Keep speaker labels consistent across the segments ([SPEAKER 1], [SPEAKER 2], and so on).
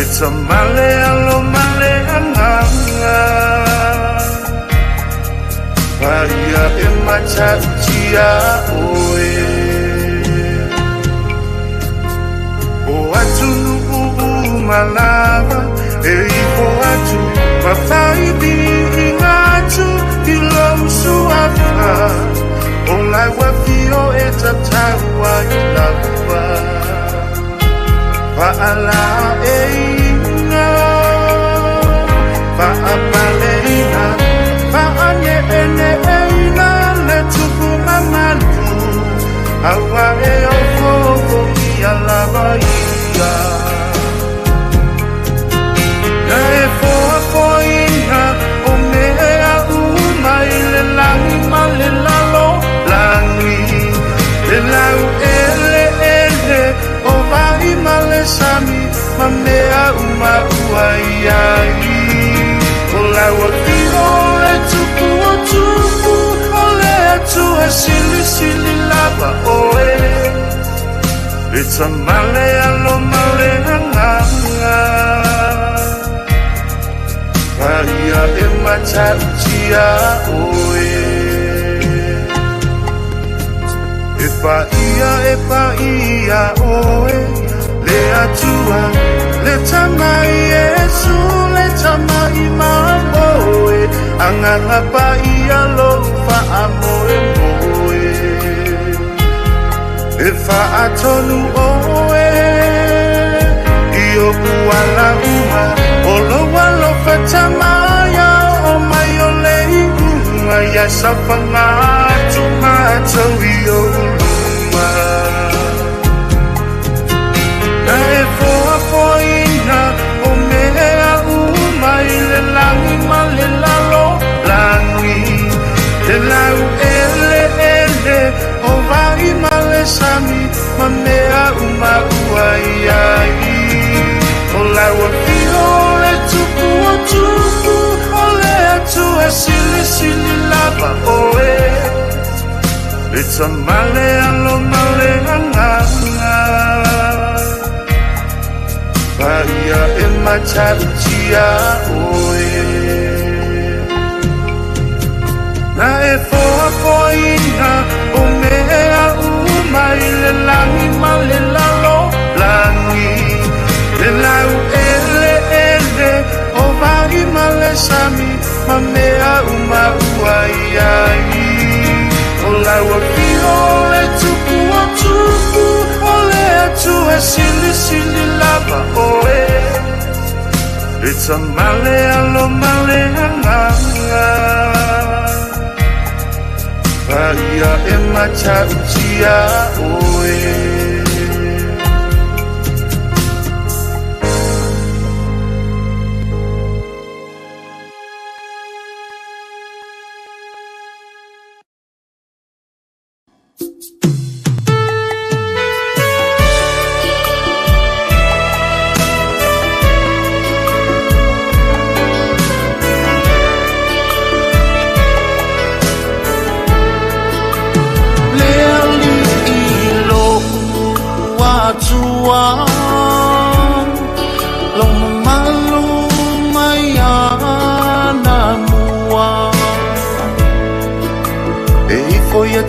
[SPEAKER 1] It's a male alo male anganga. Paia e matautia oe. O atunu uu malava e ifo atu mawhaibi i ngātu i lou suafa. O laua fio e tataua i lava. Whaala e inga, whaapaleina, whaane ene eina le tupu mamalu. Aua e ofo ia lava ia. Na e foa foina o mea uma i le langi ma le lalo langi. Le lau ele ele o vai ma le sami ma mea uma ua iai. O lau afio le tupu o tupu o le atua sili sili lava oe. It's a male alo male anganga. Paia e matautia oe. E paia oe. Le atua, le tamai Yesu, le tamai mamoe. Anganga paia lo whaamoe moe. E whaatonu oe. I o kuala uma, o lo walo whatamaya, o mai o le iunga, ia sawhanga atu mātou i o uluma. Na e foa foina o mea uma i le langi ma le lalo langi. Le lau ele ele o vai ma le sami ma mea uma ua iai. O lau afio le tupu o tupu o le atua sili sili lava oe. It's a male alo male anganga. Paia e matautia oe. Na e foa foina o mea uma i le langi ma le lalo langi. Le lau ele ele o vai ma le sami ma mea uma ua iai. O lau afio le tupu o tupu o le atua sili sili lava oe. It's a male alo male anganga. Paia e matautia oe.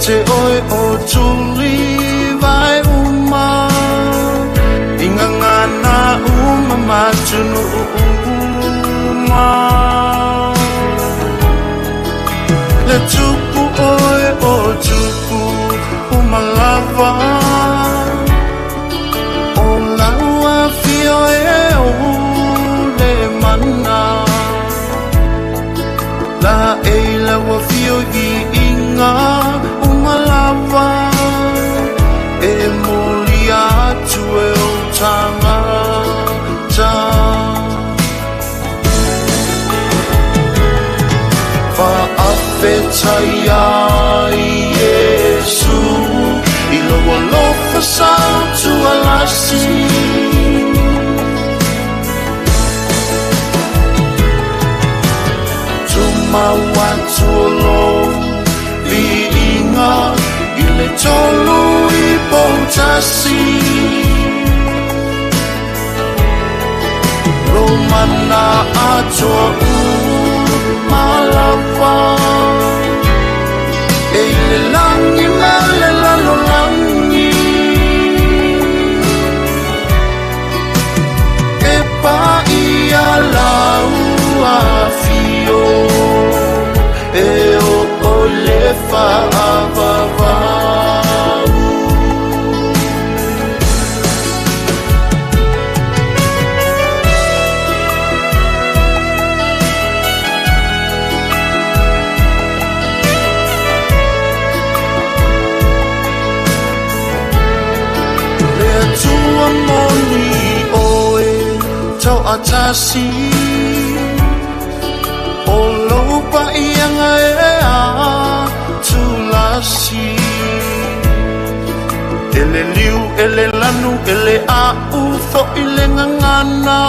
[SPEAKER 2] Te oe o tuli vai uma inga ngana uma matunu uma. Le tupu oe o tupu uma lava o laua fio e o le mana. La e laua fio i inga lava e moli atu e o tangata. Whaafetai ai Yesu i lo alofa sautualasi. Tumau atu o lo viinga i le tolu i poutasi. Mana atoa uma lava e i le lagi ma le lalolagi e paia lau afio e oo le faavavau. Le Atua moni oe tauatasi o lou paiaga e atulasi e le liu e le lanu e le a'u fo'i le gagana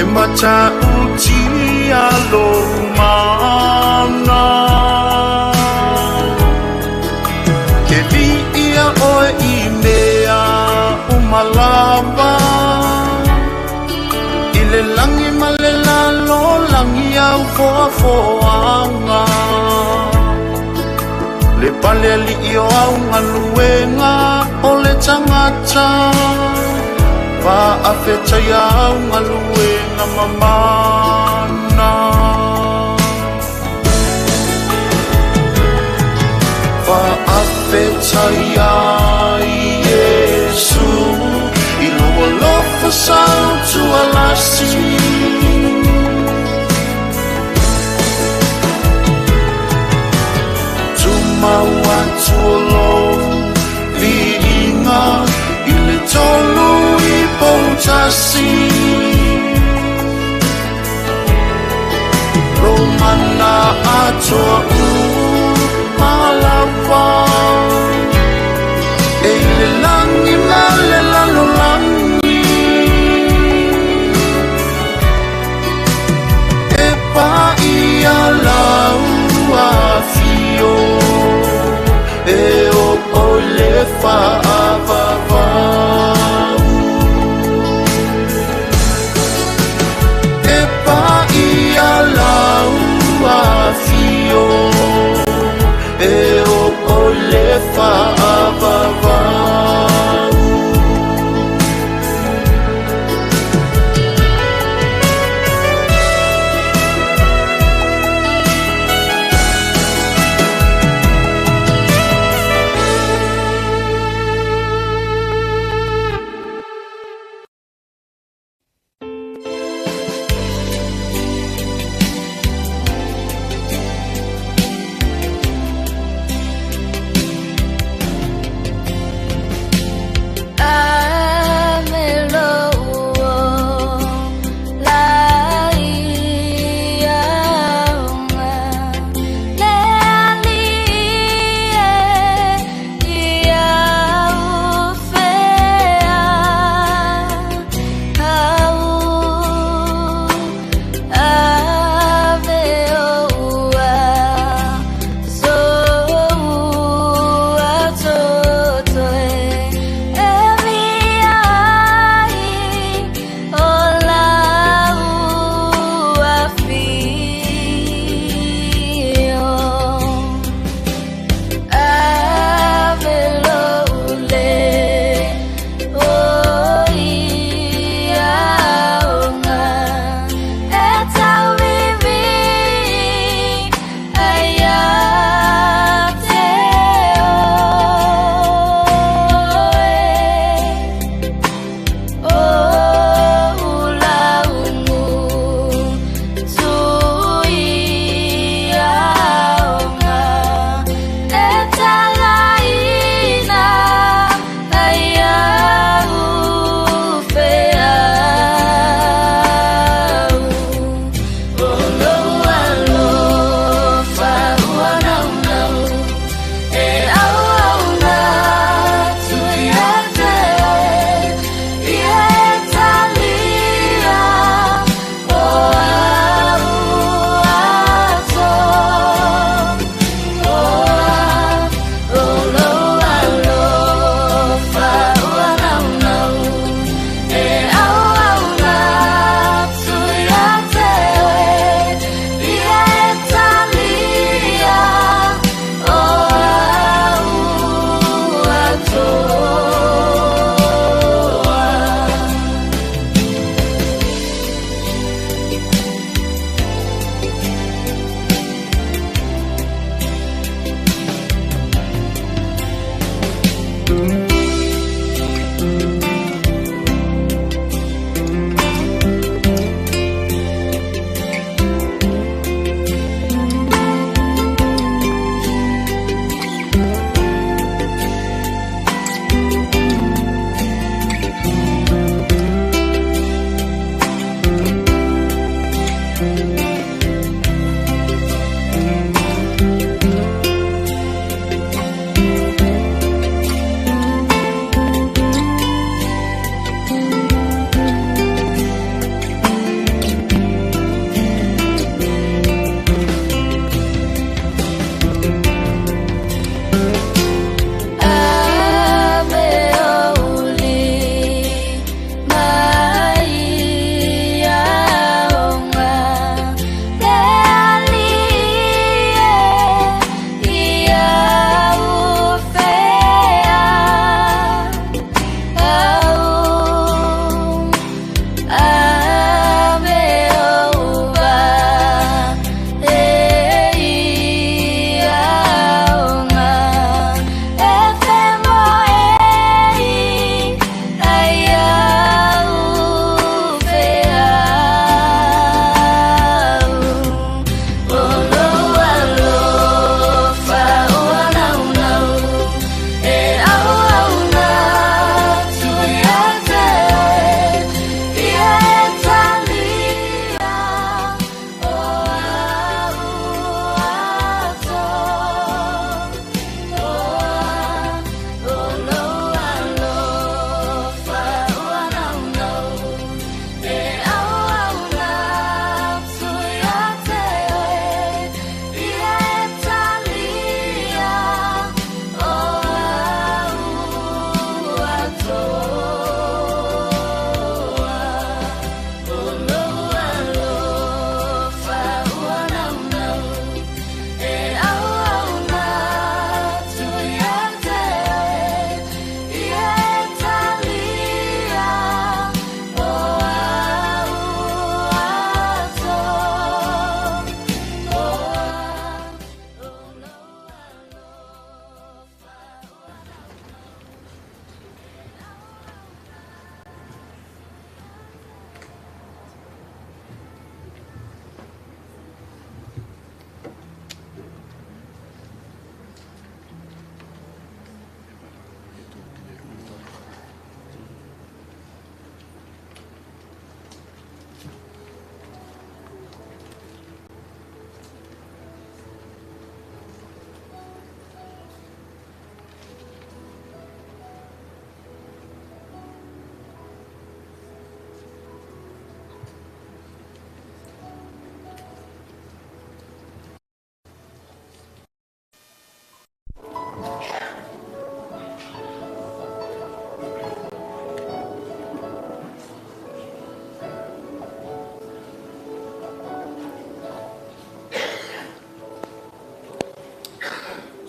[SPEAKER 2] e mata'utia lou mana e viia oe i mea uma lava i le lagi ma le lalolagi au foafoaga le pale alii o au galuega o le tagata faafetaia au galuega mamana faafetaia Iesu i lou alofa sautualasi. Tumau atu o lou viiga i le tolu i poutasi. Lou mana atoa uma lava e i le lagi ma le lalolagi e paia lau afio e oo le faavavau e paia lau afio e oo le faavavau.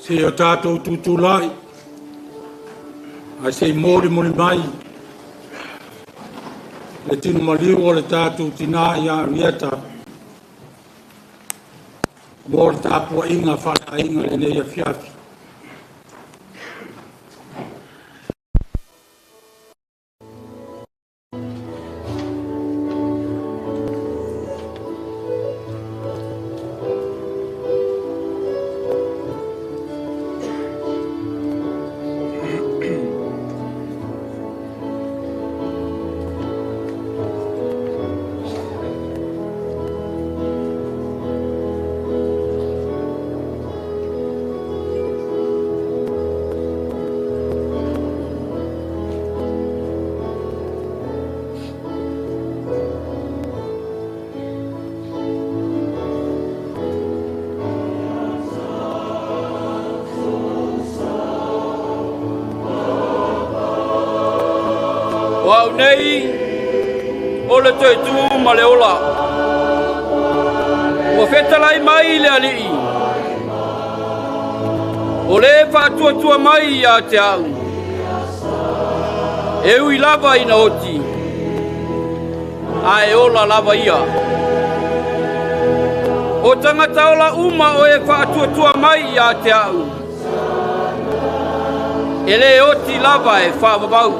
[SPEAKER 3] Se o tātou tūtūlai, ae se i molimoli mai le tino maliu o le tātou tinā ia Arieta mo le tapuaiga faaleaiga lenei afiafi.
[SPEAKER 4] O au nei o le toe tu ma le ola. Ua fetalai mai le Alii. O le faatuatua mai ia te au. E ui lava ina oti, ae ola lava ia. O tagata ola uma o e faatuatua mai ia te au. E le oti lava e faavavau.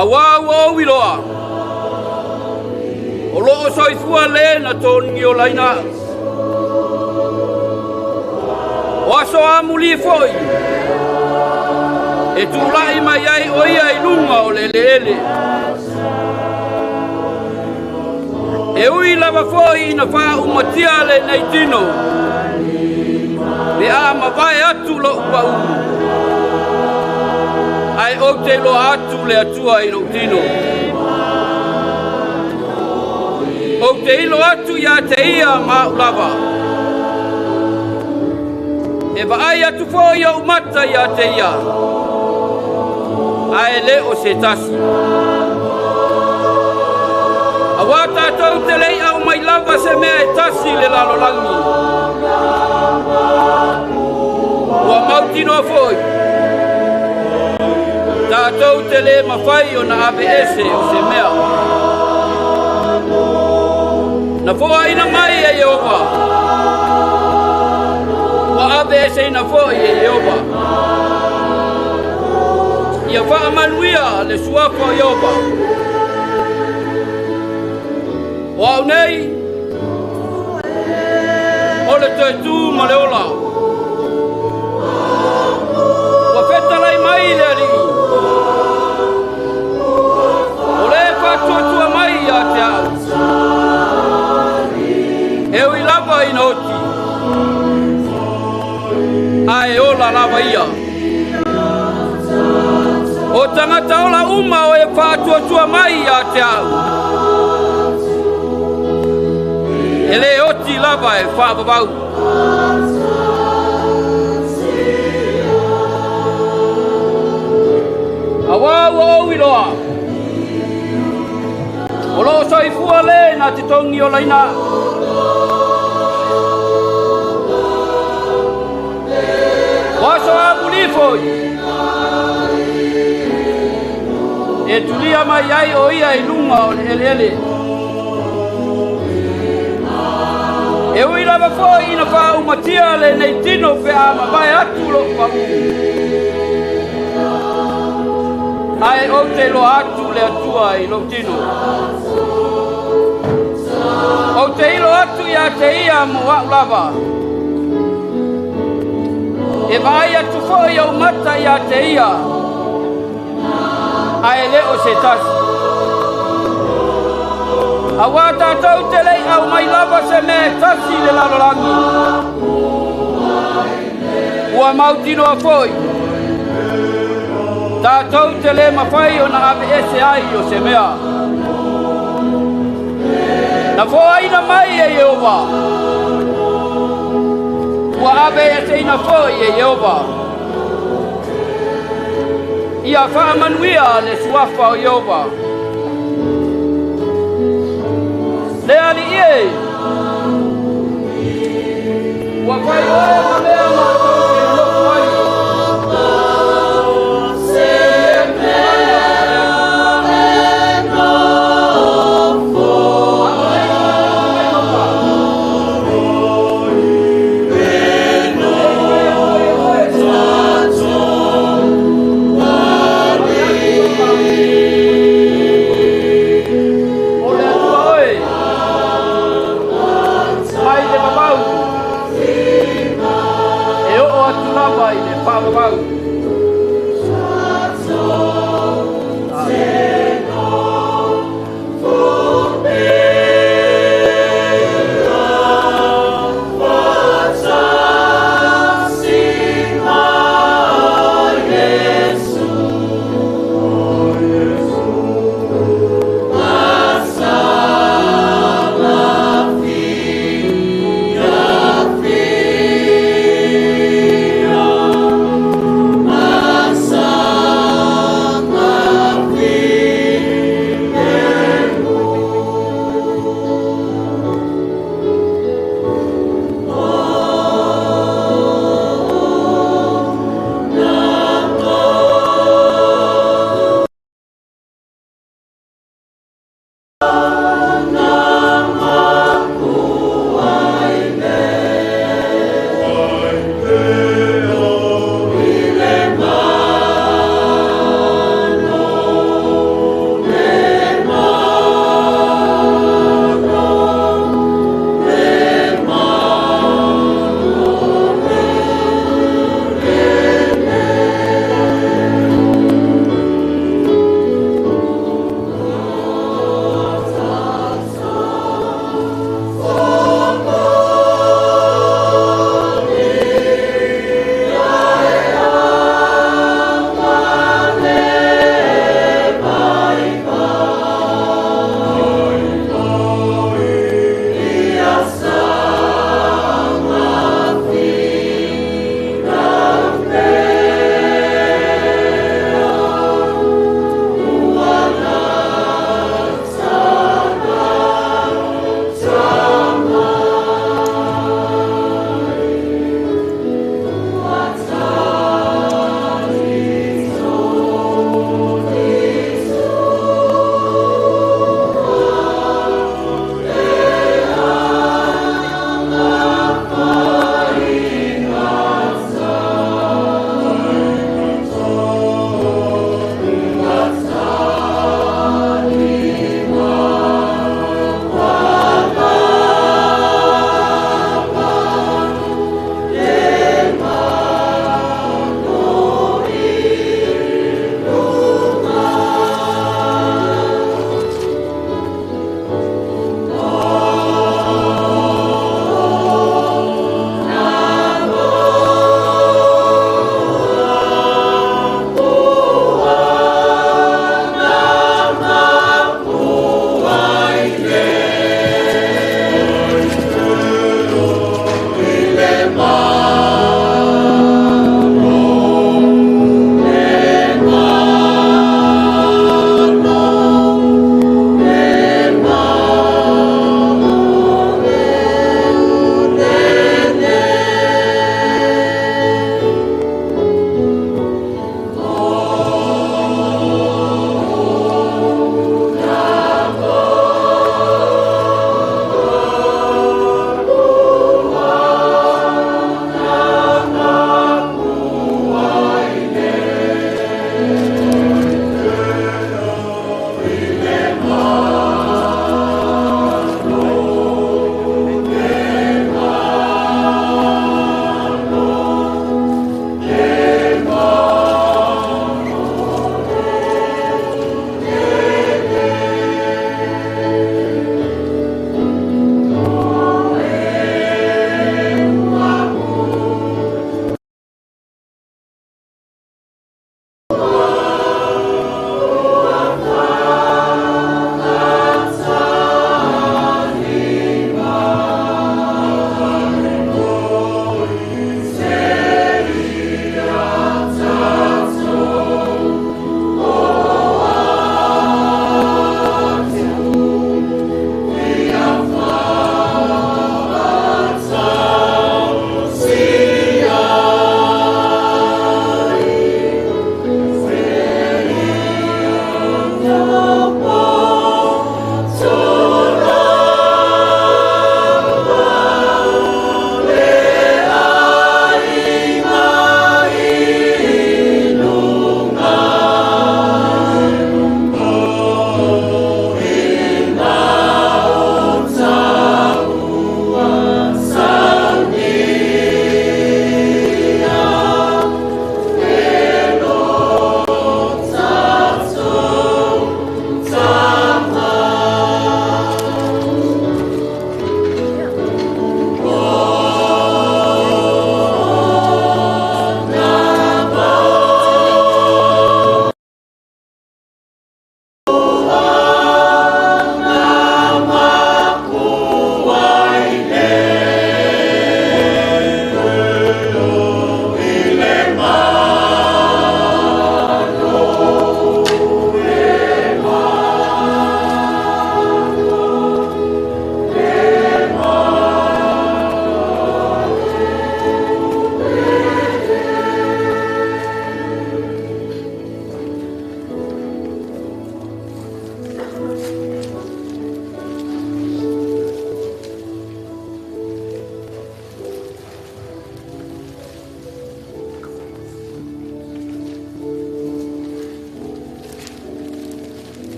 [SPEAKER 4] Auā ua ou iloa, o loo soifua lē na tonigiolaina a'u. O aso amulī fo'i, e tula'i mai ai o ia i luga o le eleele. E ui lava fo'i ina faaumatia lenei tino, pe a mavae atu lo'u pa'u, ae ou te iloa atu le Atua i lou tino. Ou te ilo atu iā te ia ma a'u lava. E vaai atu fo'i o'u mata iā te ia, ae lē o se tasi. Auā tātou te le'i aumai lava se mea e tasi i le lalolagi. Ua mautinoa fo'i, tātou te lē mafai ona aveese o se mea. Na foaina mai e Ieova, ua aveeseina fo'i e Ieova. Ia faamanuia le suafa o Ieova. O au nei, o le toe tu ma le ola. Ua fetalai mai le Alii. O le faatuatua mai ia te au. E ui lava ina oti, ae ola lava ia. O tagata ola uma o e faatuatua mai ia te au. E lē oti lava e faavavau. Auā ua ou iloa, o loo soifua lē na te togiolaina a'u. O aso amulī fo'i, e tulia mai ai o ia i luga o le eleele. E ui lava fo'i ina faaumatia lenei tino pe a mavae atu lo'u pa'u, ae ou te iloa atu le Atua i lou tino. Ou te ilo atu iā te ia mo a'u lava. E vaai atu fo'i o'u mata iā te ia, ae lē o se tasi. Auā tātou te le'i aumai lava se mea e tasi i le lalolagi. Ua mautinoa fo'i, tātou te lē mafai ona aveese ai o se mea. Na foaina mai e Ieova, ua aveeseina fo'i e Ieova. Ia faamanuia le suafa o Ieova. Le Alii e, Ua fai oe ma mea matou te nonofo ai. O le Atua oe, mai le vavau, e oo atu lava i le faavavau.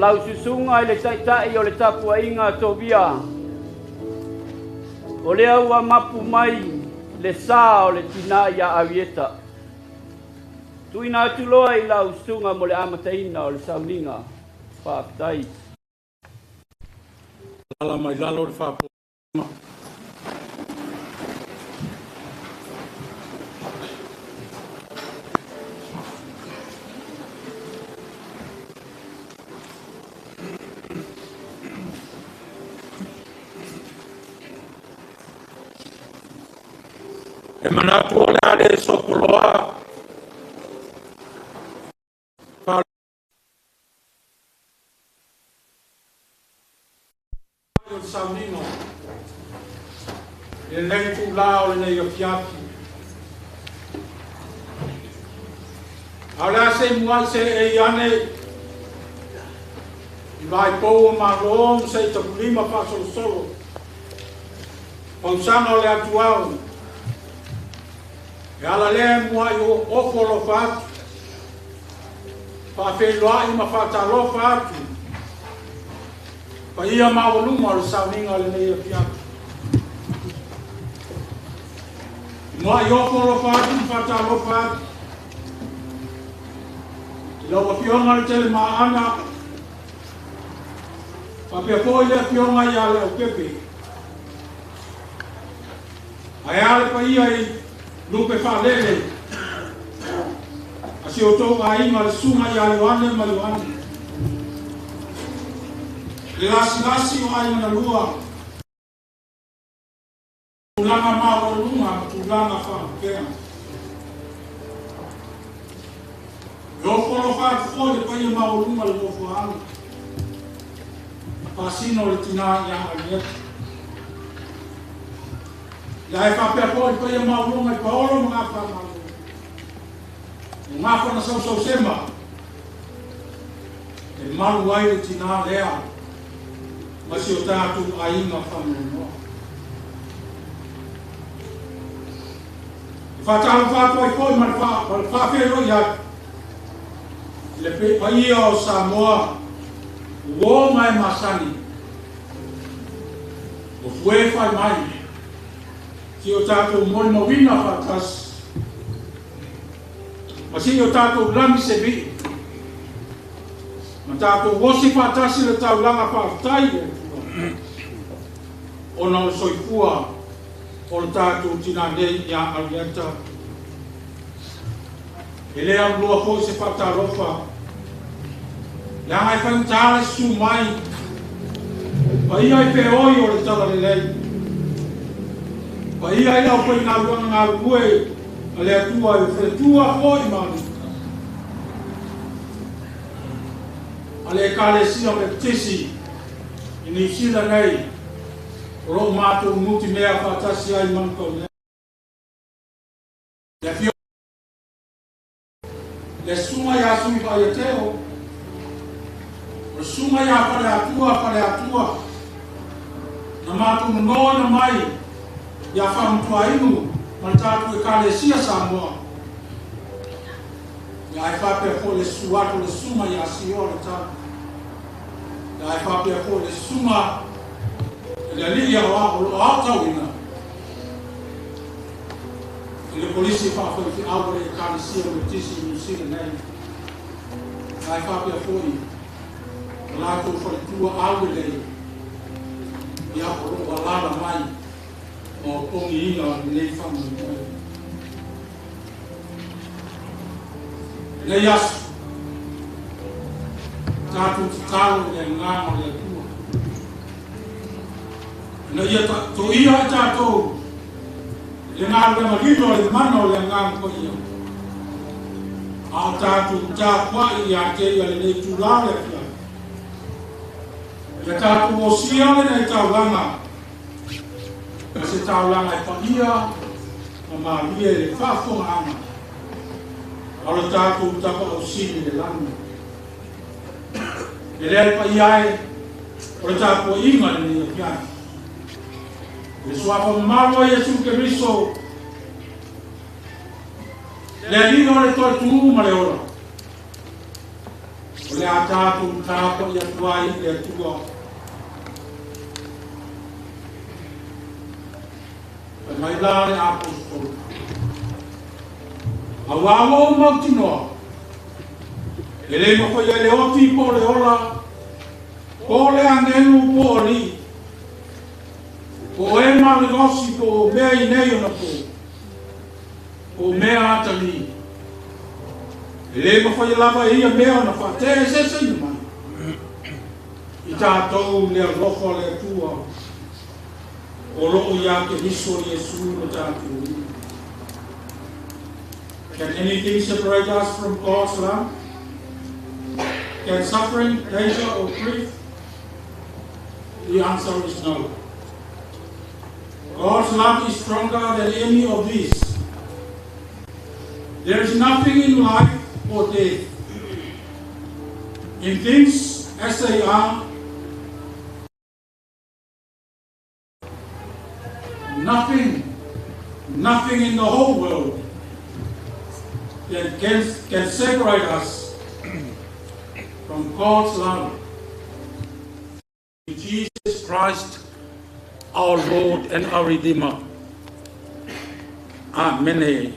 [SPEAKER 4] Lau susuga i le taʻitaʻi o le tapuaiga Tovia, o lea ua mapu mai le sā o le tinā iā Arieta. Tuuina atu loa i lau susuga mo le amataina o le sauniga. Faafetai.
[SPEAKER 3] Lala mai lalo le faafofoga. E manatu o le a le sopoloa o le sauniga i lenei itulā o lenei afiafi. A o le a se i muai seei ane i vaipou o Malo ma se i tapulima faasolosolo pausaga o le atuao e ala lea e muai ofo alofa atu, faafeiloai ma faatalofa atu paia maualuga o le sauniga o lenei afiafi. Muai ofo alofa atu ma faatalofa atu i lau Afioga le Telemaana, faapea foi le Afioga ia Leaupepe. Ae a le paia i lupe faalele a si outou aiga, le susuga ia Ioane ma Ioane, le lasilasi o aiga na lua, tulaga maualuga ma tulaga faalupea. E ofo alofa atu foi le paia maualuga le nofoaga pasina o le tinā ia Arieta. Ia e faapea foi le paia maualuga i Paolo ma Gafamalo, o gafa na sausausema e malu ai le tinā lea ma si o tatou aiga faanoanoa. E faatalofa atu ai foi ma le faafeiloai atu i le paia o Samoa uo ma e masani o fue fai mai si o tatou molimauina faatasi ma si o tatou lagi se vii ma tatou osi faatasi le taulaga faafetai i le Atua ona o le soifua o le tatou tinā nei ia Arieta. E le aluloa foi se faatalofa, leaga e faigata le susu mai paia i feoi o le talalelei, paia i le aufaigaluega galulue a le Atua i o faletua foi ma alii a le Ekalesia Metotisi i Niu Sila nei o loo matou nutimea faatasi ai manukau nei. Le afio le susuga ia Sui Vaiateo, o le susuga ia Faleatua Faleatua, na matou nonoina mai ia Faamutuainu ma le tatou Ekalesia Samoa. Ia e faapea foi le susu atu le susuga ia Sioa le Tau. Ia e faapea foi le susuga i le alii aoao o loo aotauina i le polisi faafaifeau o le Ekalesia Metotisi i Niu Sila nei. Ia e faapea foi o latou faletua aulelei ia o loo alaala mai ma opogiina o lenei faamoemoe. Lenei aso, tatou tatalo i le agaga o le Atua ina ia toia ai tatou i le galuega lilo a le mana o le Agaga Paia, a o tatou tapuai ia te ia lenei itulā o le afiafi. Ia tatou osia lenei taulaga ma se taulaga e paia ma malie i le faafofogaaga a o le tatou Tapaau Sili i le lagi. E lea le paia ai o le tapuaiga lenei afiafi. I le suafa mamalu o Iesu Keriso, le Alii o le toe tumu ma le ola. O le a tātou tāpa i atua i le atua. Pai mai la le apostolo. A wā o mautinoa. E le mawhai ai le oti po le ola, po le angelu po o li. Po e ma le gosi po o mea i nei ona po. Po mea atali. E le mawhai lava e ia mea ona whaatea e se se mai. I tātou le alofa le atua. O loo ia ke hiso Yesu no tātou. Can anything separate us from God's love? Can suffering, danger, or grief? The answer is no. God's love is stronger than any of these. There is nothing in life or death, in things as they are, nothing in the whole world that can separate us from God's love. In Jesus Christ, our Lord and our Redeemer. Amen.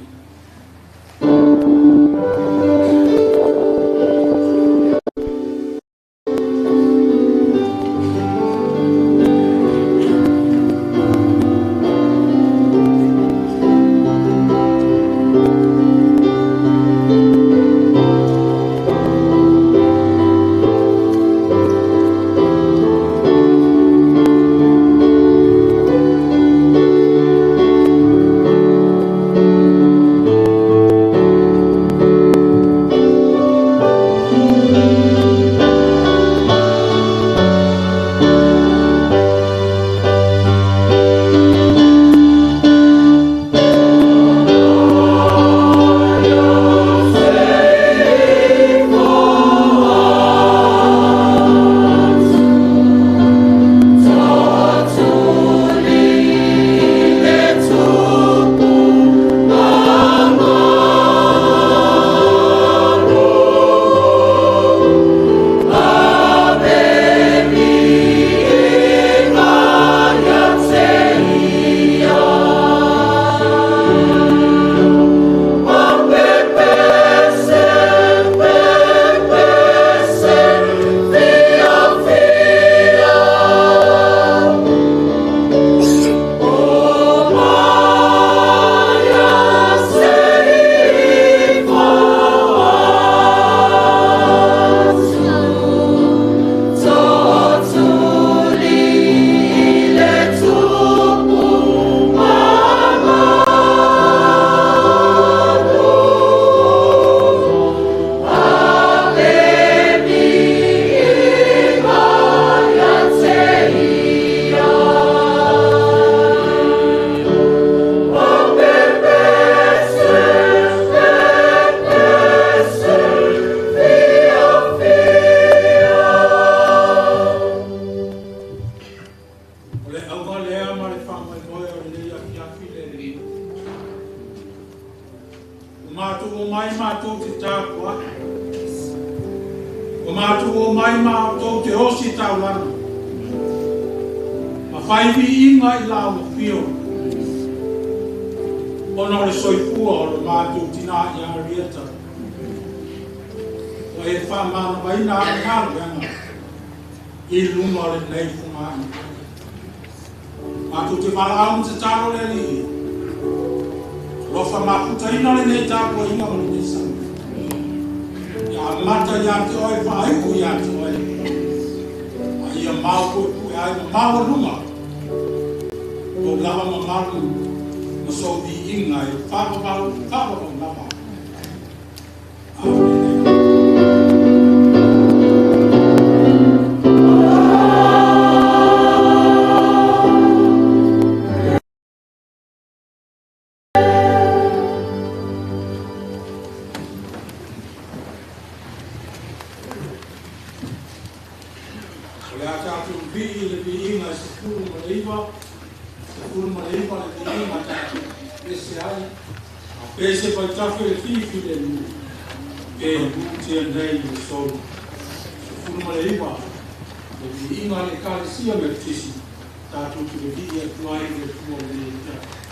[SPEAKER 3] Pese pai tafe le fifi le lu, e lu te nei le solo. 19, le viiga a le Ekalesia Metotisi tatou te vevii atu ai i le Atua i lenei afiafi.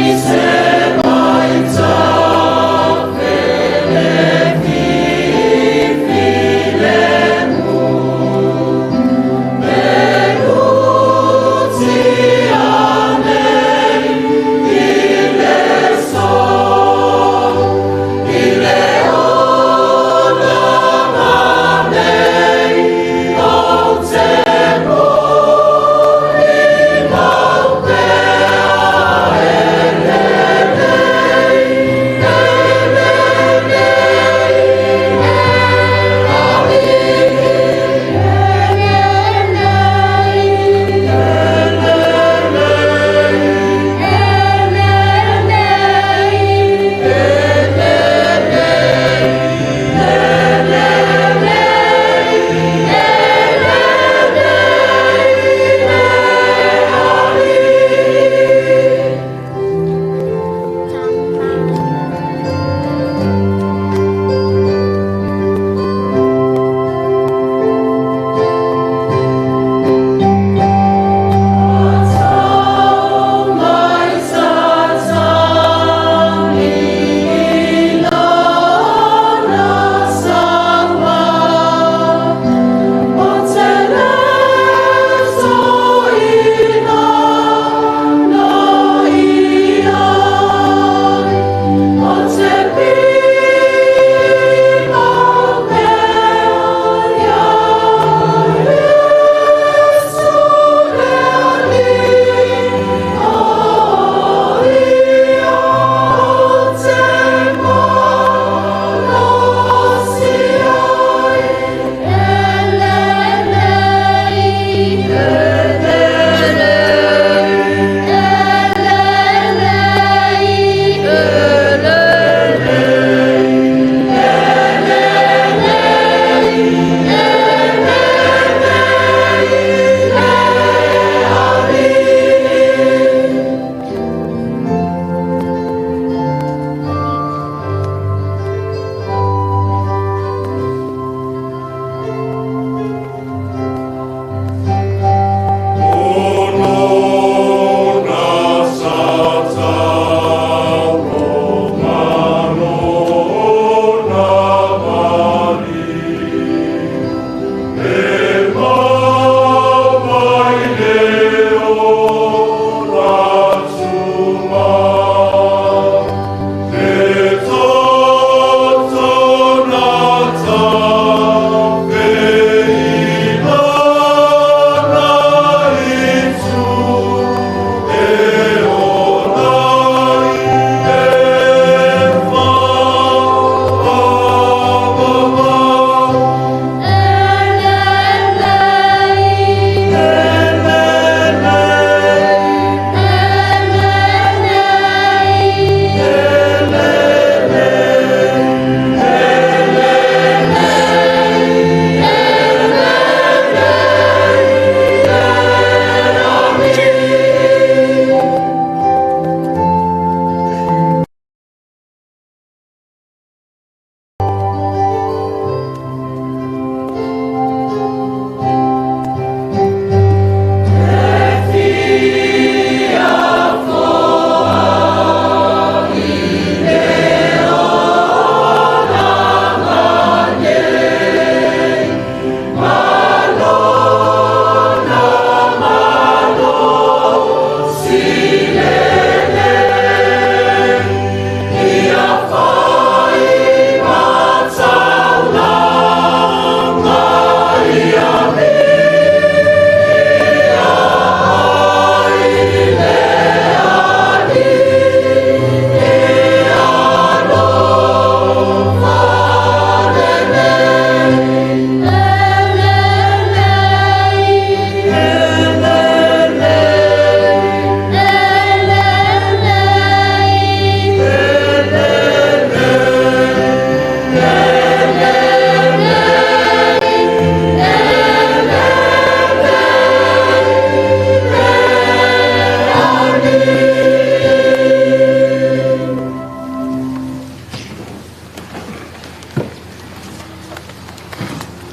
[SPEAKER 5] Pace.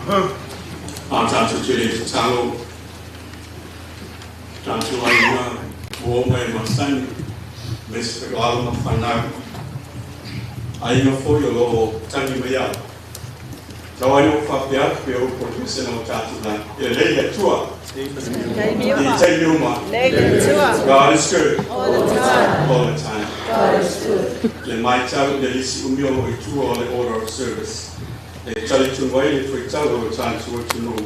[SPEAKER 5] A tātou te le tatalo, tātou aiga, o mai masani, me se whakaalo ma whanau. Aiga foi o loo tangi mai au. Tau ai o whapea atu pe o producer na o tātou nei. E lei atua. I taimi uma. God is good.
[SPEAKER 6] All the time.
[SPEAKER 5] All the time.
[SPEAKER 6] God is good.
[SPEAKER 5] Le maitau le isi umi o lo i tua o le order of service. E talitonu ai le fuaitau o lo tātou atunuu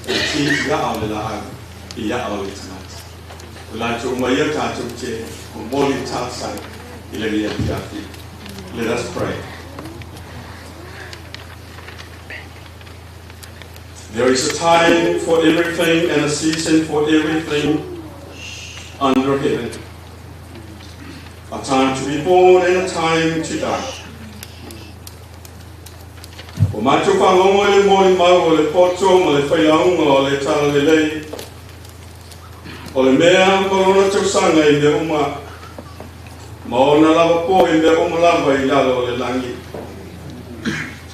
[SPEAKER 5] e ti i aa o le laau, i aa o le tagata. O latou uma ia tātou te momoli talosaga i lenei afiafi. Let us pray. There is a time for everything and a season for everything under heaven. A time to be born and a time to die. Ua matou faalogo i le molimau o le poto ma le failauga o le Talalelei, o le mea ma lona tausaga i mea uma, ma ona lava po i mea uma lava i lalo o le lagi.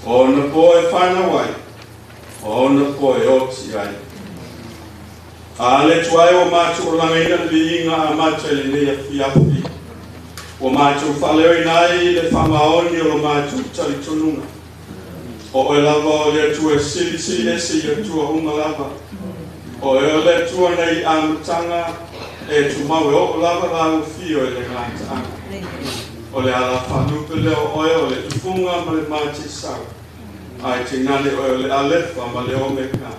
[SPEAKER 5] O ona po e fanau ai, o ona po e oti ai. A le Atua e, ua matou lagaina le viiga amata i lenei afiafi, ua matou faaleoina ai le faamaoni o lo matou talitonuga. O oe lava o le Atua e silisili ese i Atua uma lava. O oe o le Atua nei i amataga e tumau e oo lava lau afio i le gataaga. O le ala faalupe lea o oe o le tufuga ma le matisau. Ae tainane oe o le Alefa ma le Omeka.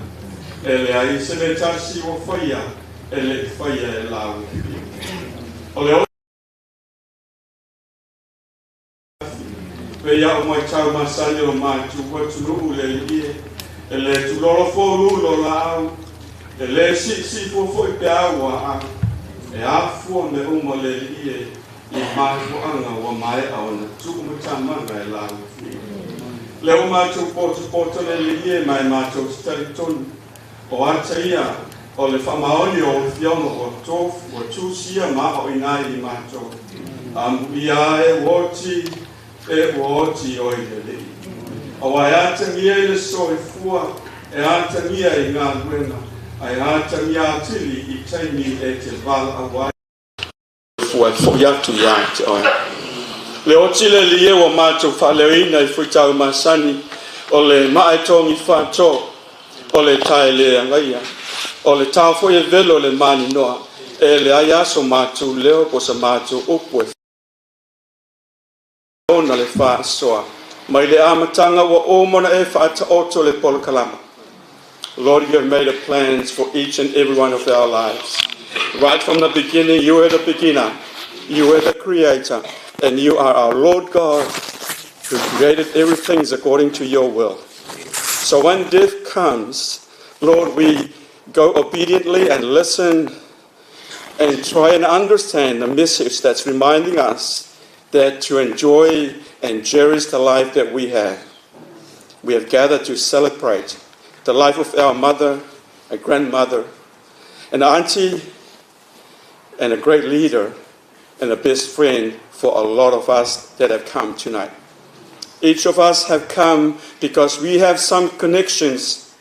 [SPEAKER 5] E leai se mea tasi ua faia e le i faia e lau afio. O le Pei au maitau masani o lo matou atunuu le alii e, e le tulolo fua ulu lo laau, e le siisii fua foi peau ua aau, e afua mea uma le alii e i mafuaaga ua maea ona tuu matamaga e lau afio. Lea ua matou potopoto le alii e, ma e matou te talitonu, o ata ia o le faamaoni o ou afioga ua tofu, ua tusia ma aoina ai i matou. Amuia e ua oti, e ua oti oe i le Alii. Aua e atagia i le soifua, e atagia i galuega, ae atagia atili i taimi e te valaau ai. Fua e foi atu ia te oe. Le oti le alii e ua matou faaleoina i fuaitau masani o le maa e togi faato, o le tae le agaia, o le tao foi e velo le maninoa, e leai aso matou leo po o sa matou upu e ona le faasoa. Mai le amataga ua uma ona e faataoto le polokalama. Lord, you have made a plans for each and every one of our lives. Right from the beginning, you were the beginner, you were the creator, and you are our Lord God who created everything according to your will. So when death comes, Lord, we go obediently and listen and try and understand the message that's reminding us that to enjoy and cherish the life that we have. We have gathered to celebrate the life of our mother, a grandmother, an auntie, and a great leader and a best friend for a lot of us that have come tonight. Each of us have come because we have some connections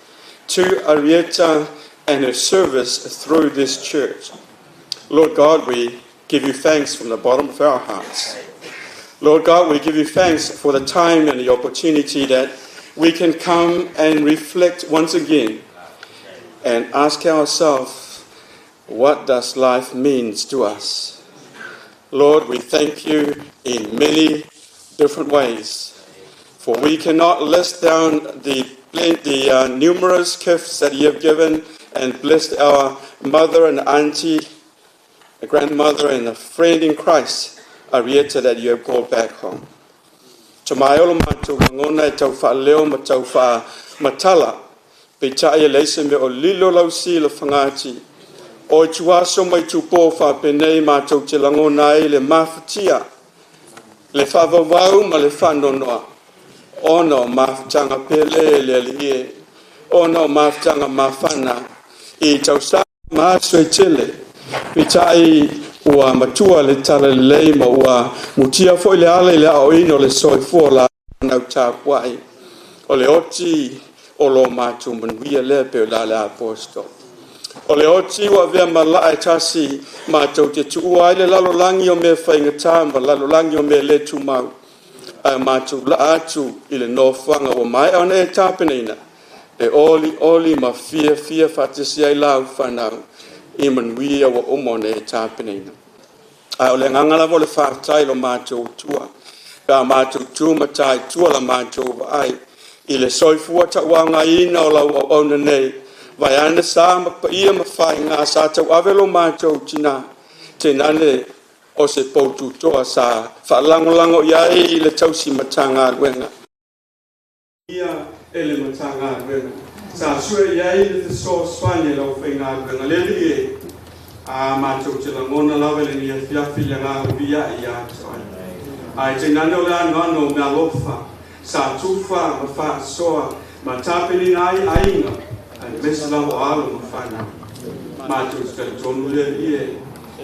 [SPEAKER 5] to Arieta and her service through this church. Lord God, we give you thanks from the bottom of our hearts. Lord God, we give you thanks for the time and the opportunity that we can come and reflect once again and ask ourselves, what does life means to us? Lord, we thank you in many different ways, for we cannot list down the numerous gifts that you have given and blessed our mother and auntie, a grandmother and a friend in Christ, Arieta, that you have called back home. Tamae o lo matou lagona e tau faaleo ma tau faamatala, peitai e leai se mea o lilo lau silafagaati. O ituaso ma itupo faapenei matou te lagona ai le mafatia, le faavauvau ma le faanoanoa, ona o mafutaga pele e le Alii e, ona o mafutaga mafana i tausaga ma aso e tele. Peitai ua matua le talalelei ma ua mutia foi le ala i le aoaoina o le soifua o la nau tapuai. O le oti O lo matou manuia lea pei o la le Aposetolo. O le oti ua avea ma laa e tasi matou te tuua ai le lalolagi o mea faigata ma lalolagi o mea le tumau, ae matou laa atu i le nofoaga ua maea ona e tapenaina, e oli oli ma fiafia faatasi ai lau fanau i manuia ua uma ona e tapenaina. Ae o le agaga lava o le faafetai i lo matou Atua, pe a matou tu ma ta i tua la matou vaai i le soifua tauagaina o lau auauna nei, vaeane sa ma paia ma faiga sa tauave lo matou tina, tainane o se poututoa sa faalagolago i ai i le tausi Matagaluega. Ia e le Matagaluega sa sue i ai le fesoasoani e lau faigaluega le Alii e, a matou te lagona lava i lenei afiafi le agaga viia ia te oe. Ae tainane o le anoano o meaalofa sa tufa ma faasoa ma tapenaina ai aiga aemaise lava o alo ma fanau. Matou te talitonu le Alii e,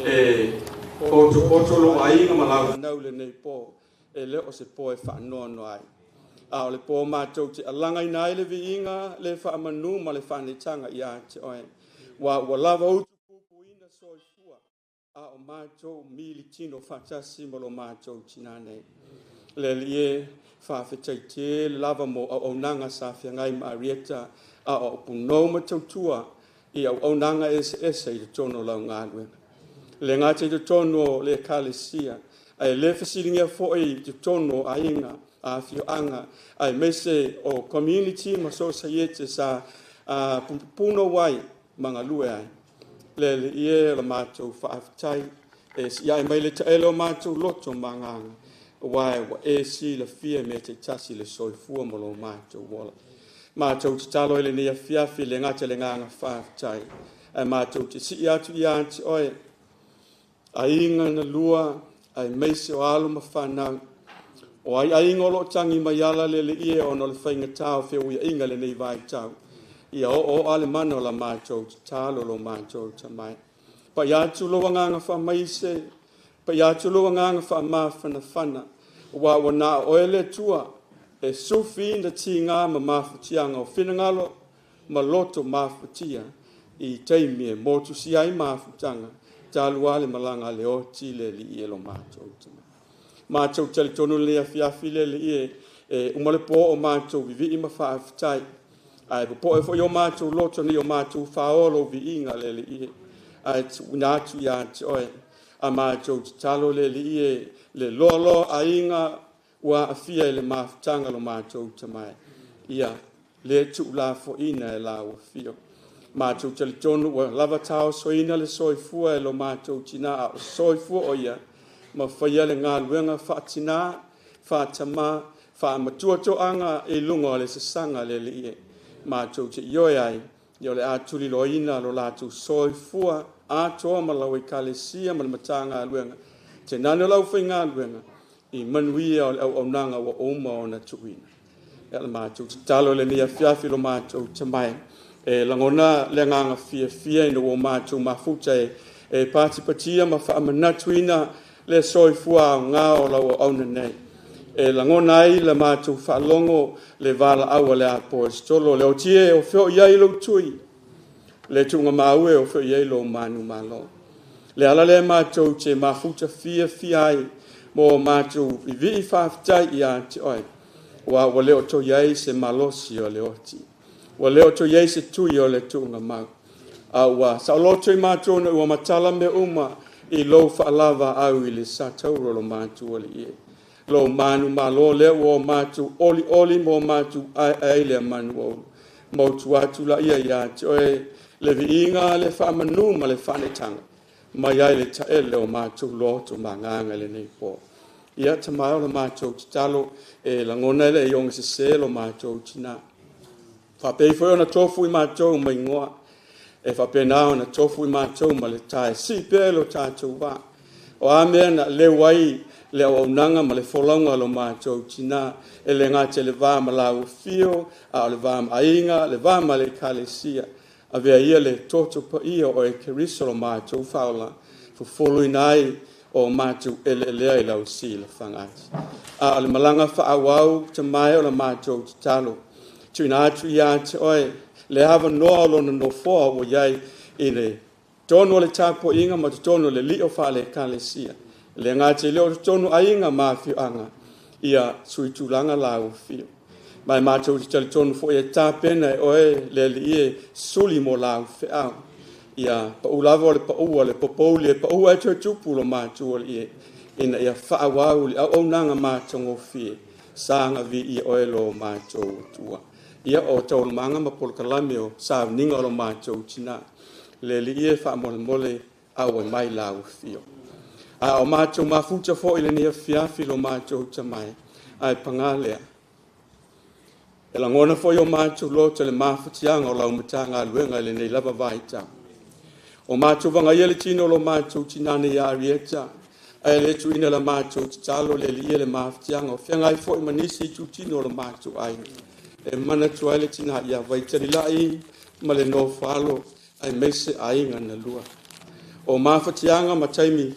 [SPEAKER 5] e potopoto lou aiga ma lau fanau i lenei po, e le o se po e faanoanoa ai, a o le po matou te alagaina ai le viiga, le faamanu ma le faaneetaga ia te oe. Ua ua lava utupupuina soifua, a o matou militino faatasi ma lo matou tina nei. Le Alii e, faafetai tele lava mo auaunaga sa feagai ma Arieta, a o punou ma tautua i auaunaga eseese i totonu o lau galuega. Le gata i totonu o le Ekalesia, ae le fesiligia foi i totonu o aiga, afioaga, aemaise o community ma sosaiete sa punonou ai ma galue ai. Le Alii e, o le matou faafetai e siai mai le taele o matou loto ma agaga, aua ua e silafia mea taitasi le soifua ma lo matou ola. Matou tatalo i lenei afiafi le gata le agaga faafetai, ae matou te sii atu ia te oe aiga na lua, aemaise o alo ma fanau. O ai aiga o lo o tagi mai ala le Alii e ona o le faigata o feuiaiga lenei vaitau. Ia oo oo le mana o la matou tatalo lo matou tamai. Pai atu lou agaga faamaise, pai atu lou agaga faamafanafana, ua ua na oe le Atua e sufi na tiga ma mafutiaga o finagalo ma loto mafutia i taimi e motusia ai mafutaga, talu lava le malaga a le oti le Alii e lo matou tamai. Matou talitonu lenei afiafi le Alii e uma le po o matou vivii ma faafetai, ae popoe foi o matou loto nei o matou fāoa lou viiga le Alii e, ae tuuina atu ia te oe a matou tatalo le Alii e, le loaloa aiga ua aafia i le mafutaga lo matou tamai, ia le tuulafoaiina e lau afio. Matou talitonu ua lava taosoina le soifua e lo matou tina, a o soifua o ia ma faia le galuega faatina, faatamā, faamatuatoaga i luga o le sasaga le Alii e. Matou te ioe ai, ia o le a tuliloaina lo latou soifua atoa ma lau Ekalesia ma le Matagaluega, tainane o lau faigaluega i manuia o le auaunaga ua uma ona tuuina. Ia le matou tatalo i lenei afiafi lo matou tamai, e lagona le agaga fiafia ina ua matou mafuta e patipatia ma faamanatuina le soifua aoga o lau auauna nei. E lagona ai le matou faalogo le valaau a le Aposetolo, le oti e o feo i ai lou tui, le tuuga e o feo i ai lou manumalo. Le ala lea matou te mafuta fiafia ai mo matou vivii faafetai ia te oe, ua ua le o toe i ai se malosi o le oti, ua le o toe i ai se tui o le tuuga mau, a ua saoloto i matou na ua matala mea uma i lou faalava au i le satauro lo matou Alii e. Lo manumalo lea ua o matou olioli ma o matou aeae ai le manu aulu. Mautu atu la ia ia te oe le viiga, le faamanu ma le faaneetaga, mai ai le taele o matou loto ma agaga i lenei po. Ia tamai o le matou tatalo e lagona ele i oga sese lo matou tina. Faapei foi ona tofu i matou ma igoa, e faapena ona tofu i matou ma le tae, sii pea lo tatou vā. O a mea na leu ai le auaunaga ma le folauga lo matou tina, e le gata i le va ma lau afio, a o le va ma aiga, le va ma le Ekalesia. Avea ia le toto paia o e Keriso lo matou faaola, fofoloina ai o matou eleelea i lau silafaga. A o le malaga faaauau tamai o le matou tatalo, Tuuina atu ia te oe le avanoa o lona nofoa ua i ai i le totonu o le tapuaiga ma totonu o le lio faale-Ekalesia. E le gata i lea o totonu o aiga ma afioaga, ia suitulaga lau afio. Ma e matou te talitonu foi e tapena e oe le Alii e suli mo lau feau. Ia pau lava o le paua, le popouli e paua e toe tupu lo matou Alii e, ina ia faaauau le auaunaga matagofie, saga viia oe lo matou Atua. Ia o taualumaga ma polokalame o sauniga o lo matou tina. Le Alii e faamolemole auai mai lau afio. A o matou mafuta foi lenei afiafi lo matou tamai, ae paga lea. E lagona foi o matou loto le mafatiaga o lau Matagaluega i lenei lava vaitau. O matou vagaia le tino o lo matou tinane ia Arieta, ae le tuuina la matou tatalo le Alii e le mafatiaga o feagai foi ma nisi itutino o lo matou aiga. E manatua ai le tina ia Vaitalila'i ma le nofo a alo aemaise aiga na lua. O mafatiaga ma taimi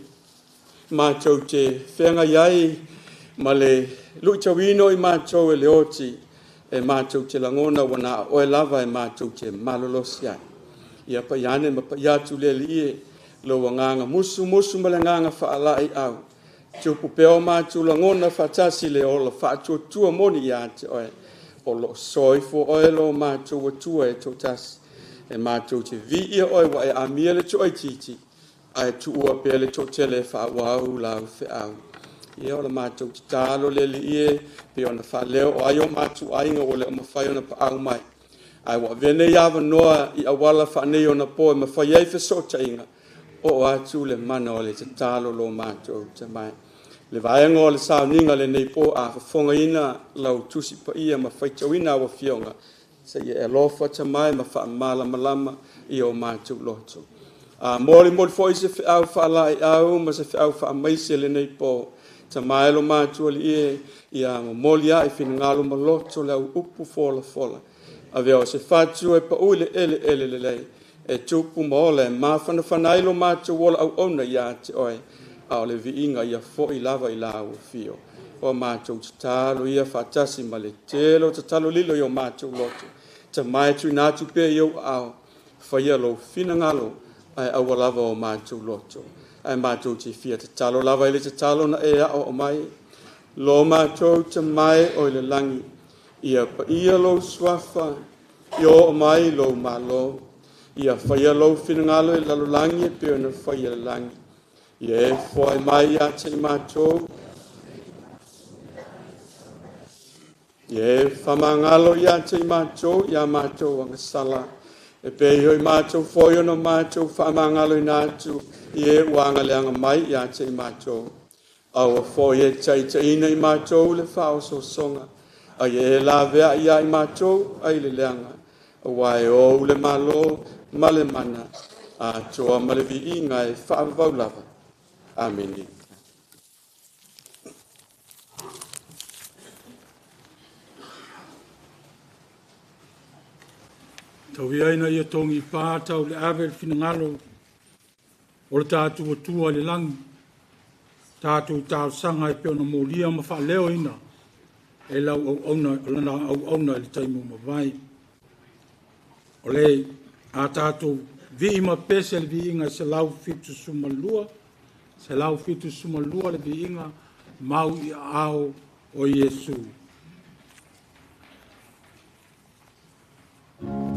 [SPEAKER 5] matou te feagai ai ma le luitauina o i matou e le oti, e matou te lagona ua na o oe lava e matou te malolosi ai. Ia paia ane ma paia atu le Alii e, lou agaga musumusu ma le agaga faalaeiau, tupu pea o matou lagona faatasi le ola faatuatua moni ia te oe. O loo soifua oe lo matou Atua e toatasi, e matou te viia oe ua e amia le toaitiiti, ae tuua pea le toatele e faaauau lau feau. Ia o le matou tatalo le Alii e, pei ona faaleo o ai o matou aiga ua le o mafai ona paau mai. Ae ua avea nei avanoa i auala faaneionapo e mafai ai fesootaiga, oo atu le mana o le tatalo lo matou tamai. Le vaega o le sauniga lenei po a fofogaina lau tusi paia ma faitauina au afioga, seia e alofa tamai ma faamalamalama i o matou loto. A molimoli foi se feau faalaeiau ma se feau faamaise lenei po, tamai lo matou Alii e, ia momoli ae finagalo ma loto le au upu folafola. Avea o se fatu e pau i le eleele lelei, e tupu ma ola e mafanafana ai lo matou ola auauna ia te oe, a o le viiga ia foi lava i lau afio. O matou tatalo ia faatasi ma le tele o tatalo lilo i o matou loto. Tamai tuuina atu pea i ou aao, faia lou finagalo, ae aua lava o matou loto. Ae matou te fia tatalo lava i le tatalo na e ao mai. Lo matou tamai o i le lagi, ia paia lou suafa, ia oo mai lou malo, ia faia lou finagalo i le lalolagi e pei ona faia i le lagi. Ia e foai mai ia te i matou, ia e faamagalo ia te i matou ia matou agasala, e pei hoi matou foi ona matou faamagaloina atu i e ua agaleaga mai ia te i matou. Aua foi e taitaiina i matou le faaosoosoga, a ia e lavea ia i matou ai le leaga, aua e ou le malo ma le mana, atoa ma le viiga e faavavau lava. Amene.
[SPEAKER 3] Tauia ina ia togi pā tau le ave le finagalo o le tatou Atua i le lagi, tatou talosaga e pei ona molia ma faaleoina e lau auauna, o lana auauna i le taimi ua mavae. O le a tatou vii ma pese le viiga e 172, 172 le viiga mau i aao o Iesu.
[SPEAKER 6] Mau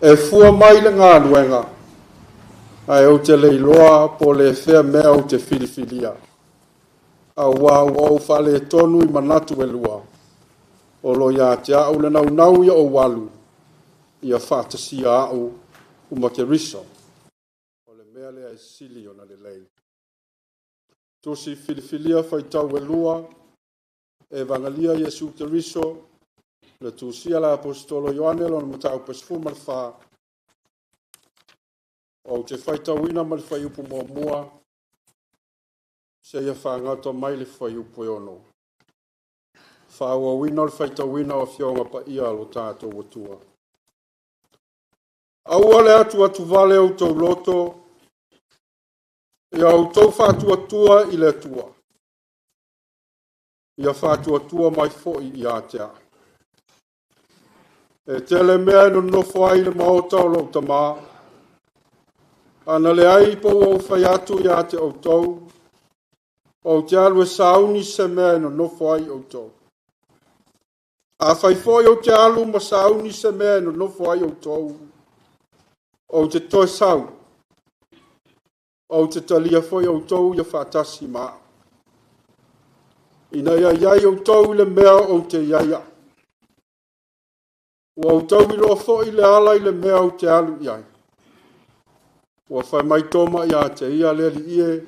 [SPEAKER 5] E fua mai le galuega, ae ou te leiloa po o le fea mea ou te filifilia. Auā ua ou faaletonu i manatu e lua, o lo ia te au le naunau ia ou alu, ia faatasia au uma Keriso. O le mea lea e sili ona lelei. Tusi filifilia faitau e lua, Evangelia Iesu Keriso, le tusia la apostolo Ioane lona mataupu e 14, ou te faitauina ma le fuaiupu muamua, seia fagata mai le fuaiupu e 6. Faaauauina o le faitauina o afioga paia o lo tatou Atua. Aua le atuatuvale outou loto, ia outou faatuatua i le Atua, ia faatuatua mai foi ia te au. E tele mea e nonofo ai le maota o lou tamā. Ana leai po ua ou fai atu ia te outou, ou te alu e sauni se mea e nonofo ai outou. A fai foi ou te alu ma sauni se mea e nonofo ai outou, ou te toe sau, ou te talia foi outou ia faatasi ma au. Ina ia iai outou i le mea ou te iai au. Ua outou iloa foi le ala i le mea ou te alu i ai. Ua fai mai Toma ia te ia le Alii e,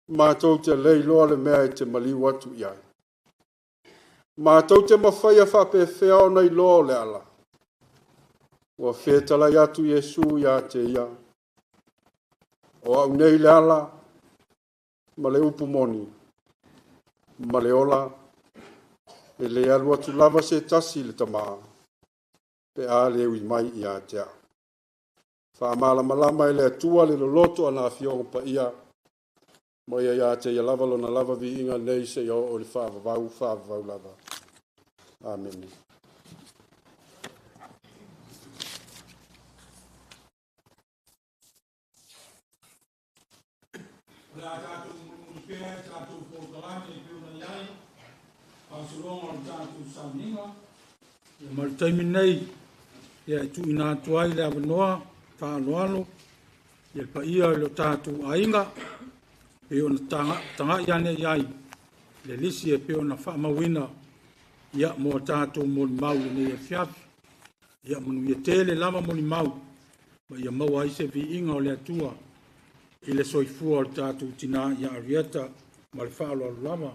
[SPEAKER 5] matou te le iloa le mea e te maliu atu i ai. Matou te mafaia faapefea ona iloa o le ala. Ua fetalai atu Iesu ia te ia. O au nei le ala ma le upu moni ma le ola, e le alu atu lava se tasi i le tamā, pe a le ui mai ia te au. Faamalamalama e le Atua le loloto a na afioga paia, ma ia ia te ia lava lona lava viiga nei se ia oo i le faavavau, faavavau lava. Amene.
[SPEAKER 3] O le a tatou mulimuli pea i tatou polokalame e pei ona i ai faasologa o le tatou sauniga. Ia ma le taimi nei, ia e tuuina atu ai le avanoa faaaloalo ia le paia i lo tatou aiga, pei ona tagai ane i ai le lisi e pei ona faamauina ia mo tatou molimau i lenei afiafi. Ia manuia tele lava molimau, ma ia maua ai se viiga o le Atua i le soifua o le tatou tinā ia Arieta ma le faaaloalo lava.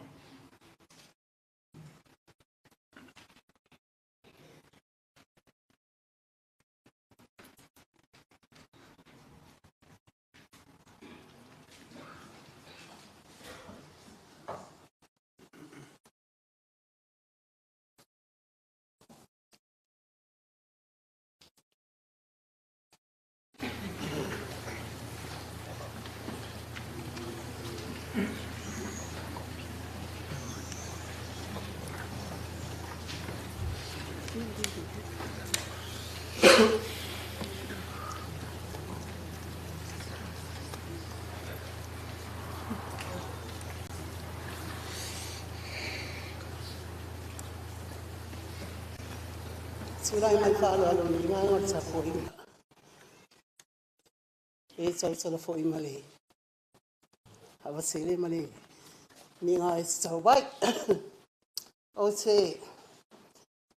[SPEAKER 7] Tulai mai faaaloalo i lenei vaega o le tapuaiga. E tautala foi ma le avatele ma le miga e tatau ai. Ou te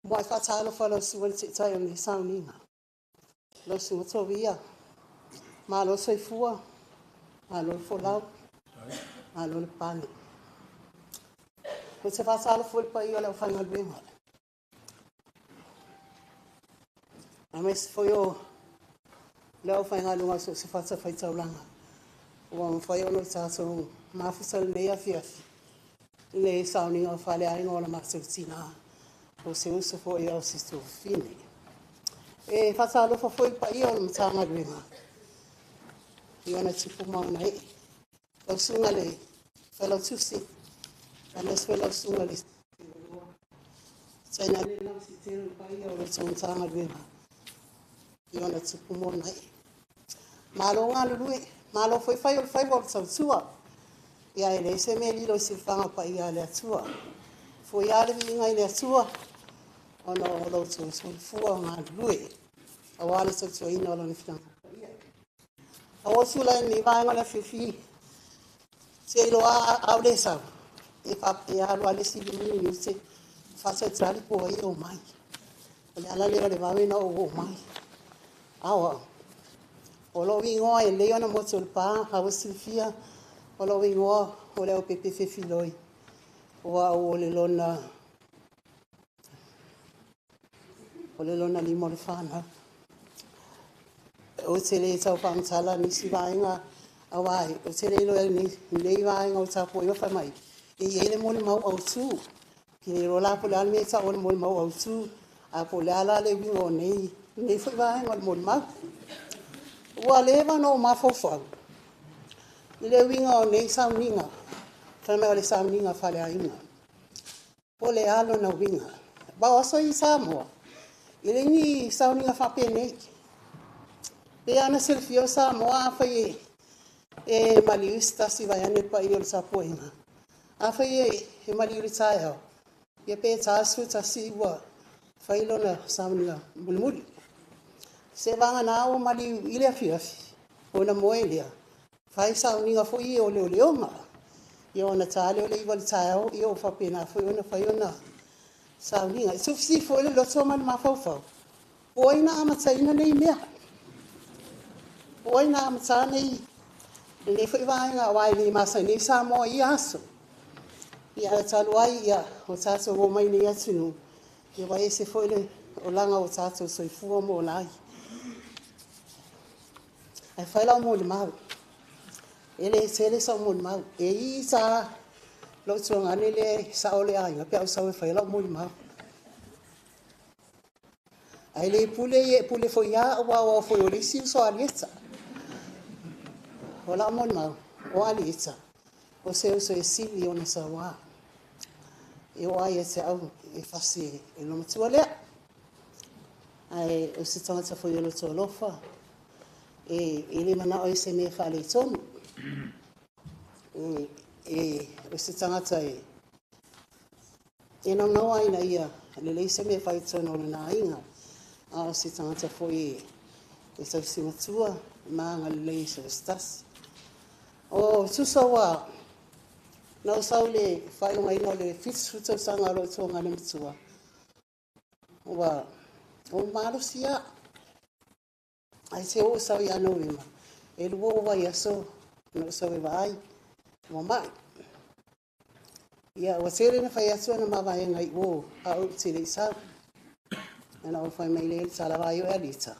[SPEAKER 7] muai faatalofa lau susuga i le Taitai o lenei sauniga, lau susuga Tovia, malo soifua, malo le folau, malo le pale. Ou te faatalofa foi i le paia o le aufaigaluega, aemaise foi o le aufaigaluega o so o se fatafaitaulaga ua mafai ona tatou mafuta i lenei afiafi i le sauniga o faleaiga o le matou tinã, o se uso foi a o se tuafafine. E faatalofa foi i le paia o le Matagaluega i ona tupu ma ona ee, lau susuga i le Failautusi, aemaise foi lau susuga i le tainane le lautele o le paia o le tou Matagaluega i ona tupu ma ona ee. Malo galulue, malo foi fai o le faiva o le tautua. Ia e leai se mea e lilo i silafaga paia a le Atua. Foi lava le viiga i le Atua ona o lo outou soifua galulue aua le tautuaina o lona finagalo paia. Aua tulai i lenei vaega o le afiafi, se iloa a o le sau, e alu lava le isi 5 minute faatalitali po o ai e omai. O le ala lea o le vave ona ou oo mai. Aoao, o lou igoa e lelei ona motu o le pa, a ua silafia, o lou igoa o le Aupepe Fefiloi, ua au o le lona 5 o le fanau. Ou te le tau faamatala nisi vaega, auā ou te le iloa lenei vaega o tapuaiga fai mai e i ai le molimau autu. Ki le iloa la po o le a le mea e tau o le molimau autu, a po o le a la le uiga o nei foi vaega o le molimau. Ua leva ona ou mafaufau i le uiga o nei sauniga, fai mai o le sauniga faleaiga, po o le a lona uiga. Ma o aso i Samoa, E le ni sauniga faapenei. Pe ana silafia o Samoa afai e maliu se tasi vaeane le paia o le tapuaiga. Afai e maliu i le taeao, ia pe 41 ua fai lona sauniga mulimuli. Se vagana ua maliu i le afiafi, ona moe lea, fai sauniga foi o leoleoga. Ia ona ta lea o le 9 i le taeao, ia ua faapena foi ona fai ona sauniga. E tuufesili foi le loto ma le mafaufau, po o ai na amataina nei mea? Po o ai na amata nei lenei foi vaega aua e le masani ai Samoa i ia aso. Ia ae talu ai ia o tatou omai nei atunuu, ia ua ese foi le olaga o tatou soifua ma ola ai. Ae fai lau molimau, e le tele sau molimau. E i sa lou tuagane lea sao le aiga pe au sau e fai lau molimau. Ae le pule ia e pule foi ia au au foi o le isi uso a Alieta. O lau molimau, o Alieta, o se uso e sili ona sauā. E o ai e te au e fasi e lona matua lea. Ae o se tagata foi o loto alofa, e le manao i se mea faaletonu. E o se tagata e naunau ai ina ia lelei se mea fai i totonu o lona aiga. A o se tagata foi e tausi matua ma agalelei i so o se tasi. O tusa ua na ou sau i le faailogaina o le 70 tausaga o lou tuagane matua, ua ou malosi lava. Ae se oo sau ia Novema, e lua ou vaiaso na ou sau e vaai, ua mai. Ia, ua tele na fai atu ana mavaega i o, a ou te le i sau. Ana ou fai mai lea i le tala vaai o Alita.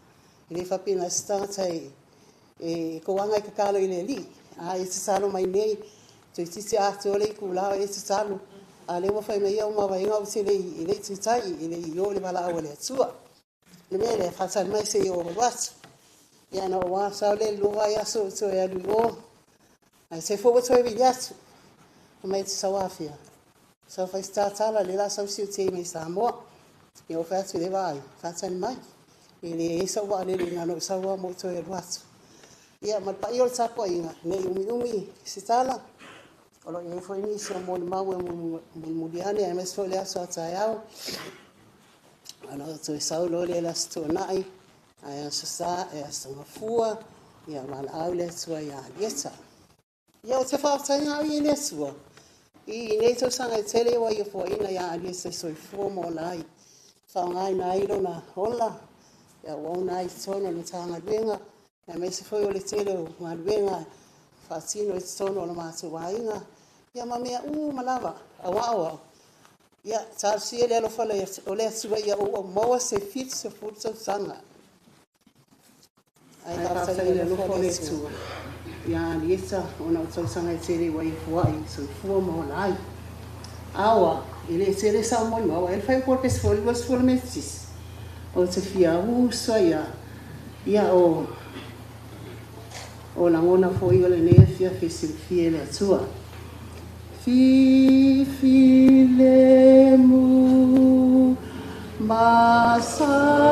[SPEAKER 7] E le faapena se tagata e koaga e tatalo i le Alii. A e tatalo mai nei, toeitiiti atoa le itula o e tatalo. A lea ua fai mai au mavaega ou te le i le i taitai, e le i o le valaau a le Atua. Le mea lea, faatali mai se i ou alu atu. Ia na ou sau lea i le lua vaiaso ou toe alu i o. Ae se foi ua toe vili atu. Fai mai e te sau afea. Sau fai se tatala, lea la sau siuti mai Samoa. Ia ou fai atu i le vaai, faatali mai. E leai sau vaalele na ona ou sau lava ma ou toe alu atu. Ia ma le paia o le tapuaiga, ne i umiumi se tala. O lo o i ai foi nisi o molimau e mulimuli ane, aemaise foi le aso a taeao. Ona ou toe sau loa lea i le Aso Toonai, ae Aso Sa, e Aso Gafua, ia valaau le Atua ia Alieta. Ia ou te faafetai au i le Atua i nei tausaga e tele ua ia foaiina ia Alieta e soifua ma ola ai. Faaaogaina ai lona ola, ia auauna ai i totonu o le Matagaluega, aemaise foi o le tele o galuega faatino i totonu o le matou aiga, ia ma mea uma lava, auao au. Ia, talosia le alofa o le Atua ia ou aumaua se 70 tausaga. Ae faafetai i le alofa o le Atua ia Alieta ona o tausaga e tele ua ia foai soifua ma ola ai. Aoa, e le tele sau molimau, ae le fai o le pesefoli 20 metisi. O te fia uso ia, ia o lagona foi o lenei afiafi e silafia e le Atua. Fifi lemu masanga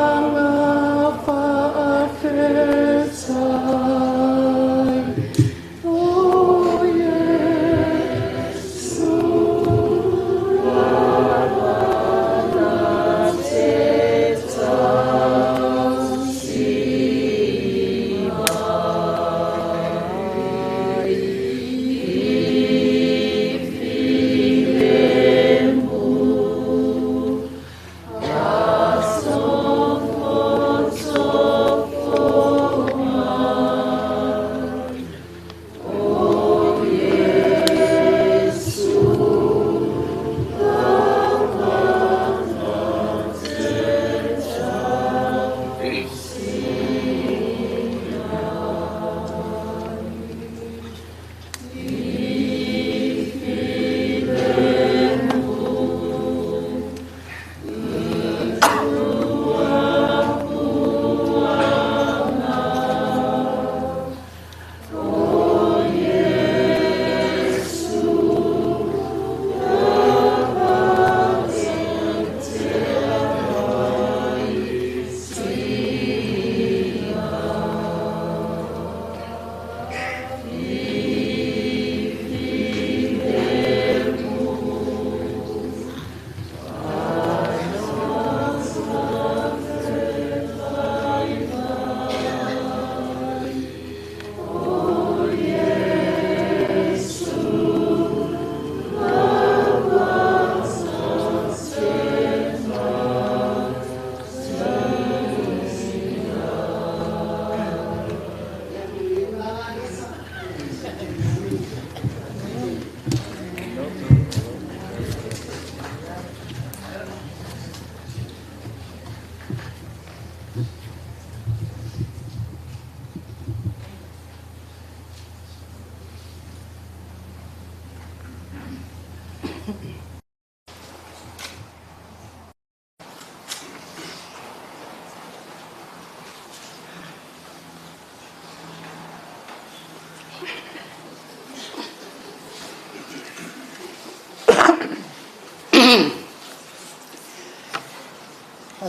[SPEAKER 7] faafetai. O Iesu lava te tausi mai. Fifi lemu.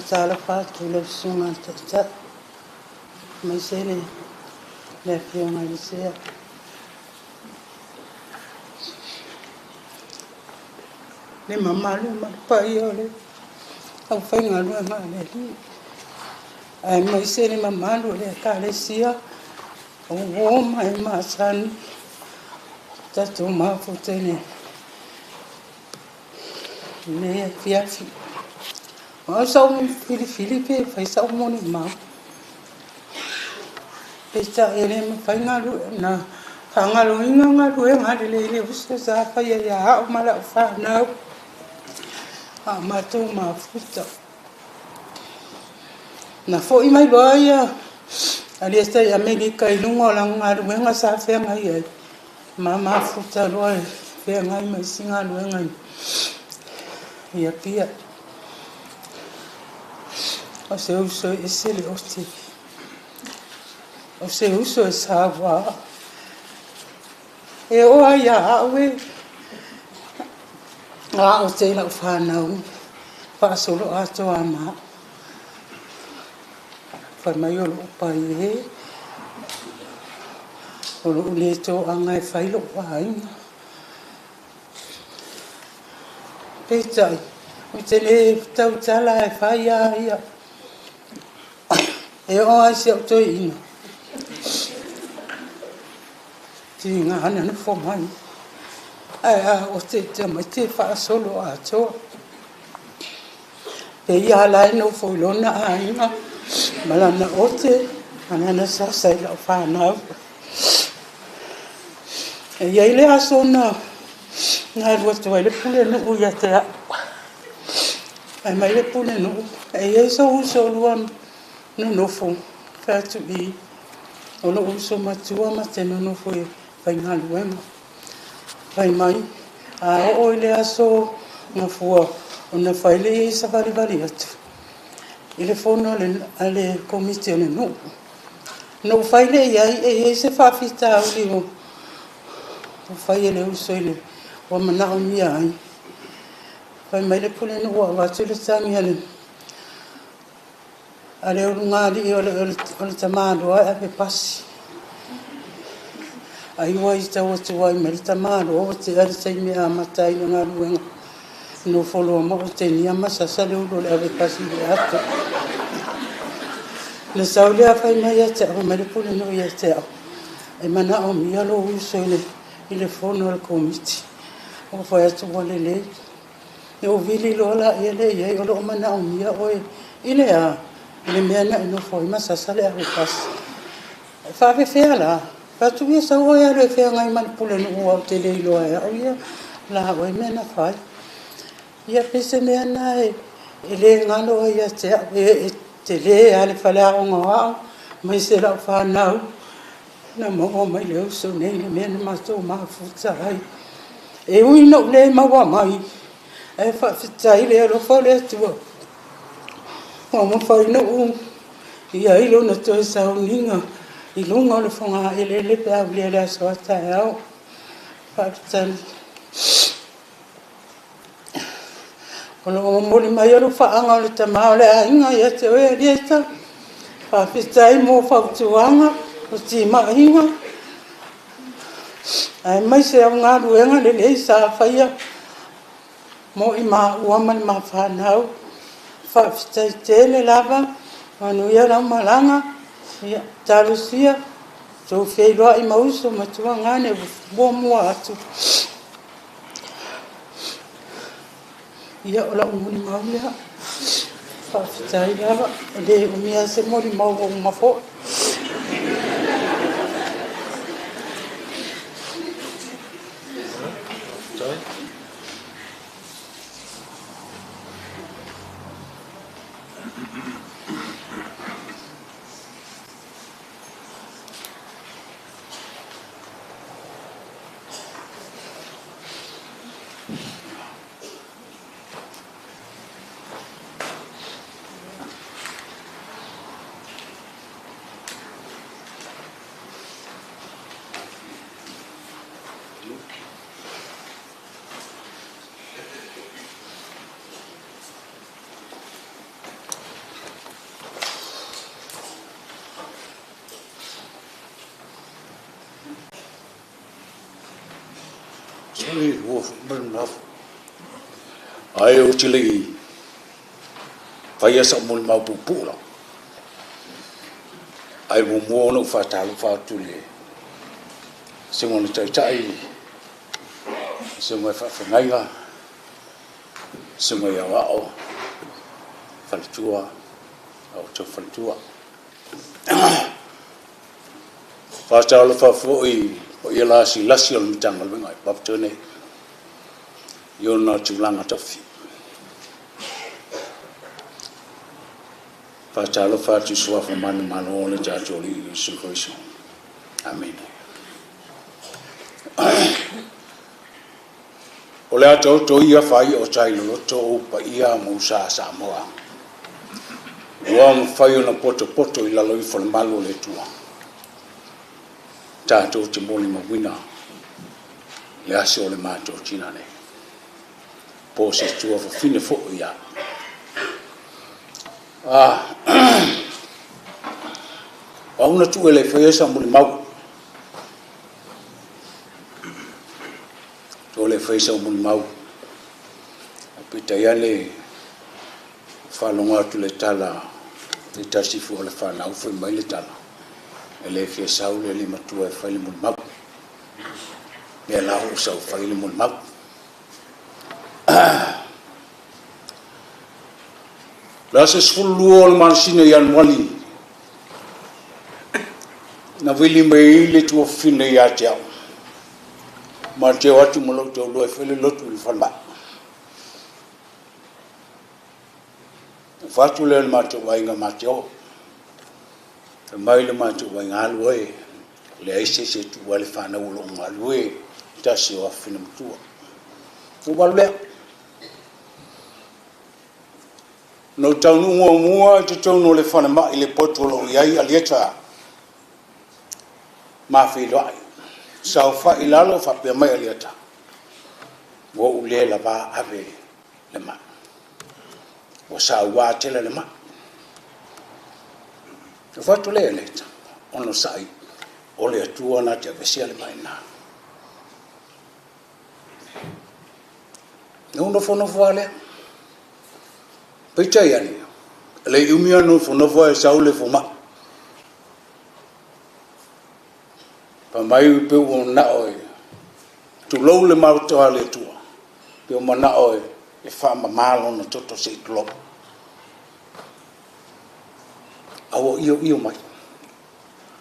[SPEAKER 7] Faatalofa atu i lau Susuga i le Taitai, aemaise le le Afioga i le Sea. Le mamalu ma le paia o le aufaigaluega a le Alii, aemaise le mamalu o le Ekalesia o uo ma e masani tatou mafuta i lenei afiafi. O au sa ou filifili pe fai sau molimau. Peitai e le mafai na faagaloina galuega lelei a le uso sa faia ia au ma lau fanau a o matou mafuta. Na foi mai loa ia Alieta i Amerika i luga o lana galuega sa feagai ai, ma mafuta loa e feagai ma isi galuega i Apia. O se uso e ese le ote, o se uso e saua. E oo lava ia au e a ote i lau fanau faasoloatoa ma au. Fai mai o lou pai e, o lou le toaga e fai lou aiga. Peitai, ou te le tautala e fai lava ia. E oo lava i si au toeaina, tiga na nofo mai, ae a ote tamaiti e faasolo atoa. E ia la e nofo i lona aiga ma lana ote ma lana sasa i lau fanau. E i ai le aso na alu atu ai le pulenuu ia te au. Fai mai le pulenuu, e i ai sou uso o lua nonofo? Fai atu i, o lou uso matua ma te nonofo e faigaluega. Fai mai, a oo i le aso Gafua ona fai lea i savalivali atu i le fono a le komiti o le nuu. Na ou fai lea i ai, e i ai se faafitauli ua fai e le uso i le ua manaomia ai. Fai mai le pulenuu ua avatu le tagi a le ulugalii o le tamaloa e ave pasi. Ai ua ita ua tuai mai le tamaloa ua tea le taimi e amata ai le galuega. Nofo loa ma otegia ma sasa le ulu o le ave pasi i le ato. Na sau lea fai mai ia te au, fai mai le pulenuu ia te au, e manaomia lou uso i le fono a le komiti. Ou fai atu ua lelei. Na ou vili loa laia lea i ai, o lo o manaomia oe i le a? I le mea na e nofo ai ma sasa le ave pasi. E faapefea la? Fai atu ia sau oe e alu e feagai ma le pulenuu aua ou te le iloa e au ia la oe mea na fai. Ia pei se mea lena e le galo ai ia te au, e tele lava le faleaoga o au aemaise lau fanau na maua mai le uso nei i le mea na matou mafuta ai. E ui ina ou le maua mai, ae faafetai i le alofa o le Atua ua mafai ona ou i ai lona toe sauniga i luga o le fogaeleele pe a aulia le aso a taeao. Faafetai. O lo o momoli mai alofaaga o le tama o le aiga ia te oe Alieta. Faafetai mo fautuaga, o timaiga, aemaise au galuega lelei sa faia mo i maua ma le ma fanau. Faafetai tele lava, manuia lau malaga, ia talosia outou feiloai ma uso ma tuagane ua muamua atu. Ia o lau molimau lea. Faafetai lava, e le umi lava se molimau ua uma foi.
[SPEAKER 8] Oi, ua foi mai lena foi. Ae ou te le i faia sau molimau puupuu lava, ae muamua ona ou faatalofa atu i le Susuga i le Taitai, Susuga i Faafeagaiga, Susuga i Aoao, Faletua, a outou faletua. Faatalofa foi i paia lasilasi o le Matagaluega i Papeto nei i ona tulaga tofi. Faatalofa atu i suafa manumalo o le tatou Alii Iesu Keriso. Amene. O le a taoto ia faai'a o tai loloto ou paia ma ou sa Samoa, ua mafai ona potopoto i lalo ifo o le malu o le Atua, tatou te molimauina le aso o le matou tina nei, po o se tuafafine foi ia. O au na tuu e le faia sa molimau, o le fai sau molimau, peitai ane faalogo atu le tala se tasi foi o le fanau fai mai le tala, e le fia sau le alii matua e fai le molimau. Lea la ua sau fai le molimau. Le aso 12 o le masina Ianuari, na vili mai ai le tuafafine ia te au, ma te o atu ma lou taulua e fai le lotu i le falemai. Na fatu lea le matou aiga ma te o. Fai mai le matou aiga alu oe, leai se isi e tuua ai le fanau o lo o galue tasi o afafine matua. Ua alu lea. Na ou taunuu muamua i totonu o le falemai i le potu o lo o i ai Alieta ma feiloai. Saofai i lalo faapea mai Alieta, ua ou le lava ave le mai. Ua saua tele le mai. Na fai atu lea Alieta, onosai, o le Atua na te aveesea le mai lena. Na ou nofonofo lava lea. Peitai ane, e le i umi ona nofonofo ae sau le fomai. Fai mai pe ua manao e tulou le maota a le Atua, pe ua manao e faamama lona toto se i tulou. A ua ioio mai,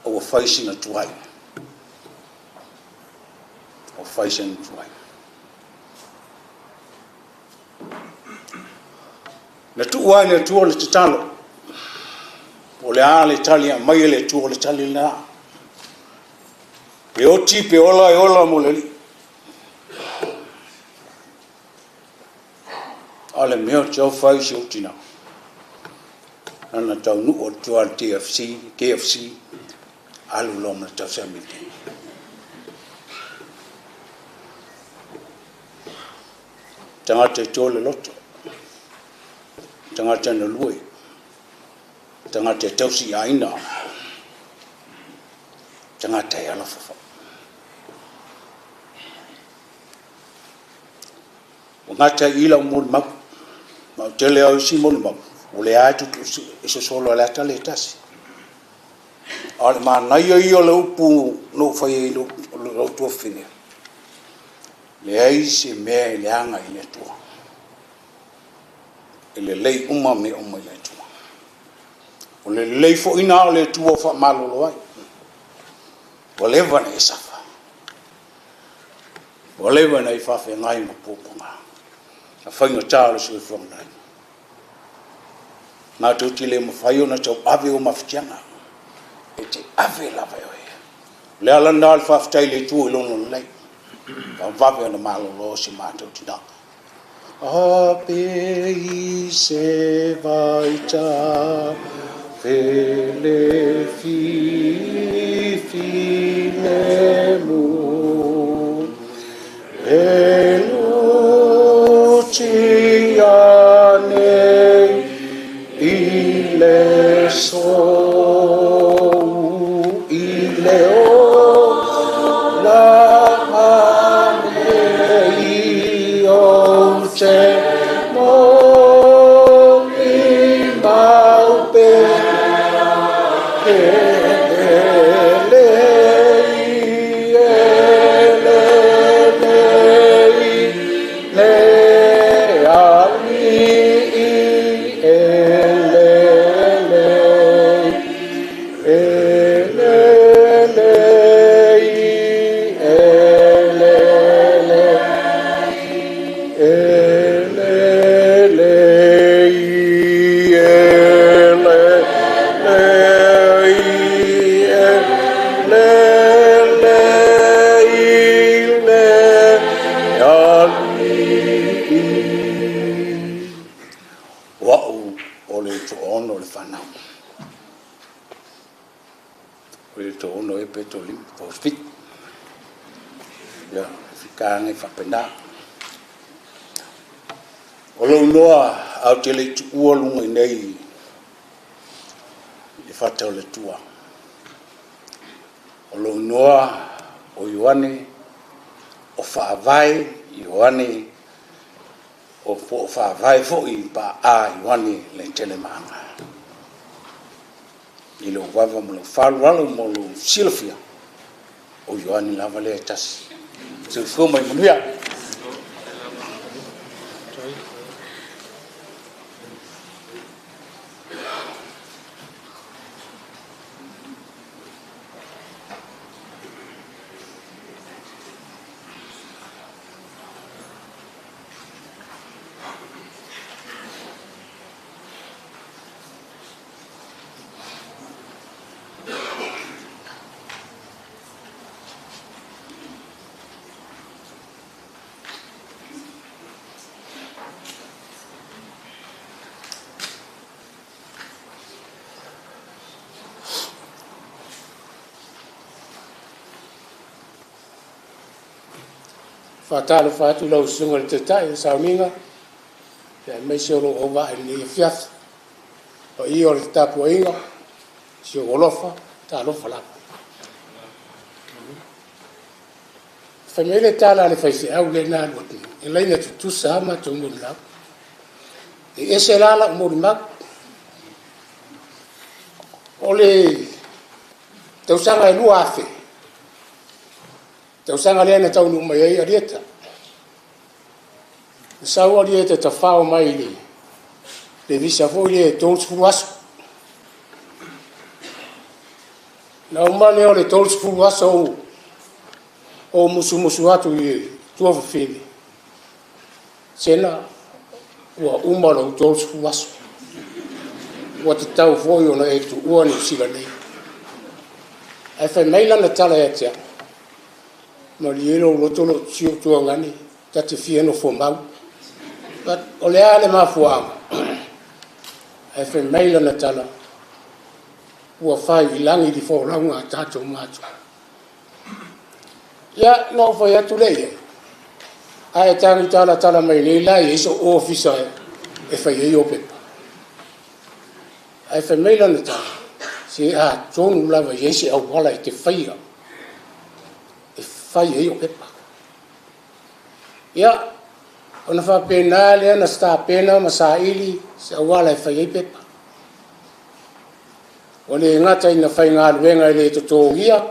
[SPEAKER 8] a ua fai sina tuai. Ua fai sina tuai. Na tuu lava e le Atua le tatalo, po o le a le tali e aumai e le Atua, o le tali lena. Pe oti pe ola, e ola mo le Alii. A o le mea ou te ofo ai i si ou tina, na taunuu atu lava i le KFC, alu loa ma le tausami i le teine. Tagata e to le loto, tagata na lue, tagata e tausi i aiga, tagata e alofa foi. Ua gata i i lau molimau, ma o tele lava o isi molimau, ua leai tutu e sosolo ai le ata lea e tasi. A o le manaia ia o le upu na ou faia i lou tuafafine, leai se mea e leaga i le Atua. E lelei uma mea uma i le Atua. O le lelei foi na o le Atua o faamalolo ai. Ua leva ona e safa. Ua leva ona e faafeagai ma puapuaga. Na faigata o le soifuaga nei. Matou te le mafai ona tauave o mafatiaga. E te ave lava e oe. O le ala lena o le faafetai i le Atua i lona lelei. Vavave ona malolo si matou tina. A pe i se vaita fe le fi fi le mu e lu ti ane i le so i le o la ane. le e le le le alii e le le e le le e le le e le le e le le e le le le alii. O au o le toono le whanau. O le toono e pe to lima, po fit. Ia, fika ngai whapena. O lou noa au te le tuua lunga i nei i fata o le tua. O lou noa o Ioane o Faavae Ioane o po o Faavae foi pa a Ioane le tele maanga. I lou vava ma lou faaaloalo mo lou silafia, o Ioane lava lea e tasi. Soifua ma ia manuia.
[SPEAKER 9] Faatalofa atu lau Susuga i le Taitai o le Sauniga, aemaise o lou auvaa i lenei afiafi. Le paia o le tapuaiga, si ou alofa, talofa lava. Fai mai le tala a le faifeau lea na alu atu nei, e laina tutusa lava matou molimau. E ese la lau molimau. O le tausaga e 2000, tausaga lea na taunuu mai ai Arieta. Na sau Arieta e tafao mai i le visa foi lea e 30 aso. Na uma lea o le 30 aso ou musumusu atu i tuafafine, Sena, ua uma lou 30 aso. Ua tatau foi ona e tuua Niu Sila nei. Ae fai mai lana tala ia te au, malie lou loto si ou tuagane, ta te fia nofo mau. But o le a le mafuaaga? Ae fai mai lana tala, ua fai i lagi le folauga a tatou matua. Ia, na ou fai atu lea i ai, a e tagi talatala mai nei la e i ai sou ofisa e fai ai ou pepa. Ae fai mai lana tala, se atonu lava e i ai se auala e te faia e fai ai ou pepa. Ia, ona faapena lea na tapena ma saili se auala e fai ai pepa. Ua le gata ina faigaluega e le totogia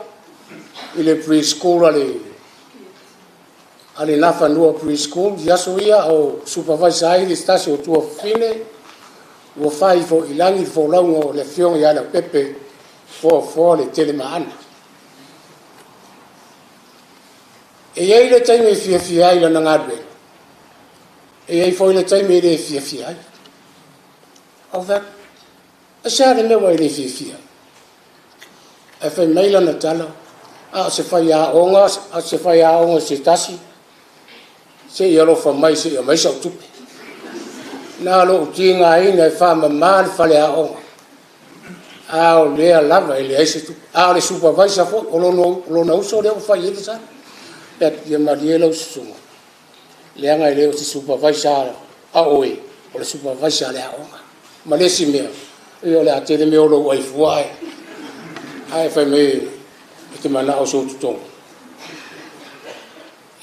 [SPEAKER 9] i le preschool a le Nafanua Preschool i aso ia o supervisor ai le tasi o tuafafine, ua fai foi i lagi le folauga o le afioga ia Leaupepe Foafoa le Telemaana. E i ai le taimi e fiafia ai i lana galuega, e i ai foi le taimi e le fiafia ai. Ou fai atu, aisea le mea ua e le fiafia ai? Ae fai mai lana tala, a o se faiaoga, a o se faiaoga se tasi, se i alofa mai se i aumai sau tupe. Na lou tigaina e faamama le faleaoga, a o lea lava e leai se tupe. A o le supervisor foi, o lona uso lea ua fai i ai le sala. Ia malie lau susuga, leaga e le o se supervisor a oe, o le supervisor a le aoga. Ma le isi mea, ia o le a tele mea o lou ai fua ae fai mai e te manao i sou totogi.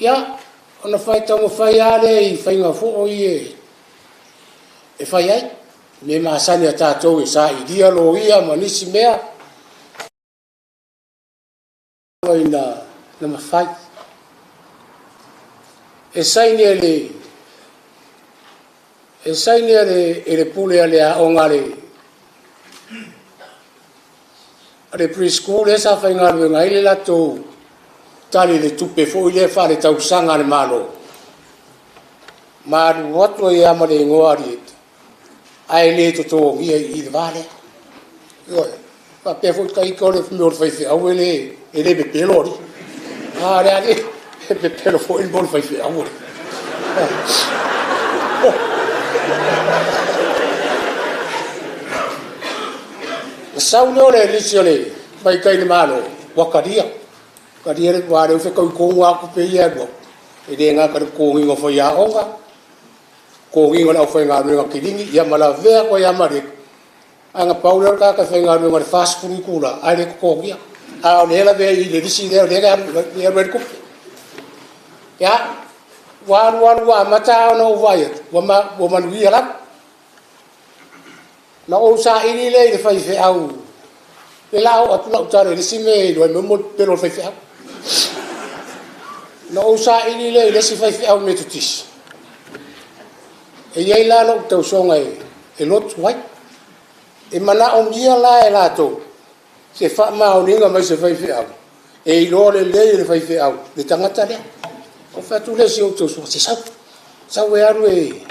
[SPEAKER 9] Ia, ona fai taumafai lava lea i faiga foi ia e fai ai, mea masani a tatou e sailia loia ma nisi mea. lava ina na mafai e saini e le e saini e le, e le pule a le aoga a le a le preschool lea sa faigaluega ai le latou tali i le tupe foi lea faaletausaga a le Malo, ma alu atu ai lava ma le igoa Arieta, ae le totogia i i le va lea. Ioe, faapea foi ita o le mea o le faifeau e le pepelo alii. A le alii, e pepelo foi le mea o le faifeau. Na sau lea o le lisi o le mai tai i le Malo, ua talia. Talia le aua o lea ua fetaui tonu lava tupe ia e alu atu, e le gata i le totogiina o faiaoga, totogiina o le aufaigaluega kilini, ia ma lavea atu ai lava ma le ae na pau lea o le tagata e faigaluega i le 40 itula ae le totogia. A o lea e lavea i le lisi lea o lea e alu ai le tupe. Ia, ua alu alu ua amata ona ou vaai atu ua manuia lava. Na ou saili lea i le faifeau, le la oo atu lau tala i le isi mea e iloa ai mo le pepelo o le faifeau. Na ou saili lea i le isi faifeau metotisi, e i ai la lou tausoga e lotu ai. E manaomia la e latou se faamaoniga mai se faifeau e iloa lelei e le faifeau le tagata lea. Ou fai atu lea i si ou tausoga, se sau, sau e alu e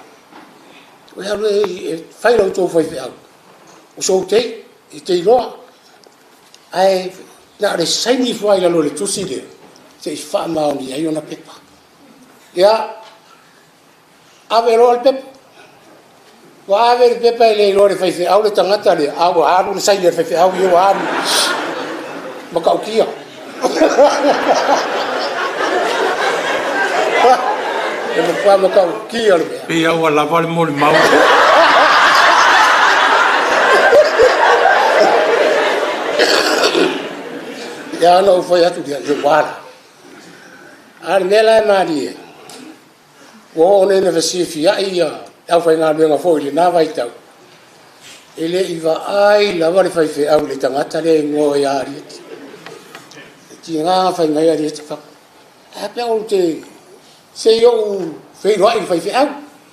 [SPEAKER 9] fai la outou faifeau, o sou tei, e te iloa. Ae na o le saini ifo lava i lalo o le tusi lea, se i faamaonia ai ona pepa. Ia, ave loa le pepa. Ua ave le pepa e le iloa e le faifeau le tagata lea, a ua alu le saini a le faifeau ia ua alu. Matautia. E matua matautia le mea.
[SPEAKER 10] Pei lava ua lava le molimau.
[SPEAKER 9] Ia ona ou fai atu lea, ia ua ala. A o le mea la e malie, ua oo nei ina fesifiai le aufaigaluega foi i lena vaitau, e le i vaai lava le faifeau i le tagata lea e igoa ia Arieti. E tiga ona fai mai Arieti, fai atu, ae a pe a ou te se i ou feiloai i le faifeau.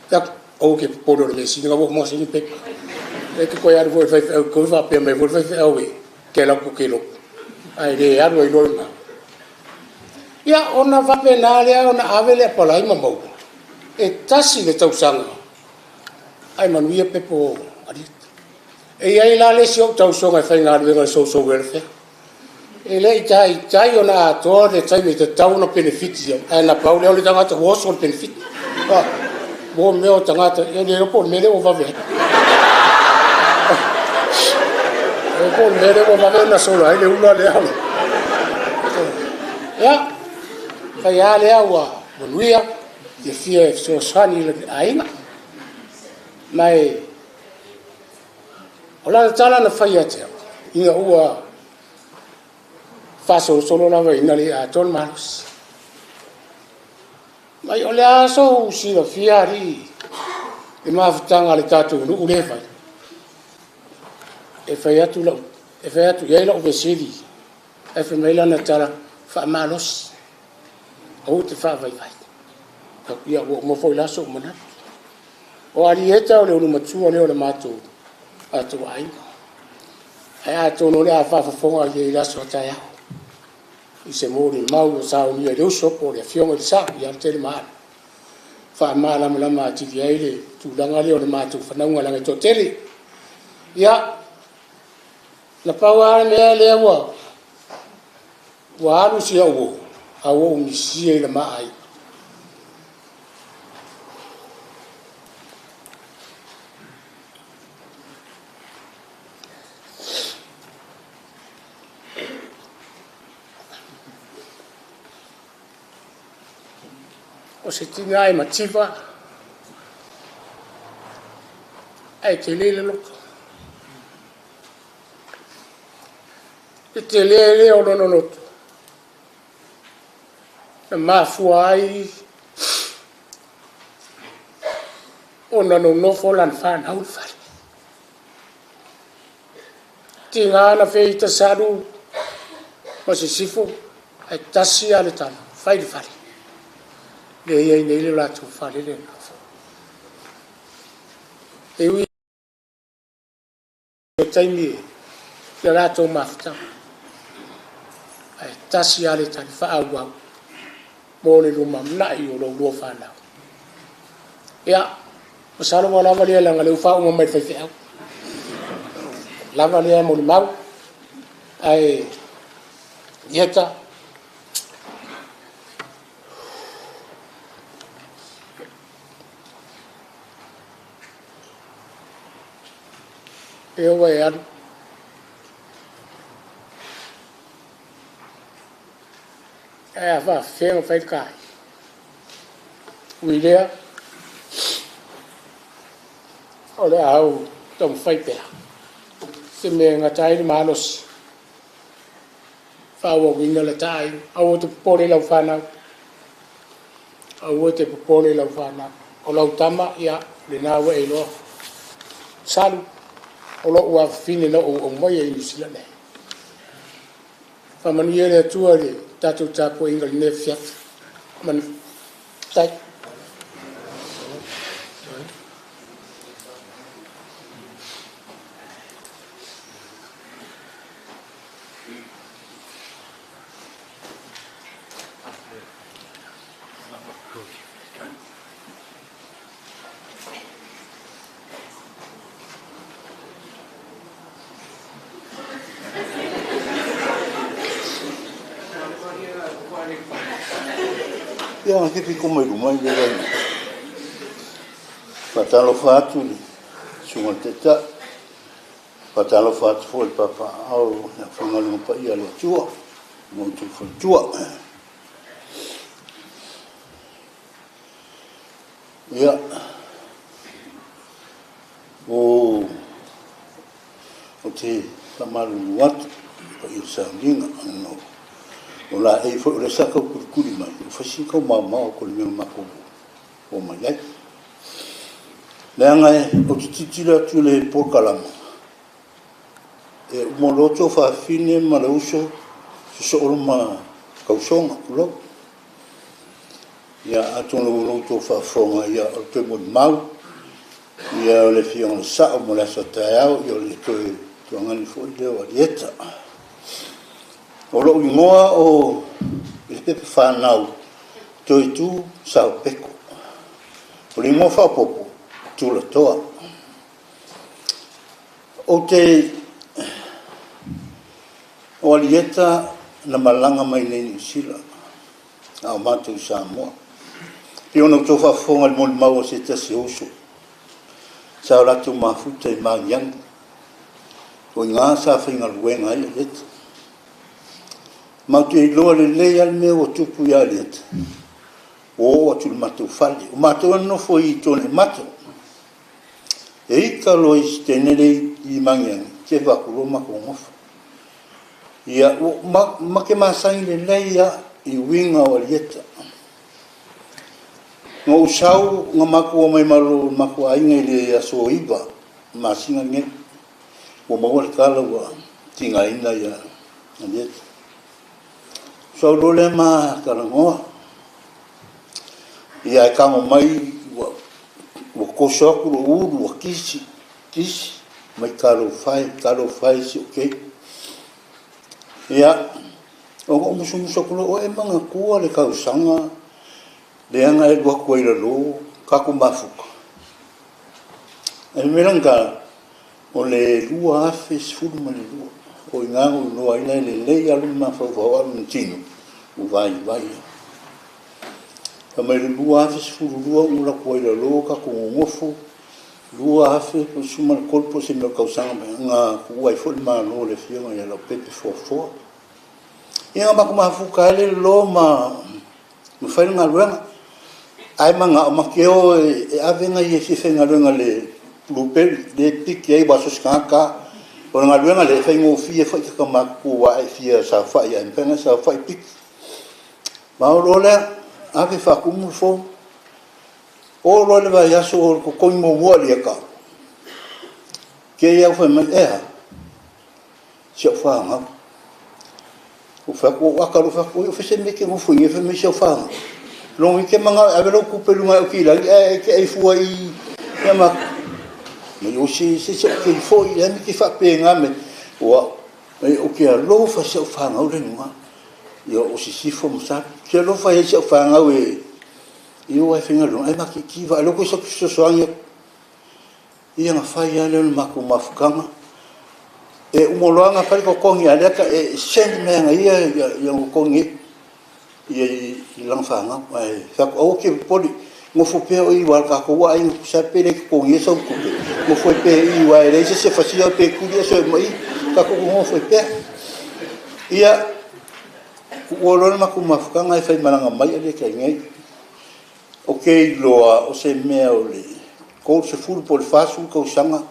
[SPEAKER 9] Fai atu, aua e te popole o le mea sili o lena ua uma ona saini pepa. E te toe alu foi i le faifeau i totonu faapea mai foi le faifeau e te alu atu ou te lotu, ae le alu ai loa i ina. Ia, ona faapena lea ona ave le apalai ma maua, e tasi le tausaga ae manuia pepa o Arieti. E i ai la le isi ou tausoga e faigaluega i le Social Welfare, e le i taitai ona atoa le taimi e tatau ona penefiti ai, ae na pau lea o le tagata ua oso le penefiti. Mo mea o tagata, e le iloa po o le mea lea ua vave ai. E po o le mea lea ua vave ona sola ai le ula lea. Ia, fai lava lea ua manuia, fiafia e fesoasoani i le aiga. Ma e, o lana tala na fai ia te au, ina ua faasolosolo lava ina le atoa le malosi. Mai o le a sou silafia alii i mafutaga a le tatou nuu lea e fai. E fai atu lau, e fai atu i ai lau fesili, ae fai mai lana tala, faamalosi, aua te faavaivai. Ia ua uma foi la sou manatu. O Alieta o le ulumatua lea o le matou atou aiga. Ae atonu o le a faafofoga i ai i le aso a taeao i se molimau ua saunia i le uso po o le afioga i le Sao ia Letelemaana. Faamalamalama atili ai le tulaga lea o le matou fanauga leaga e toatele. Ia, na pau lava le mea lea ua ua alu si au uo, a ua ou misia i le ma aiga. O se tina e mativa ae tele le loto. Le tele lea o lona loto na mafua ai ona nonofo lana fanau i le fale. Tiga na feita salu ma sisifo. Ae tasi lava le tala, fai le fale. Lea e i ai nei le latou fale lea e nonofo. E ui o taimi i le latou mafutaga, ae tasi lava le tali faaauau mo le lumanai o lo oulua fanau. Ia, masalo ua lava lea leaga o lea ua faauma mai e le faifeau. Lava lea molimau, ae Ieta, e ua e alu, ae a faafefea ona fai le kai? Ui i lea, o le a ou taumafai pea se mea e gata ai le malosi faaauauina le ta aiga. Aua te popole i lau fanau, aua te popole i lau fanau. O lau tama, ia, lena ua e iloa. Salu, o lou afafine na ou aumaia i Niu Sila nei. Faamanuia le Atua i le tatou tapuaiga i lenei afiafi. Manu, tai.
[SPEAKER 8] Ia, te pito mai luma i le Faatalofa atu i le susuga i le Taitai, faatalofa atu foi i le papaaao o le aufaigaluega paia a le Atua ma outou faletua. Ia, ou te faamalulu atu i le paia o le sauniga, ona o laei foi o lea sa tau tulituli mai, ua fai sina tau maomao atu o le mea na matou omai ai. Leaga ou te tilotilo atu i le polokalama, e uma loa tuafafine ma le uso sosoo loa ma tausoga, tulou. Ia atonu o lo outou faafofoga, ia o le toe molimau, ia o le Afioga i le Sao mo le aso a taeao, ia o le toe tuagani foi lea o Alieta. O lou igoa o i le pepa fanau, Toetu Sao Peko. O le igoa faaopoopo, Tulatoa. Ou te o Alieta na malaga mai nei i Niu Sila, a o matou i Samoa. E pei ona outou faafofoga i le molimau a se tasi o uso, sa o latou mafuta i Magiagi. O i ina sa faigaluega ai Alieta. Matou te iloa lelei lava le mea ua tupu ia Alieta, ua oo atu i le matou fale. O matou e nonofo i Tuanaimato. E ita loa i si teine lea i Magiagi, tepa atu loa matou nonofo. Ia, ua ma te masani lelei lava i uiga o Alieta. Na ou sau na matou omai ma lo matou aiga i le aso 9 masina lenei. Ua maua le tala ua tigaina ia Alieta. Sau loa lea ma talanoa. Ia ae tago mai ua toso atu lou ulu ua kisi, kisi mai talofa e, talofa e i si ou keiki. Ia, ona ou musumusu atu loa, ua e manatua le tausaga lea na e alu atu ai i lalo tatou mafuta? Ae fai mai lana tala, o le 2012. O i ina na ou iloa ai la e lelei lava lona mafaufau a o lona tino ua vaivai lava. Fai mai le 2012 na ou alu atu ai i lalo tatou nonofo, 2013 po o se mea o le tausaga na tuua ai foi le Malo e le Afioga ia Leaupepe Foafoa. Ia na matou mafuta ai lea i lalo ma fai le galuega. Ae manao ma te o e ave nai e fia faigaluega i le blueberry lea e piki ai aua so o se tagata lava. O le galuega lea e faigofie foi tagata matutua aua a e fia saofai lava e mafai ona e saofai piki. Ma o loa lea, ave faatumu le form. Oo loa i le vaiaso o le totogi muamua o Alieta, te i lava ua fai mai, e a? Si au fanau. Ou fai atu, ou aka loa, fai atu, oi o fea se mea e te nofo ai nei fai mai si au fanau. Logo e te manao e ave lau tupe i luga e oki i lagi ae e te ai fua i ia ma mai o se se se o te foi le te faapena me o au mai o ke alofa si au fanau le luga ia o Sisifo ma Sa ke alofa ai si au fanau e i o ai faigaluega ai ma ki ki va loko sa fesoasoani ia na fai lava lea o le matou mafutaga. E uma loa ona fai le totogi a lea e send mai ana ia ia totogi ai ia i lana fanau. Ae fai atu, aua te popole, nofo pea oe i aua o le tatou aiga tusa lava pe le totogia sau tupe, nofo ai pea i i aua e leai se isi e fasia oe pe tuli oe ma i, tatou nonofo ai pea. Ia, tuua loa le matou mafutaga ae faimalaga mai Amerika i inei. Ou te iloa o se mea o le 30 po o le 40 tausaga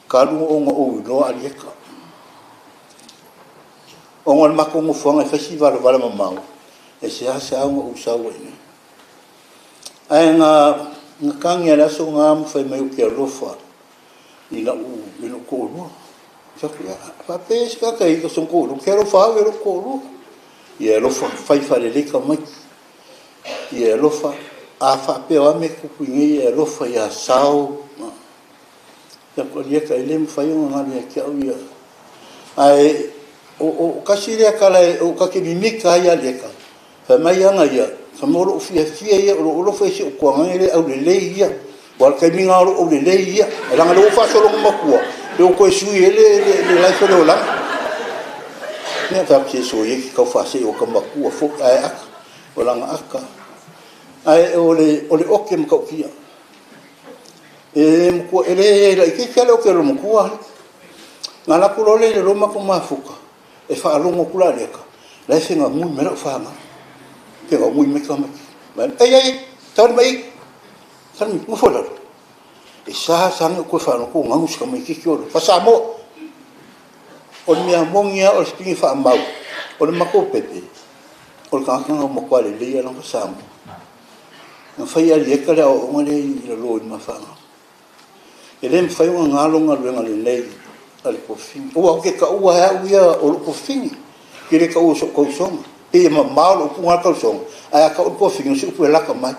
[SPEAKER 8] talu ona ou iloa Alieta. Ona o le matou nofoaga e fai si valavala mamao, e seasea ona ou sau ai i inei. Ae na tagi lava i le aso lena ma fai mai ou te alofa i lou toalua. Ou fai atu, ia, a faapea e ese tagata e ia i sona toalua, ou te alofa au i lou toalua. Ia e alofa, fai faalelei tamaiti. Ia e alofa, a faapea o a mea e tutupu i inei, ia e alofa ia Sao. Fai atu, Alieta, e le mafai ona galo ia te au ia. Ae o tasi lea tala o ta te mimita ai ia Alieta, fai mai ana ia, fai mai o lou fiafia ia, o lou alofa ia i si ou tuagane lea e aulelei ia. Aua o le taimi lena o lou aulelei ia. Ae leaga o lea ua ou faasolo ina matua, lea ua toe sui ai le life o le olaga. Ia, fai atu, se soia e te tau faasee ua ta matua foi, ae aka, o lana aka. Ae o le ote matautia. E matua, e le laitiiti lava le ote o le matua alii. Na alu atu loa lea i le matou mafuta, e faalogo atu la Alieta, la e fegamui mai lau fanau. Fegamui mai tamaiti. Ei, ei, tali mai i, tali mai, nofo i lalo. E sa sa ona ou toe faalogo atu o nanu si tamaitiiti o Faa-Samoa. O le mea moni lava o le pigi faamau, o le matou pepe, o le tagata na matua lelei lava lana Faa-Samoa. Na fai e Alieta le aoaoga lea i lalo i le ma fanau. E le mafai ona galo galuega lelei a le tuafafine. Aua ou te taua e au ia o lou tuafafine, ou te le taua o so'u tausoga. Pei e mamao lou upu lena tausoga, ae a tau le tuafafine, o se upu e lata mai,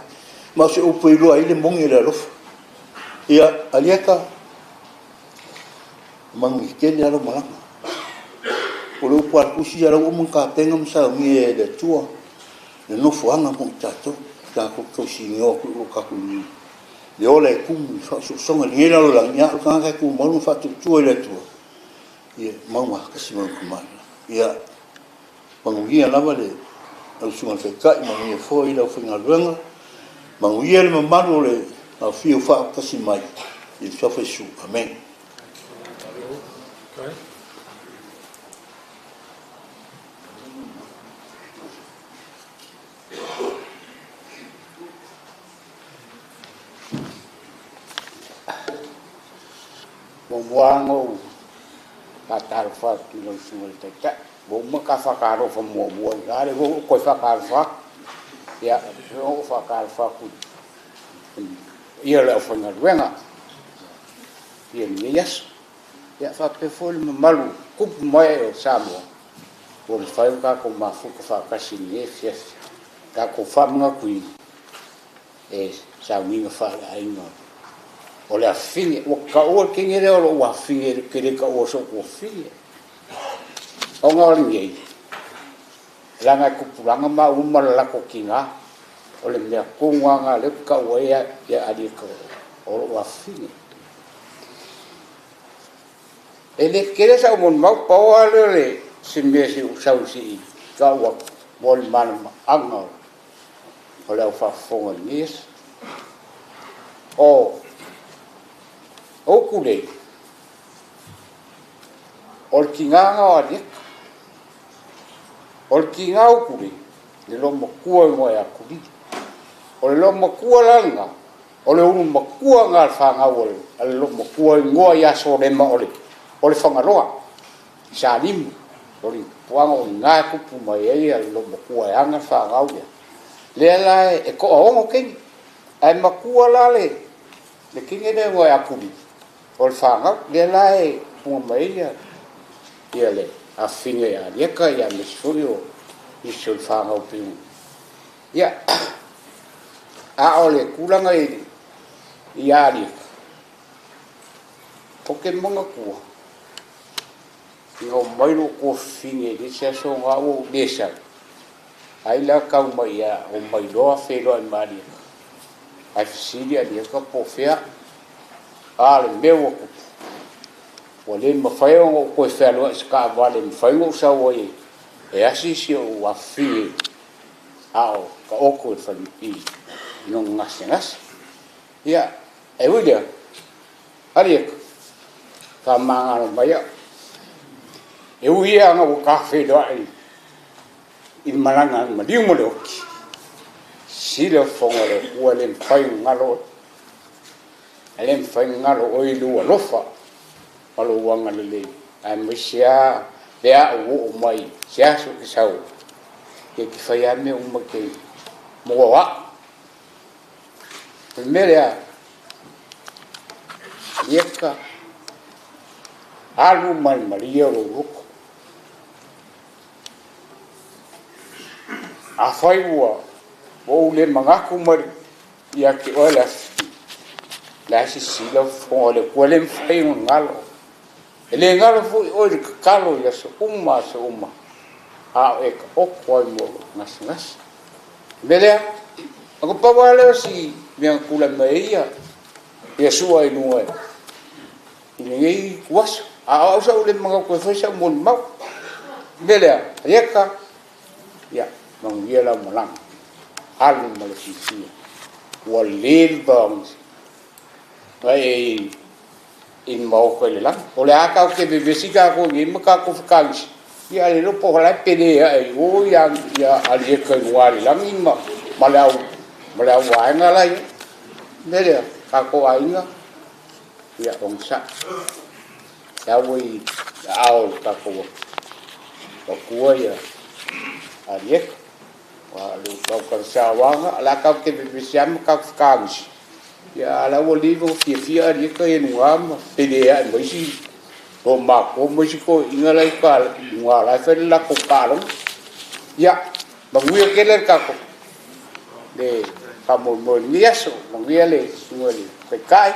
[SPEAKER 8] ma o se upu e iloa ai le moni o le alofa. Ia, Alieta, manuia tele lava lau malaga. O le upu a le Tusi, ia o la ua uma ona tapena ma saunia e le Atua le nofoaga mo i tatou, tatou te tausisoa atu i o tatou i le ola e tumu i faaosoosoga i lenei lalolagi, a o le tagata e tumau lona faatuatua i le Atua, ia mau gafatasi ma Lona tamaoaiga. Ia manuia lava le lau Susuga i le Taitai, manuia foi le aufaigaluega, manuia le mamalu o le aofia ua faatasi mai i le suafa o Iesu. Amene.
[SPEAKER 3] Okay.
[SPEAKER 10] Muamua lava ona ou faatalofa atu i lau Susuga i le Taitai. Ua uma ta faatalofa muamua i ina, lea foi ua ou toe faatalofa atu. Ia, faapea foi ona ou faatalofa atu i le paia o le aufaigaluega i lenei aso. Ia faapea foi le mamalu tupu ma ee o Samoa ua mafai ona tatou mafuta faatasi i lenei afiafi, tatou faamanatuina e sauniga faaleaiga o le afafine. Ua taua le teine lea o lou afafine, ou te le taua o so'u tuafafine. Ona o lenei, leaga e tupulaga maua ma le latou tiga. O le mea tonu lava lena o lea ou te taua ai ia Alieta o lou afafine. E le tele sau molimau, pau lava lea o le se mea se i ou sau se i tau atu mo le malamalamaaga o le au faafofoga i lenei aso. O upu nei, o le tiga lena o Alieta. O le tiga o Pule, le loomatua igoa ia Kulili. O le loomatua la lena, o le ulu matua lena a le fanau a le loomatua igoa ia Solema o le Fagaloa, Salimu, o le puaga o i ina e tupu mai ai le loomatua e ana le fanau lea. Lea la e toaono teine, ae matua la le teine lea igoa ia Kulili, o le fanau, lea la e puga mai ai le afafine ia Alieka ia aemaise foi o nisi o le fanau pei ia a o le tulaga i ia Alieka o ke manatua ina omai lou tuafafine i le isi aso na ua ou le sau ai la tau mai ia omai loa feiloai ma Alieka ae fesili Alieka po o fea a le mea ua tupu ua le mafai ona ou toe fealuai i se taavale e mafai ona ou sau ai e asi si ou afafine a o taoto i le fale i lona gasegase. Ia, e ui lea, Alieka, faamagalo mai au. E ui ia ina ua ta feiloai i le malaga a le maliu ma le oti, sila fofoga o le Atua e le mafai ona galo oe. E le mafai ona galo oe i lou alofa ma lou agalelei, aemaise lava pe a ou oo mai se aso e te sau ai, e te fai lava mea uma e te mo au. O le mea lea, Alieka, alu ma le malie o lou loto. Afai ua ou le manatu mai ia te oe le aso, le a sisila fofoga o le Atua, e le mafai ona galo. E le galo foi oe i le tatalo i aso uma aso uma, a o e taoto ai mo lou gasegase. O le mea lea, na pau lava lea o si mea na tulai mai ai ia Sua i luga i lenei ituaso. A o au sa ou le manatu e fai sau molimau. O le mea lea, Alieka, ia, manuia lau malaga, alu ma le fiafia. Ua leva ona e i le maota i le lagi. O le a tatou te vevesi tatou i inei ma tatou fekagisi, ia ae le iloa po o la e pele ae i o ia Alieka i luga i le lagi ma le au vaega la e i ai. O le mea lea, tatou aiga, ia onosai. La ua i aao o le tatou Atua ia Alieka. Aua o le tau la tatou te vevesi lava ma tatou fekagisi, ia a o la ua leva ona fiafia Alieka ia i luga ma pele ae ma isi toamatua ma isi toeaiina la e i luga o la e fai le latou taaloga. Ia, manuia tele le tatou le faamoemoe i lenei aso. Manuia le susuga i le Taitai,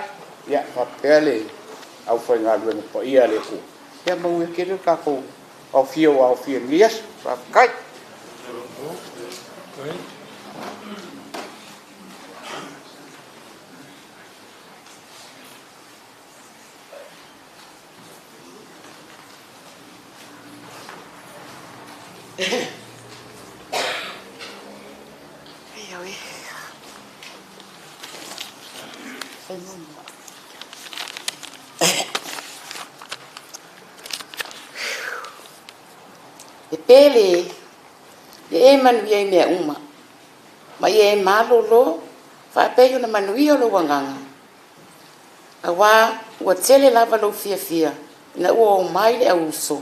[SPEAKER 10] ia faapea le aufaigaluega paia a le Atua. Ia manuia tele le tatou aofia ua aofia i lenei aso. Faafetai.
[SPEAKER 11] E pele e, ia e manuia i mea uma, ma ia e malōlō faapei ona manuia lou agaga, auā ua tele lava lou fiafia ina ua oo mai le au uso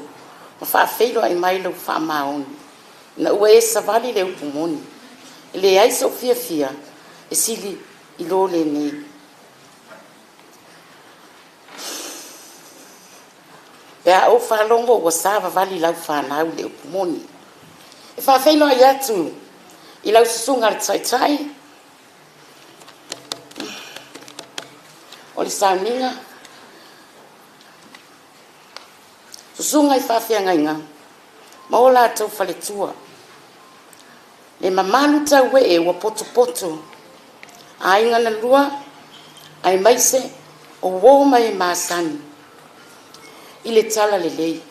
[SPEAKER 11] ma faafeiloai mai lou faamaoni, ina ua e savali le upu moni. E leai sou fiafia e sili i lo lenei. Pe a ou faalogo ua savavali lau fanau i le upu moni. E faafeiloai atu i lau susuga le taitai o le sauniga, susuga i faafeagaiga ma o latou faletua, le mamalu tauee ua potopoto, aiga na lua, aemaise o uo ma e masani i le talalelei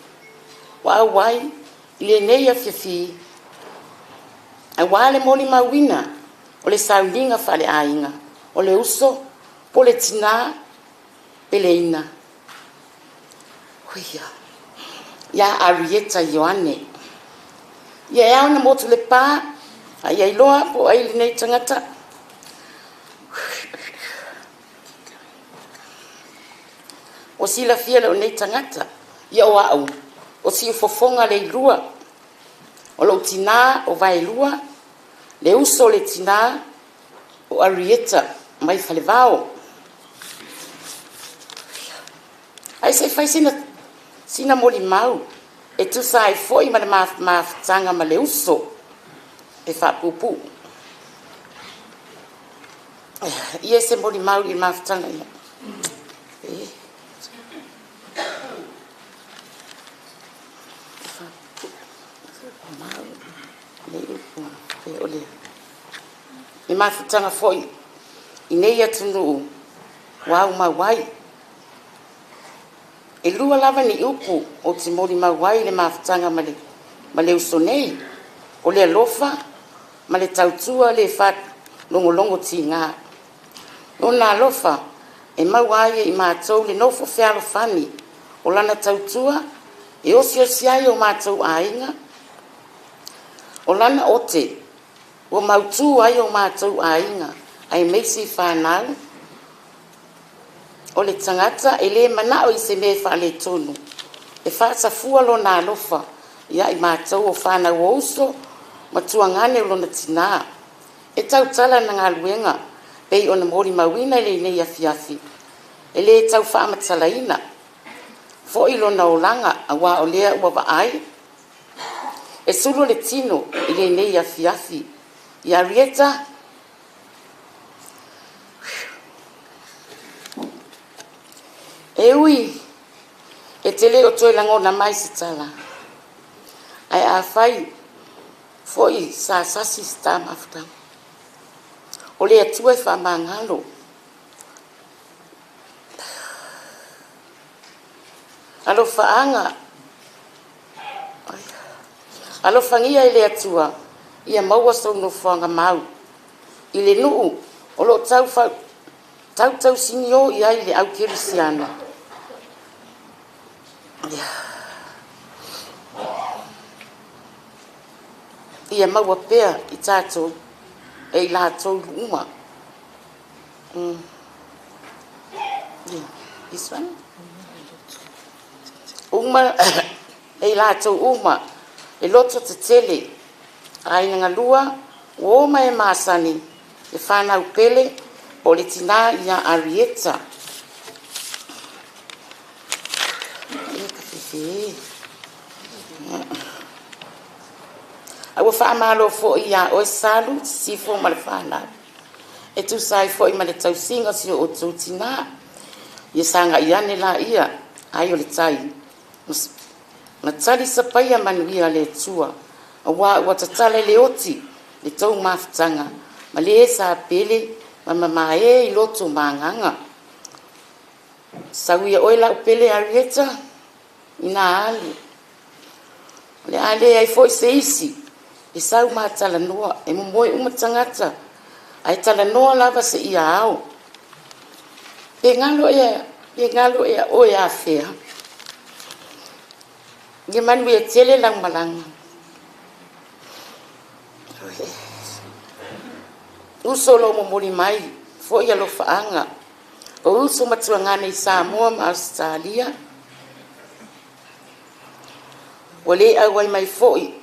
[SPEAKER 11] ua auai i lenei afiafi auā le molimauina o le sauniga faaleaiga o le uso po o le tinā peleina Huia. Ia Arieta Ioane. Ia e ao ona motu le pa, a ia iloa po o ai lenei tagata. Ua silafia lou nei tagata, ia o a'u, o Siufofoga Leilua, o lou tinā o Vaelua, le uso o le tinā o Arieta mai Falevao. Ae se i fai sina molimau. E tusa ai foi ma le mafutaga ma le uso e faapuupuu. Ia se molimau i le mafutaga ia. E. Le mafutaga foi i nei atunuu ua aumau ai. E lua lava ni upu ou te molimau ai i le mafutaga ma le uso nei, o le alofa ma le tautua le faalogologo tiga. Lona alofa e maua ai e i matou le nofo fealofani, o lana tautua e osiosi ai o matou aiga, o lana ote ua mautu ai o matou aiga aemaise i fanau. O le tagata e le manao i se mea faaletonu, e faasafua lona alofa ia i matou o fanau o uso ma tuagane o lona tinā. E tautala na galuega pei ona molimauina i lenei afiafi, e le tau faamatalaina foi lona olaga auā o lea ua vaai e sulu le tino i lenei afiafi. Ia Arieta, e ui e te le o toe lagona mai se tala, ae afai foi sa sasi se ta mafutaga, o le Atua e faamagalo. Alofaaga, alofagia e le Atua ia maua sou nofoaga mau i le nuu o loo tautausinio i ai le au kerisiano. Ia maua pea i tatou e i latou uma. Yeah, this one. Uma e i latou uma e loto tetele aiga galua ua oma e masani le fanau pele o le tinā ia Arieta. E ka fefe. A ua faamalo foi iā oe Salu, Sisifo ma le fanau. E tusa ai foi ma le tausiga o si o outou tinā. Ia sagai ane laia ai o le tai. Ma tali sapaia manuia a le Atua, auā ua tatala i le oti le tou mafutaga ma le sa pele ma mamae i loto ma agaga. Sau ia oe lau pele Arieta ina alu. O le a leai foi se isi e sau ma talanoa, e momoe uma tagata, ae talanoa lava seia ao. Pe galo ea, pe galo ea oe afea. Ia manuia tele lau malaga. Uso lo momoli mai foi alofaaga o uso matuagane i Samoa ma Ausetalia. Ua le auai mai foi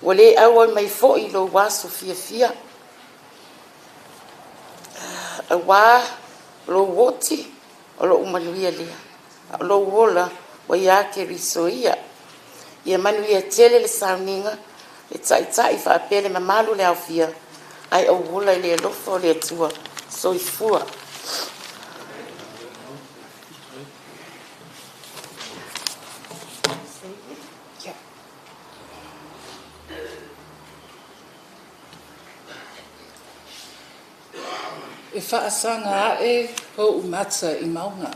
[SPEAKER 11] Ua le auai mai foi lou aso fiafia, auā lou oti o lou manuia lea, a o lou ola ua iā Keriso ia. Ia manuia tele le sauniga, le taitai faapea le mamalu o le aofia, ae ou ola i le alofa o le Atua. Soifua.
[SPEAKER 12] E faasaga ae ou mata i mauga.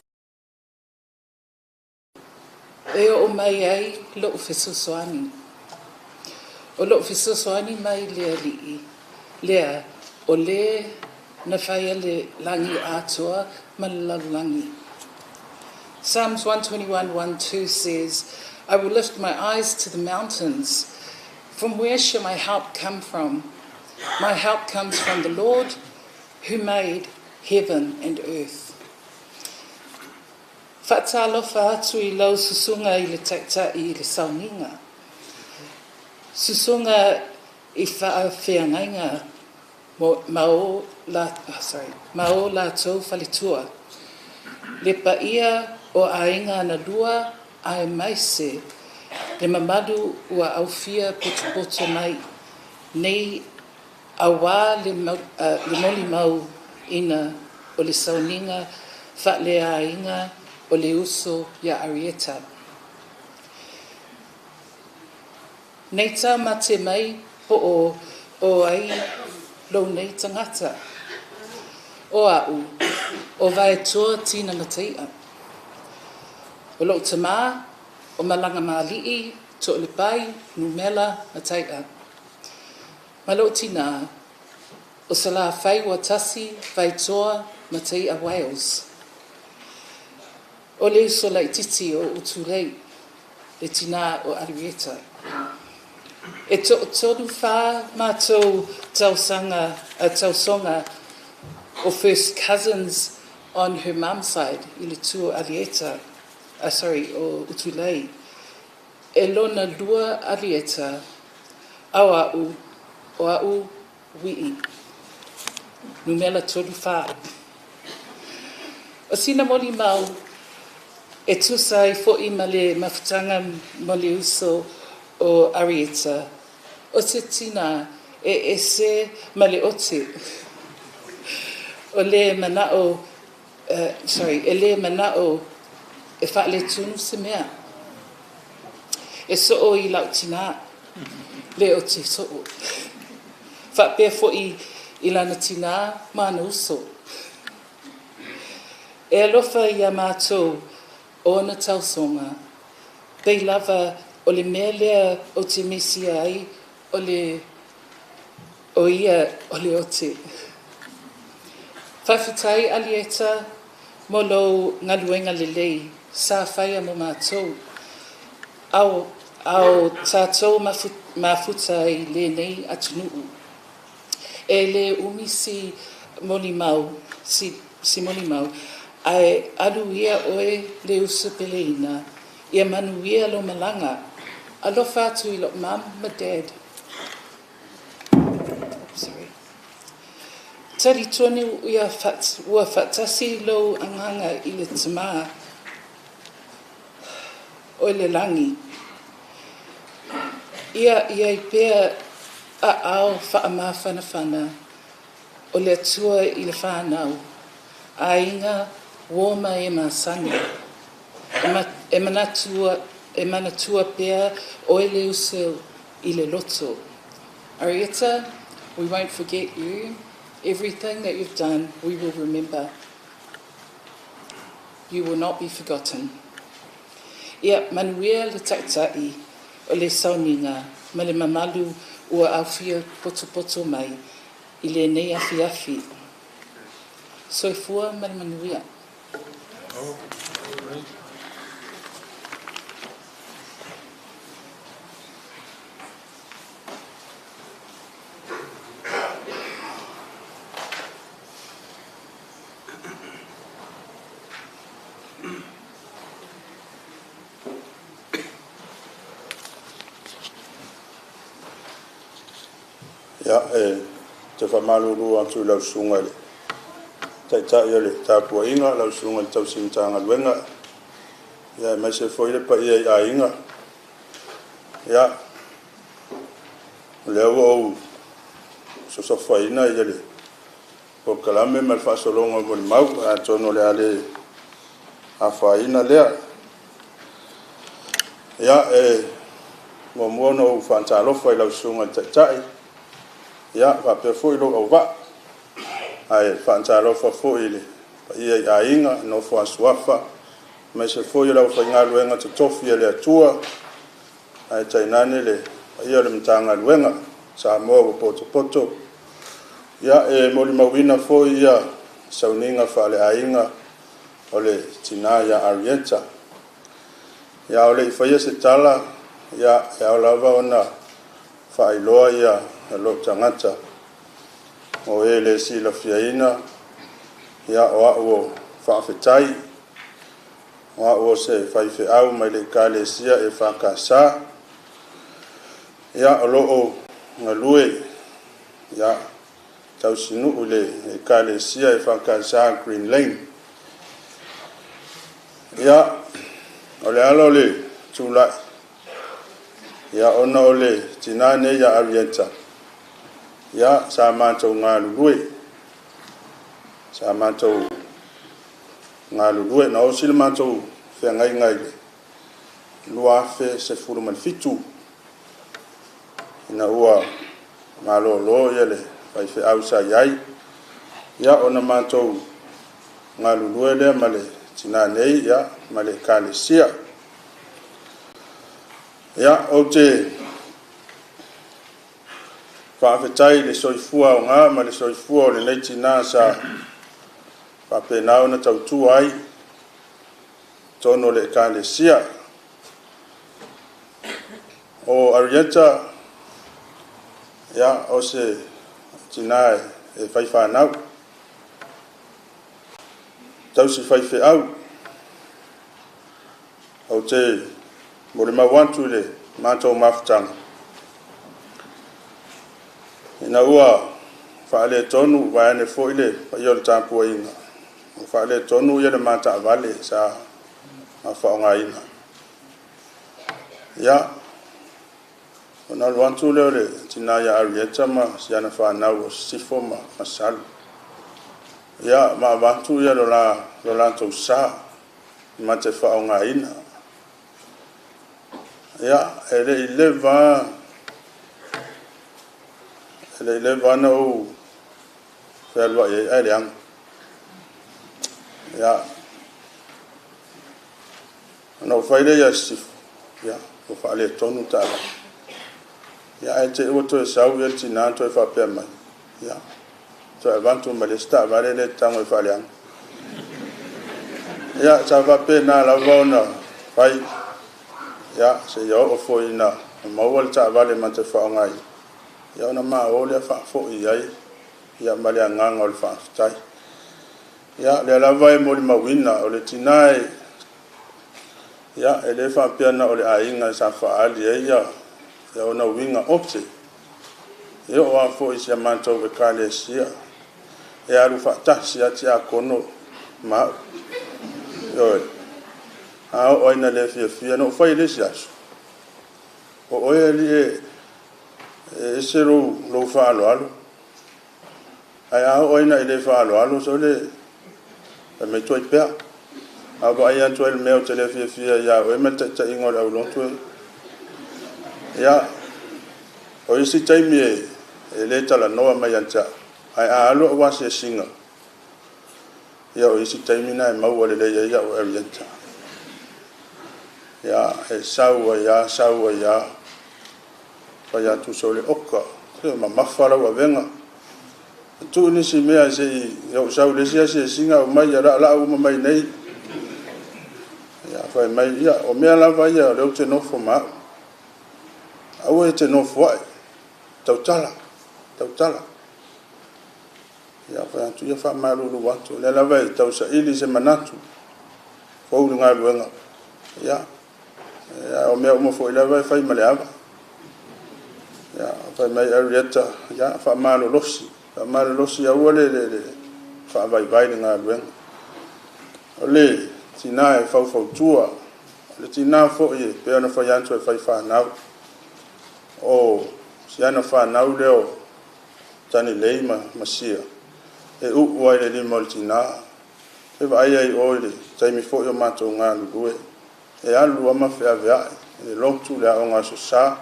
[SPEAKER 12] E oo mai ai lo'u fesoasoani. O lo'u fesoasoani mai le Alii lea o le na faia le lagi atoa ma le lalolagi. Psalms 121, 1 2 says, I will lift my eyes to the mountains. From where shall my help come from? My help comes from the Lord who made heaven and earth. Faatalofa atu i lau susuga i le Taitai i le sauniga. Susuga i faafeagaiga ma o, la, oh, sorry, ma o latou faletua. Le paia o aiga na lua aemaise le mamalu ua aufia potopoto mai nei auā le molimauina o le sauniga faaleaiga o le uso ia Arieta. Nei taumate mai po o o ai lou nei tagata. O a'u, o Vaetoa Tina Mataia. O lo'u tamā, o Malagamaali'i To'olepai Numela Mataia. Ma lo'u tinā, o Salafaiuatasi Vaetoa Mataia Wales. O le uso laitiiti o Utulei, le tinā o Arieta. E toatolu fa matou tausaga tausoga o first cousins on her mum's side i le tu o Alieta, sorry, o Utulei. E lona lua Alieta, a o a'u, o a'u Wii. Numela 34. O sina molimau e tusa ai fo'i ma le mafutaga mo le uso o Arieta, o se tinā e ese ma le ote. O le mana'o, sorry, e lē mana'o e faaletonu se mea. E so'o i la'u tinā le ote so'o. Faapea fo'i i lana tinā ma ana uso. E alofa iā matou o ona tausoga, pei lava o le mea lea ou te misia ai o le o ia o le ote. Faafetai Alieta mo lou galuega lelei sa faia mo matou, a o tatou mafuta i lenei atunuu. E lē umi si molimau, si molimau, ae alu ia oe le uso peleina, ia manuia lou malaga. Alofa atu i lou mum ma dad. Sorry. Talitonu ia ua faatasi lou agaga i le Tamā o le lagi. Ia i ai pea aao faamafanafana o le Atua i le fanau, aiga, uo ma e masani. E manatua pea oe le uso i le loto. Arieta, we won't forget you. Everything that you've done, we will remember. You will not be forgotten. Ia manuia le Taitai o le sauniga ma le mamalu ua aufia potopoto mai i lenei afiafi. Soifua ma le manuia.
[SPEAKER 5] Ia, e te faamalulu atu i lau susuga i le Taitai o le tapuaiga, lau susuga i le tausi Matagaluega, ia aemaise foi le paia i aiga. Ia, o lea ua ou sosofaina ia le polokalame ma le faasologa o molimau, atonu o le a le afaina lea. Ia, e muamua ona ou faatalofa i lau susuga i le Taitai, ia faapea foi lou auvaa, ae faatalofa foi i le paia i aiga, nofo a suafa, aemaise foi o le aufaigaluega totofi a le Atua, ae tainane le paia o le Matagaluega Samoa ua potopoto. Ia, e molimauina foi ia sauniga faaleaiga o le tina ia Arieta. Ia, a o le i faia se tala, ia, e ao lava ona faailoa ia lou tagata. O e le silafiaina, ia, o au o Faafetai, o au o se faifeau mai le Ekalesia EFKS. Ia, o lo o galue, ia, tausinuu i le Ekalesia EFKS Green Lane. Ia, o le ala o le tulai, ia ona o le tinā nei ia Arieta, ia sa matou galulue, sa matou galulue. Na osi le matou feagaiga i le 2017, ina ua malolo le faifeau sa i ai, ia ona matou galulue lea ma le tina nei ma le Ekalesia. Ia, ou te faafetai i le soifua aoga ma le soifua o lenei tina sa faapena ona tautua ai i totonu o le Ekalesia. O Arieta, ia, o se tina e fai fanau, tausi faifeau. Ou te molimau atu i le matou mafutaga, ina ua faaletonu, vaeane foi le paia o le tapuaiga, ua faaletonu le ma taavale sa faaaogaina. Ia, ona alu atu lea o le tina ia Arieta ma si ana fanau o Sisifo ma Salu. Ia, ma avatu lo latou sa ma te faaaogaina. Ia, e le i leva na ou fealuai ai ae leaga. Ia, ona ou fai lea ia Sisifo, ia, ua faaletonu le taavale. Ia, ae te i ua toe sau le tina toe faapea mai, ia, toe avatu ma le isi taavale lea e tago e faaleaga. Ia, sa faapena lava ona fai, ia, seia oo foi ina maua le taavale ma te faaaogaina, ia ona ma o lea faafoi i ai, ia ma le agaga o le faafetai. Ia, lea lava e molimauina, o le tina e, ia, e le faapea na o le aiga sa faaali ai ia ona uiga ote, e oo lava foi i si a matou Ekalesia, e alu faatasi lava tiakono ma au. Ioe. A oo lava ina le fiafia, na ou fai i le isi aso, o oe alii e ese lou faaaloalo, ae a oo lava ina e le faaaloalo, sole, fai mai tuai pea. A vaai atu ai i le mea ou te le fiafia ia oe ma le taitaiga o le aulotu. Ia, o isi taimi e le talanoa mai ia te au, ae a alu au asiasiga, ia o isi taimi na e maua lelei ai au e Arieta. Ia, e sau ai lava, sau ai lava, fai atu sole oka, se mamafa lau avega. Tuu nisi mea se i ou sau i le isi asiasiga aumai ia laalau uma mai nei. Ia, fai mai, ia, o mea lava ia o lea ou te nofo ma au. Aua e te nofo ai, tautala, tautala. Ia, fai atu, ia faamalulu atu. O lea lava e tausaili se manatu, fou le galuega. Ia, o mea uma foi lava e fai ma le ava. Ia, fai mai Arieta, ia, faamalolosi. Faamalolosi aua le faavaivai le galuega. O le tina e faufautua, o le tina foi e pei ona fai atu e fai fanau. O si ana fanau lea o Tanilei ma Sia, e uu ai le lima o le tina. E vaai ai o i le taimi foi o matou galulue, e alu lava ma feaveai, le lotu, le aoga aso Sa.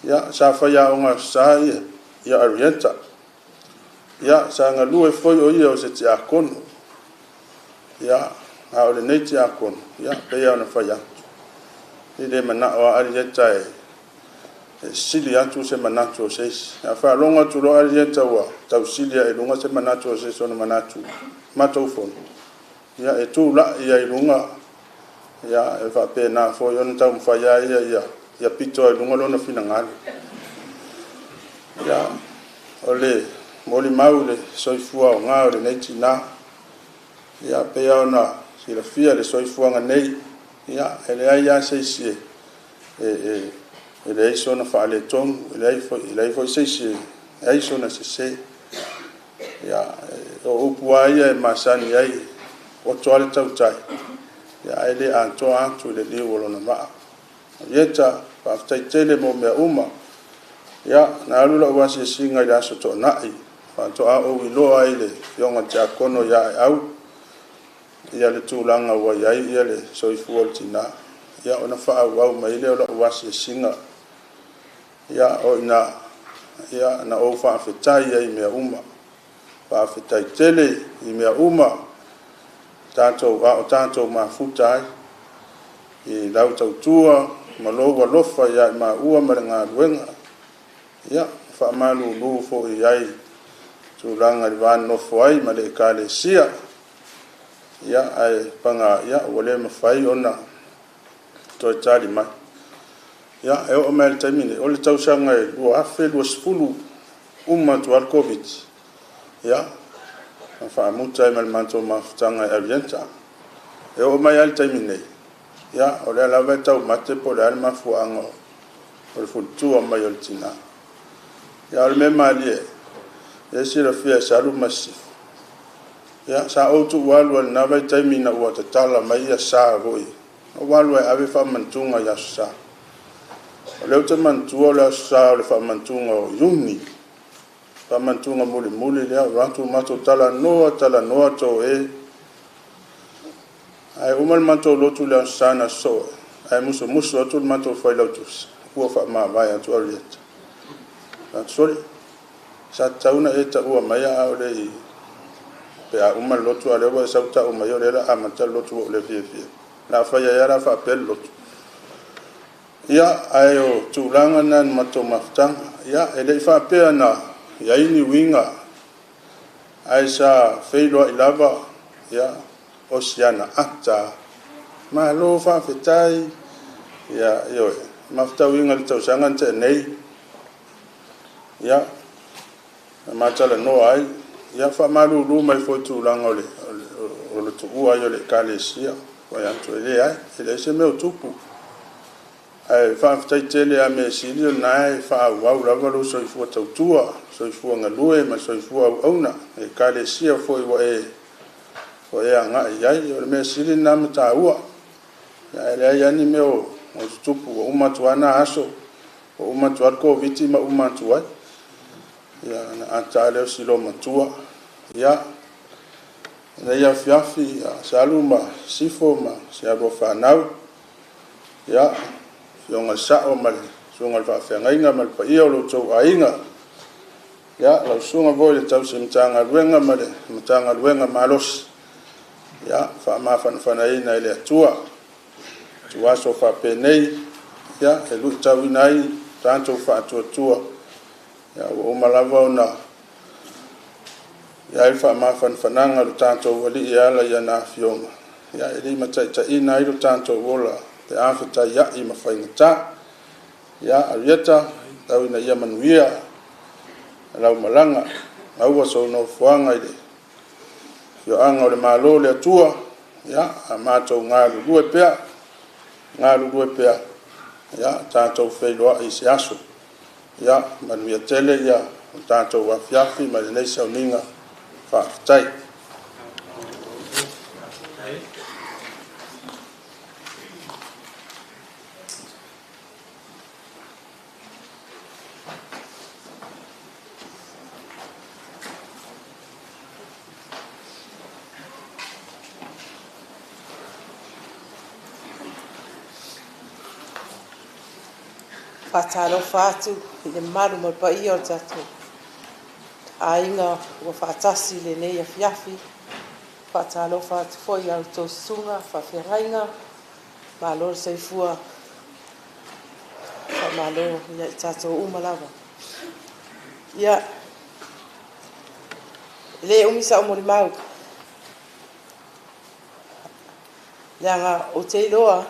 [SPEAKER 5] Ia, sa fai aoga aso Sa ia Arieta. Ia, sa galue foi o ia o se tiakono. Ia, a o lenei tiakono, ia, pei ona fai atu. E le manao a Arieta e sili atu se manatu o se isi. A faalogo atu loa Arieta ua tausili ae i luga se manatu o se isi ona manatu, matou fono, ia, e tulai ai i luga, ia, e faapena foi ona taumafai ai ia pito ai i luga lona finagalo. Ia, o le molimau i le soifua aoga o lenei tina, ia, pei ona silafia le soifuaga nei, ia, e leai lava se isi e leai sona faaletonu, e leai foi se isi e leai sona sese. Ia, o upu lava ia e masani ai, oto lava le tautai, Ia, ae le atoa atu i le liu o lona vaa. Ieta, faafetai tele mo mea uma. Ia, na alu lau asiasiga i le Aso Toonai, faatoa ou iloa ai i le afioga i le Tiakono ia Aeau, ia le tulaga ua i ai ia le soifua o le tina. Ia, ona faaauau mai lea o lau asiasiga. Ia, o i ina, ia, na ou faafetai ai i mea uma. Faafetai tele i mea uma tatou, a o tatou mafuta ai i lau tautua ma lou alofa ia i maua ma le galuega. Ia, faamalulu foi i ai tulaga i le va nonofo ai ma le Ekalesia. Ia, ae paga, ia, ua le mafai ona toe tali mai. Ia, e oo mai le taimi nei, o le tausaga e 2020, uma atu lava le Koviti, ia, na faamuta ai ma le matou mafutaga e Arienta. E oo mai lava le taimi nei, ia, o lea lava e taumate po o le a le mafuaaga o le fulitua mai o le tina. Ia, o le mea malie, e silafia e Salu ma Sisifo. Ia, sa ou tuualu i lena vaitaimi ina ua tatala mai ia sa foi. Ou alu e ave faamantuga i Aso Sa. O lea ou te manatua o le Aso Sa o le faamantuga o Iuni. Faamantuga mulimuli lea, o atu matou talanoa, talanoa toe. Ae uma le matou lotu le Aso Sa na sosoo, ae musumusu atu le matou failautusi, ua faamavae atu Arieta. Sole, sa tatau ona e taua mai a o le i pe a uma le lotu, a o lea ua e sau tau mai o lea o le a amata le lotu ua ou le fiafia. O le a fai ai lava la faapea le lotu. Ia, ae o tulaga na na matou mafutaga. Ia, e le i faapea na i ai ni uiga, ae sa feiloai lava, ia, o si ana ata. Malo faafetai. Ia, ioe, mafutauina i le tausaga na tea nei. Ia, na matalanoa ai. Ia, faamalulu mai foi i tulaga o le tuua ai o le Ekalesia. Fai atu e leai, e leai se mea o tupu. Ae faafetai tele a mea sili o lena e faaauau lava lou soifua tautua, soifua galue ma soifua auauna, Ekalesia foi ua e agai i ai. O le mea sili lena ma taua. Ae leai lava ni mea o tutupu, ua uma atu lava na aso, ua uma atu lava le Koviti ma uma atu ai. Ia, ona ata lava lea o si loomatua. Ia, lenei afiafi, Salu ma Sifo ma si a lua fanau, ia, afioga i le Sao ma le susuga i le Faafeagaiga ma le paia o lo outou aiga, ia, lau susuga foi i le tausi Matagaluega ma le Matagaluega malosi, ia, faamafanafanaina e le Atua. Ituaso faapenei, ia, e luitauina ai tatou faatuatua, ia, ua uma lava ona i ai le faamafanafanaga o le tatou Alii e ala i ana afioga, ia, e limataitaiina ai lo tatou ola pe a fetaiai ma faigata. Ia, Arieta, tau ina ia manuia lau malaga, maua sou nofoaga i le afioaga o le Malo o le Atua, ia, a matou galulue pea, galulue pea, ia, tatou feiloai i se aso. Ia, manuia tele ia o tatou afiafi ma lenei sauniga. Faafetai.
[SPEAKER 12] Faatalofa atu i le mamalu ma le paia o le tatou aiga ua faatasi i lenei afiafi. Faatalofa atu foi i a outou susuga faafeagaiga, malo le soifua, faamalo ia i tatou uma lava. Ia, e le umi sau molimau, leaga ou te iloa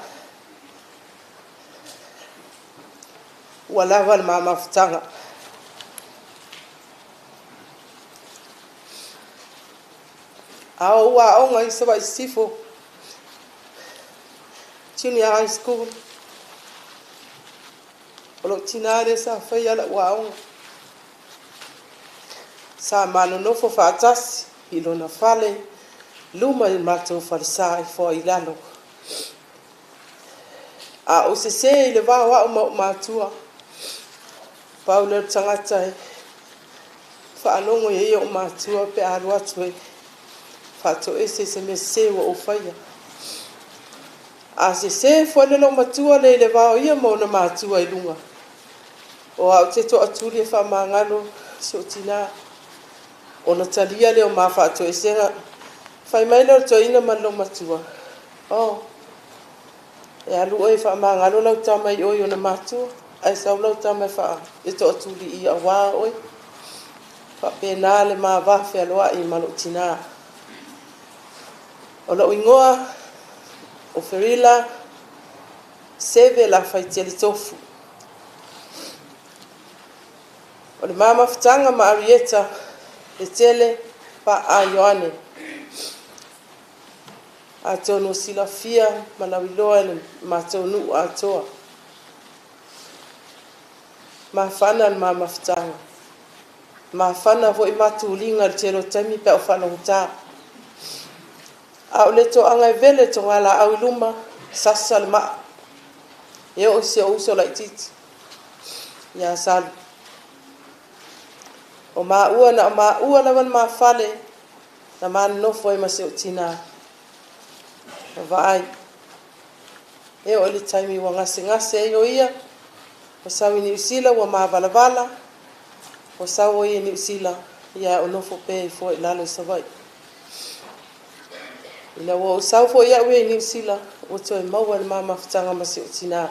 [SPEAKER 12] ua lava le ma mafutaga. A ou aoga i Savaii Sisifo, Junior High School, o lou tina lea sa faia lau aoga. Sa ma nonofo faatasi i lona fale, luma i le matou falesa i Foa i lalo.
[SPEAKER 13] A ou sesē i le va o a'u ma o'u matua, pau lea o le tagata e faalogo i ai o'u matua pe a alu atu e faatoese i se mea sesē ua ou faia. A sesē foi le loomatua le i le va o ia ma ona matua i luga, o a'u te to'atuli e faamagalo si o'u tinā, ona talia lea o ma faatoesega. Fai mai lea o le toeaina ma le loomatua, “Oh, e alu oe e faamagalo lau tama i o i ona matua, ae sau lau tama e faa e to'atuli i auā oe.” Faapena le ma va fealoa'i ma lo'u tinā. O lo'u igoa o Ferila Seve Lafaitele Tofu. O le ma mafutaga ma Arieta Letele Pa'a Ioane, atonu o silafia ma lauiloa i le matou nuu atoa. Mafana le ma mafutaga, mafana foi matuliga i le tele o taimi pe a ou faalogotā. A o le toaga e vele togalaau i luma, sasa le maa e oo i si ou uso laitiiti ia Salu. O maua na o maua lava le mafale na ma nonofo ai ma si ou tinā ma vaai. E oo i le taimi ua gasegase ai o ia, ua sau i Niu Sila ua mavalavala, ua sau o ia i Niu Sila, ae ou nofo pea ifo i lalo i Savaii. Ina ua ou sau foi au ia i Niu Sila, ua toe maua le ma mafutaga ma si ou tinā.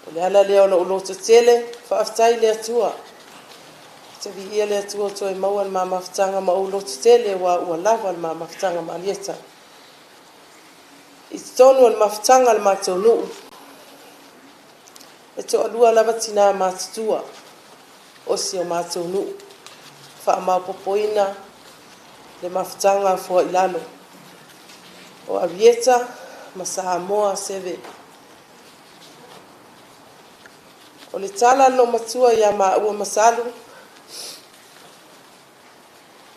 [SPEAKER 13] O le ala lea o lou lototele, faafetai i le Atua. Te viia le Atua ua toe maua le ma mafutaga ma ou lototele, ua lava le ma mafutaga ma Alieta. I totonu o le mafutaga a le matou nuu, e toalua lava tinā matutua o si o matou nuu, faamaopoopoina le mafutaga a Foailalo, o Arieta ma Samoa Seve. O le tala a le loomatua ia maua ma Salu,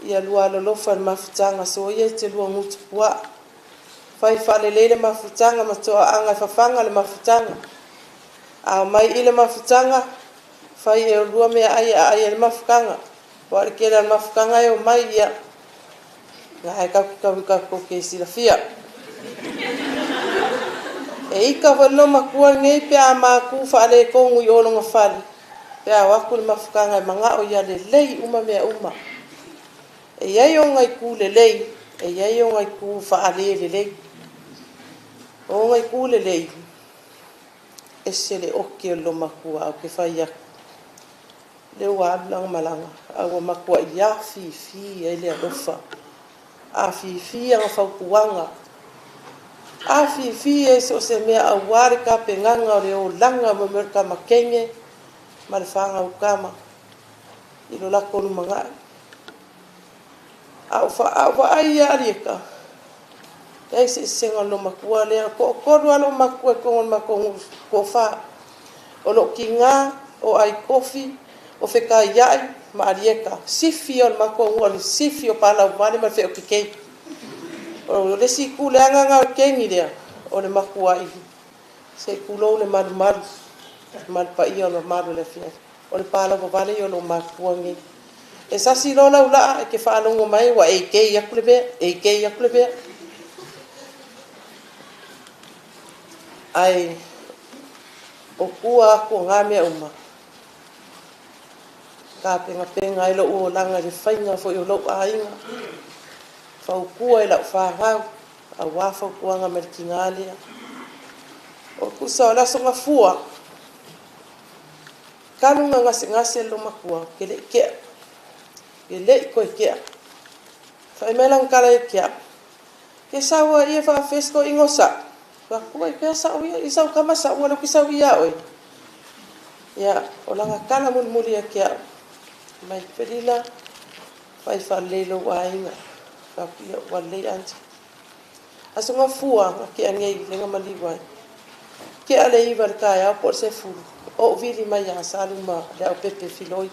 [SPEAKER 13] ia lua alolofa i le mafutaga, soia e te lua gutu puaa, fai faalelei le mafutaga ma toaaga e fafaga le mafutaga. A omai i le mafutaga, fai e olua meaai e aai ai le mafutaga, aua o le tele lava o le mafutaga e omai, ia, na e tatou te silafia. E ita foi le loomatua lenei pe a matu faaletonu i o lona fale, pe a o atu le mafutaga e manao ia lelei uma mea uma. E i ai ona itu lelei, e i ai ona itu faalelelei. O ona itu lelei, ese le oki o le loomatua, ae ou te fai atu, lea ua alu lana malaga, ae ua matuai afifi ai le alofa, afifi ana fautuaga, afifi ai so o se mea aua le tapenaga o le olaga mo mea o le tama teine ma le fanau tama i lo latou lumanai. A ou vaai ia Alieta, leai se eseesega o le loomatua lea. E toatolu lava loomatutua i totonu o le matou nuu, toafa. O lou tinā, o Aikofi, o Fetaiai ma Alieta. Sifi ia o le matou nuu o le sifi o palauvale ma le feokekei. O le isi itu leaga lena o le kegi lea, o le matuai, se i tulou le malumalu ma le paia o le mamalu o le afioaga. O le palauvavale ia o loomatutua nei. E sasi loa lau laa e te faalogo mai ua e kei atu le mea, e kei atu le mea. Ae o tua atu o na mea uma, tapenapena ai lou olaga i le faiga foi o lou aiga, fautua i lau fanau, aua fautuaga mai le tinā lea. O tusa o le Aso Gafua, talu ona gasegase le loomatua, ou te le i tea, e le i toe tea. Fai mai lana tala ia te au, “Ke sau a ia faafesitoiga o sa'u.” Fai atu, “Oi, pea sa'u ia i sau tama sa'u o lea ou te sau ia oe.” Ia, o lana tala mulimuli ia te au, mai, “Felila, fai faalelei lou aiga.” Fai atu, “Ia ua lelei aunty.” Aso Gafua na tea nei lea na maliu ai, tea le 9 i le taeao po o le 10, ou vili mai ia Salu ma Leaupepe Filoi.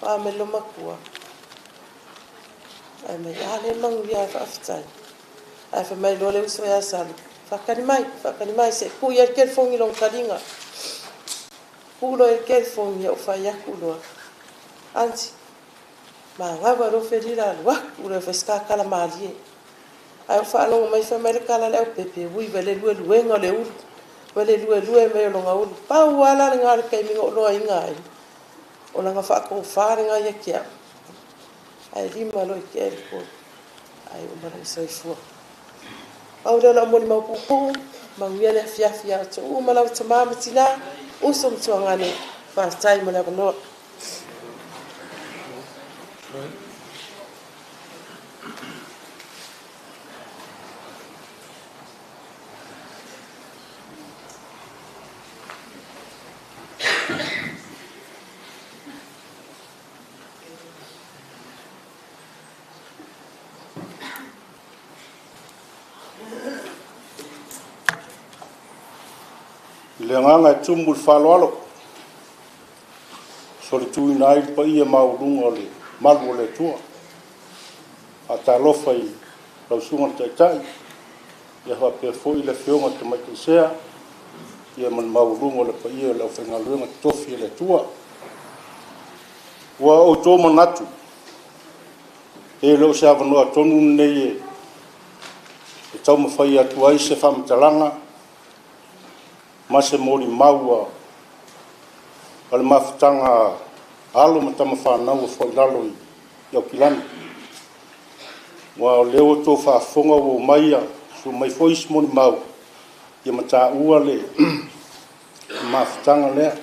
[SPEAKER 13] O a mai le loomatua? Ae mai, a lea e manuia, faafetai. Ae fai mai loa le uso ia Salu, Faatali mai, faatali mai se i pui ai le telefoni i lona taliga. Puu loa i le telefoni, ou fai atu loa, Aunty, manava loa Felila alu atu loa e fai se ta tala malie. Ae ou faalogo mai fai mai le tala a Leaupepe, ui vae le lueluega o le ulu, vae le luelue mai o lona ulu. Pau lava la lena o le taimi na ou iloaina ai, o lana faatofa lena ia te au. Ae 5 loa i tea le 3 ae uma lona soifua. Pau lea o lau molimau puupuu, manuia le afiafi ia outou uma lava tama ma tina, uso ma tuagane, faafetai mo le avanoa.
[SPEAKER 8] I le agaga e tumu i le faaaloalo, solituina ai le paia maualuga o le malu o le Atua. Faatalofa i lau Susuga i le Taitai, ia faapea foi le Afioga i le Tamaitai Sea, ia ma le maualuga o le paia o le aufaigaluega totofi a le Atua. Ua outou manatu, e le o se avanoa tonu lenei e taumafai atu ai se faamatalaga ma se molimau a le mafutaga a alo ma tamafanau a Foailalo i Aukilani. Aua o lea ua outou faafofoga ua omai, ua aumai foi isi molimau, ia ma taua le mafutaga lea.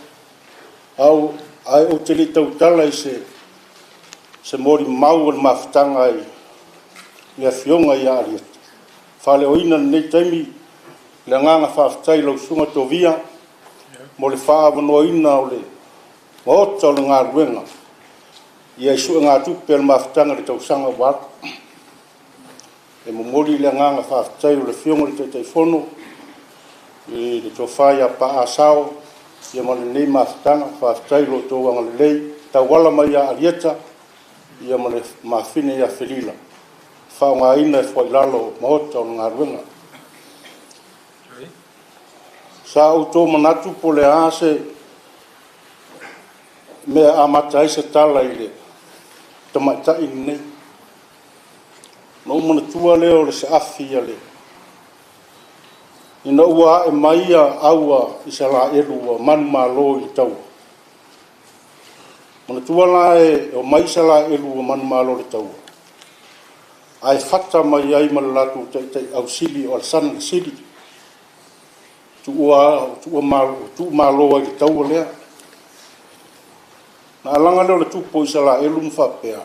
[SPEAKER 8] Ae ou te le i tautala i se molimau o le mafutaga i le Afioga ia Arieta, e faaleoina i lenei taimi le agaga faafetai i lau Susuga Tovia mo le faaavanoaina o le maota o le galuega i suegatupe a le mafutaga i le tausaga ua alu. E momoli le agaga faafetai o le Afioga i le Taitaifono i le Tofa ia Paa Sao ma lenei mafutaga. Faafetai i lo outou agalelei e tauala mai ia Arieta ma le mafine ia Felila, faaaogaina e Foailalo maota o le galuega. Sa outou manatu po o le a se mea e amata ai se tala i le tamaitai lenei. Ona ou manatua lea o le saafi ina ua ae mai au a Isaraelu ua manumalo i le taua. Manatua la e omai Isaraelu ua manumalo i le taua, ae fata mai ai ma le latou taitai ausili o Alesana le Sili, tuumalo ai i le taua lea. Ona alaga lea o le tupu o Isaraelu ma faapea,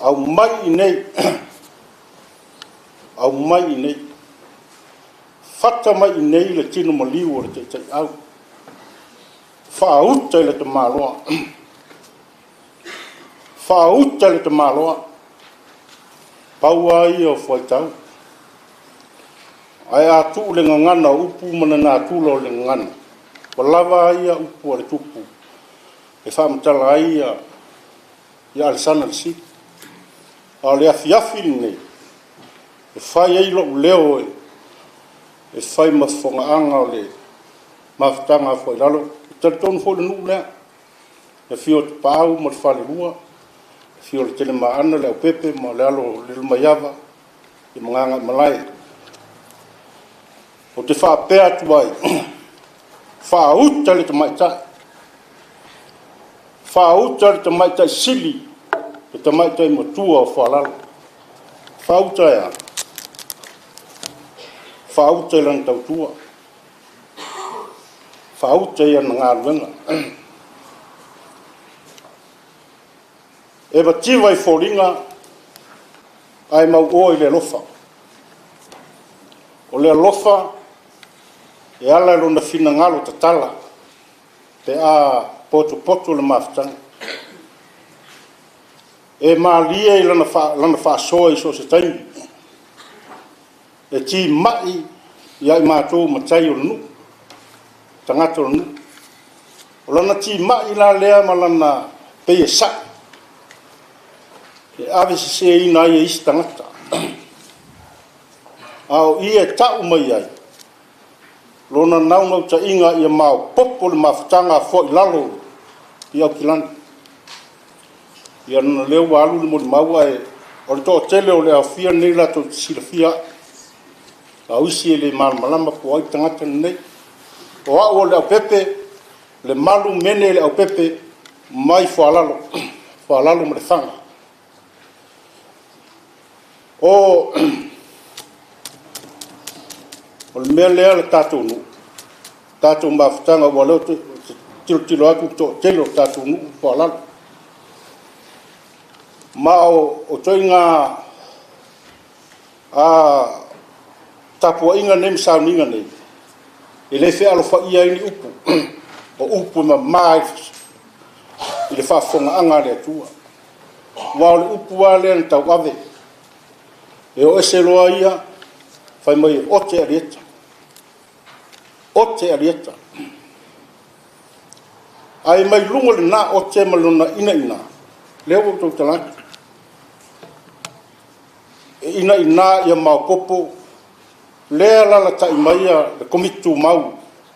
[SPEAKER 8] aumai i inei, aumai i inei, fata mai i inei le tino maliu o le taitaiau, faauta i le tamaloa, faauta i le tamaloa. Pau lava ia o fuaitau. Ae a tuu le gagana o upu ma le natura o le gagana, ua lava a ia upu a le tupu e faamatala ai ia Alesana le Sili. A o le afiafi lenei, e fai ai lou leo e fai ma fofogaaga o le mafutaga a Foailalo. E talitonu foi le nuu lea, le afio o Tapaau ma le Falelua, le afio o le Telemaana, le Aupepe ma le alo o Lilomaiava ma Gagaemalae. Ou te faapea atu ai, faauta le tamaitai, faauta le tamaitai sili, le tamaitai matua o Foalalo. Faauta e a? Faauta i lana tautua, faauta i ana galuega. E mativa i foliga ae mauoa i le alofa. O le alofa e ala i lona finagalo tatala pe a potopoto le mafutaga. E malie i lana faasoa i so o se taimi, e timai ia i matou matai o le nuu, tagata o le nuu. O lana timai la lea ma lana pei e sa'i, e aveseseina ai e isi tagata. A o i e ta'u mai ai lona naunautaiga ia maopoopo le mafutaga a Foailalo i Aukilani. Ia ona lea ua alu le molimau ae o le toatele o le aofia lenei latou te silafia a'u, a o isi e le malamalama po o ai le tagata lenei. O a'u o Leaupepe Lemalu Mene Leaupepe mai Foalalo, Foalalo ma Lefaga. O le mea lea le tatou nuu, tatou mafutaga aua o lea ou te tilotilo atu i le toatele o le tatou nuu i Foalalo. Ma o ituaiga tapuaiga nei ma sauniga nei, e le fealofaia ai ni upu, o upu e mama i le faafofogaaga a le Atua. Aua o le upu lava lea na tauave, e o ese loa ia fai mai e ote Alieta, ote Alieta. Ae mai luga o lena ote ma lona inaina, lea ua ou tautala atu, e inaina ia maopoopo lea e alaalatai mai le Komiti Tumau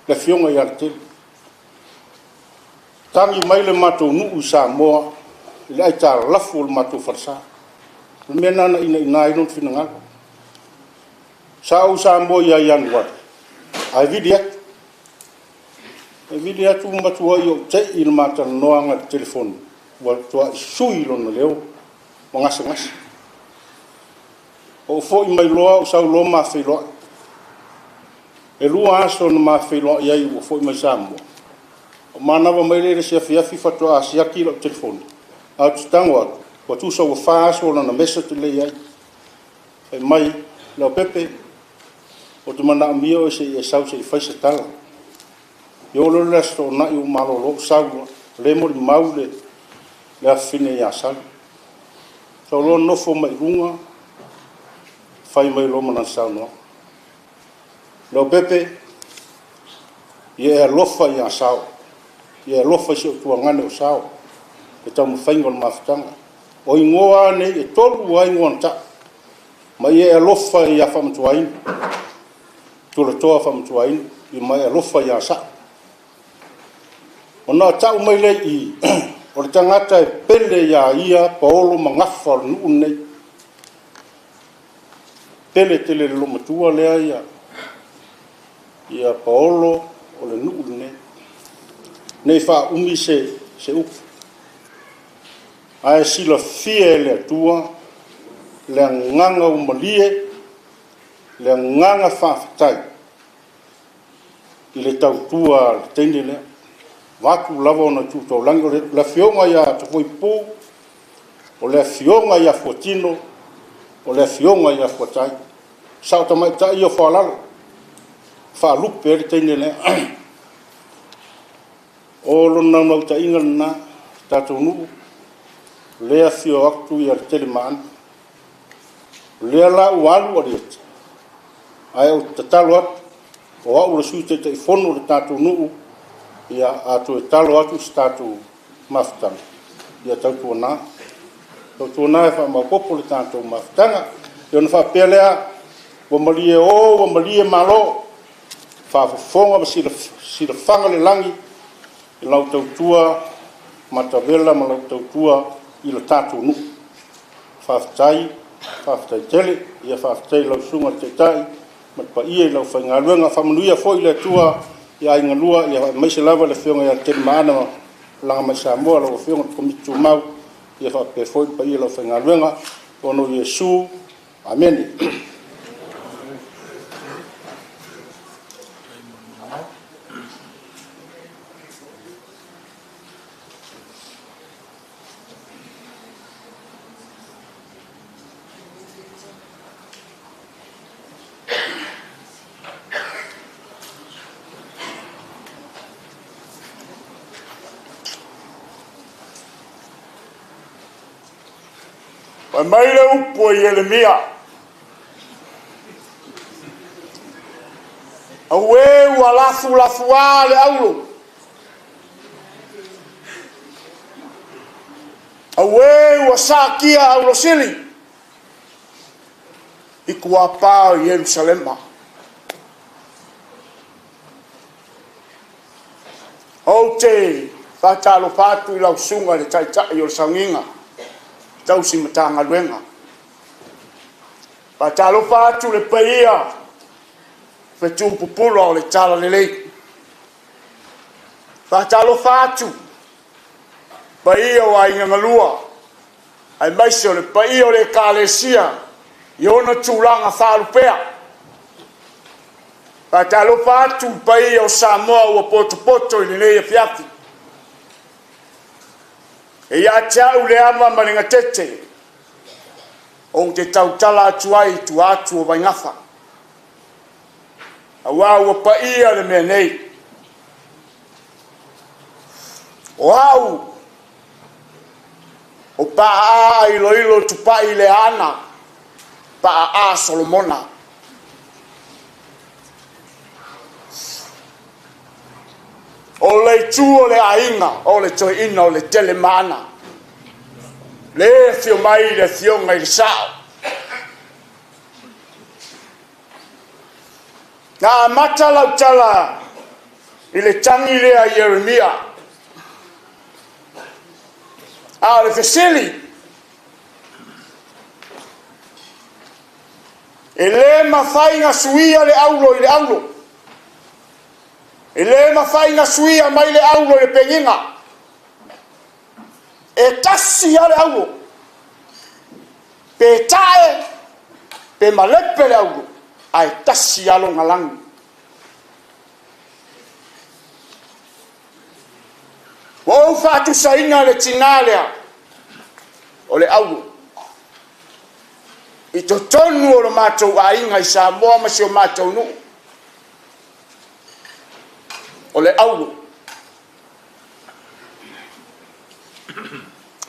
[SPEAKER 8] le Afioga ia Letelu. Tagi mai le matou nuu i Samoa i le aitalafu o le matou falesa. O le mea lena na inaina ai lona finagalo. Sa ou i Samoa ia Ianuari ae vili atu, e vili atu ua matuai ou te i i le ma talanoaga i le telefoni ua matuai sui lona leo ua gasegase. Ou foi mai loa ou sau loa ma feiloai. E 2 aso na ma feiloai ai ua foi mai Samoa, ou manava mai lea i le isi afiafi faatoa siaki lau telefoni ae ou te tago atu ua tusa ua 4 aso o lana message lea e i ai. Fai mai, Leaupepe, ou te manaomia oe se i e sau se i fai se tala. Ona oo loa lea i le Aso Toonai ou malolo ou sau loa, o lea e molimau le afafine ia Sali. Sau loa nofo mai i luga fai mai loa ma lana saunoaga, Leaupepe, ia e alofa ia Sao, ia e alofa i si ou tuagane o Sao, i le taumafaiga o le mafutaga. O igoa lava nei, e 3 lava igoa na tau, ma ia e alofa ia Faamatuaina, Tulatoa Faamatuaina, ma e alofa ia Sa'o. Ona tau mai lea i i, o le tagata e pele ia ia paolo ma gafa o le nuu lenei. Pele tele i le loomatua lea ia paolo o le nuu lenei. Ne i faaumi se upu, ae silafia e le Atua le agaga ua malie, le agaga faafetai i le tautua a le teine lea, vaeatu lava ona tu taulagi. O le afioga ia Tafoipupu, o le afioga ia Fuatino, o le afioga ia Fuatai, sao tamaitai ia o Foalalo e faalupe ai le teine lea. O lona naunautaiga lena, le tatou nuu, o lea e afio atu Letelemaana. O lea la ua alu Alieta, ae ou te tatalo atu, o au o le Sui Taitaifono o le tatou nuu, ia a toe talo atu se tatou mafutaga, ia tautuana, tautuana e faamaopoopo le tatou mafutaga. Ia ona faapea lea, ua malie o ua malie malo, faafofoga ma silafaga le lagi i lau tautua matavela ma lau tautua i le tatou nuu. Faafetai, faafetai tele. Ia faafetai i lau Susuga i le Taitai ma le paia i le aufaigaluega. Faamanuia foi le Atua i aiga lua, aemaise lava le Afioga ia Letelemaana na malaga mai Samoa, lau Afioga i le Komiti Tumau, ia faapea foi le paia o le aufaigaluega. Ona o Iesu, amene.
[SPEAKER 14] Fai mai le upu a Ieremia, Auē ua lafulafuā le auro, Auē ua satia auro sili, I tuapā o Ierusalema. Ou te faatalofa atu i lau susuga i le Taitai o le Sauniga Tausi Matagaluega. Faatalofa atu i le paia fetu pupula o le Talalelei. Faatalofa atu paia o aiga na lua, aemaise o le paia o le Ekalesia i ona tulaga faalupea. Faatalofa atu i paia o Samoa ua potopoto i lenei afiafi. E ia te au le ava ma le gatete ou te tautala atu ai i tua atu o Vaigafa, aua ua paia le mea nei. O au o Paa Iloilo Tupai Leaana Paa Solomona. O le itu o le aiga o le toeaina o le Telemaana, le afio mai le afioga i le Sao. Na amata lau tala i le tagi lea i Ieremia, a o le fesili, e le mafai ona suia le aulo i le aulo, e le mafai ona suia mai le aulo i le penina, e tasi lava le aulo, pe ta'e pe malepe le aulo, ae tasi lava lona lagi. Ua ou faatusaina le tinā lea o le aulo i totonu o le matou aiga i Samoa ma si o matou nuu. O le aulo.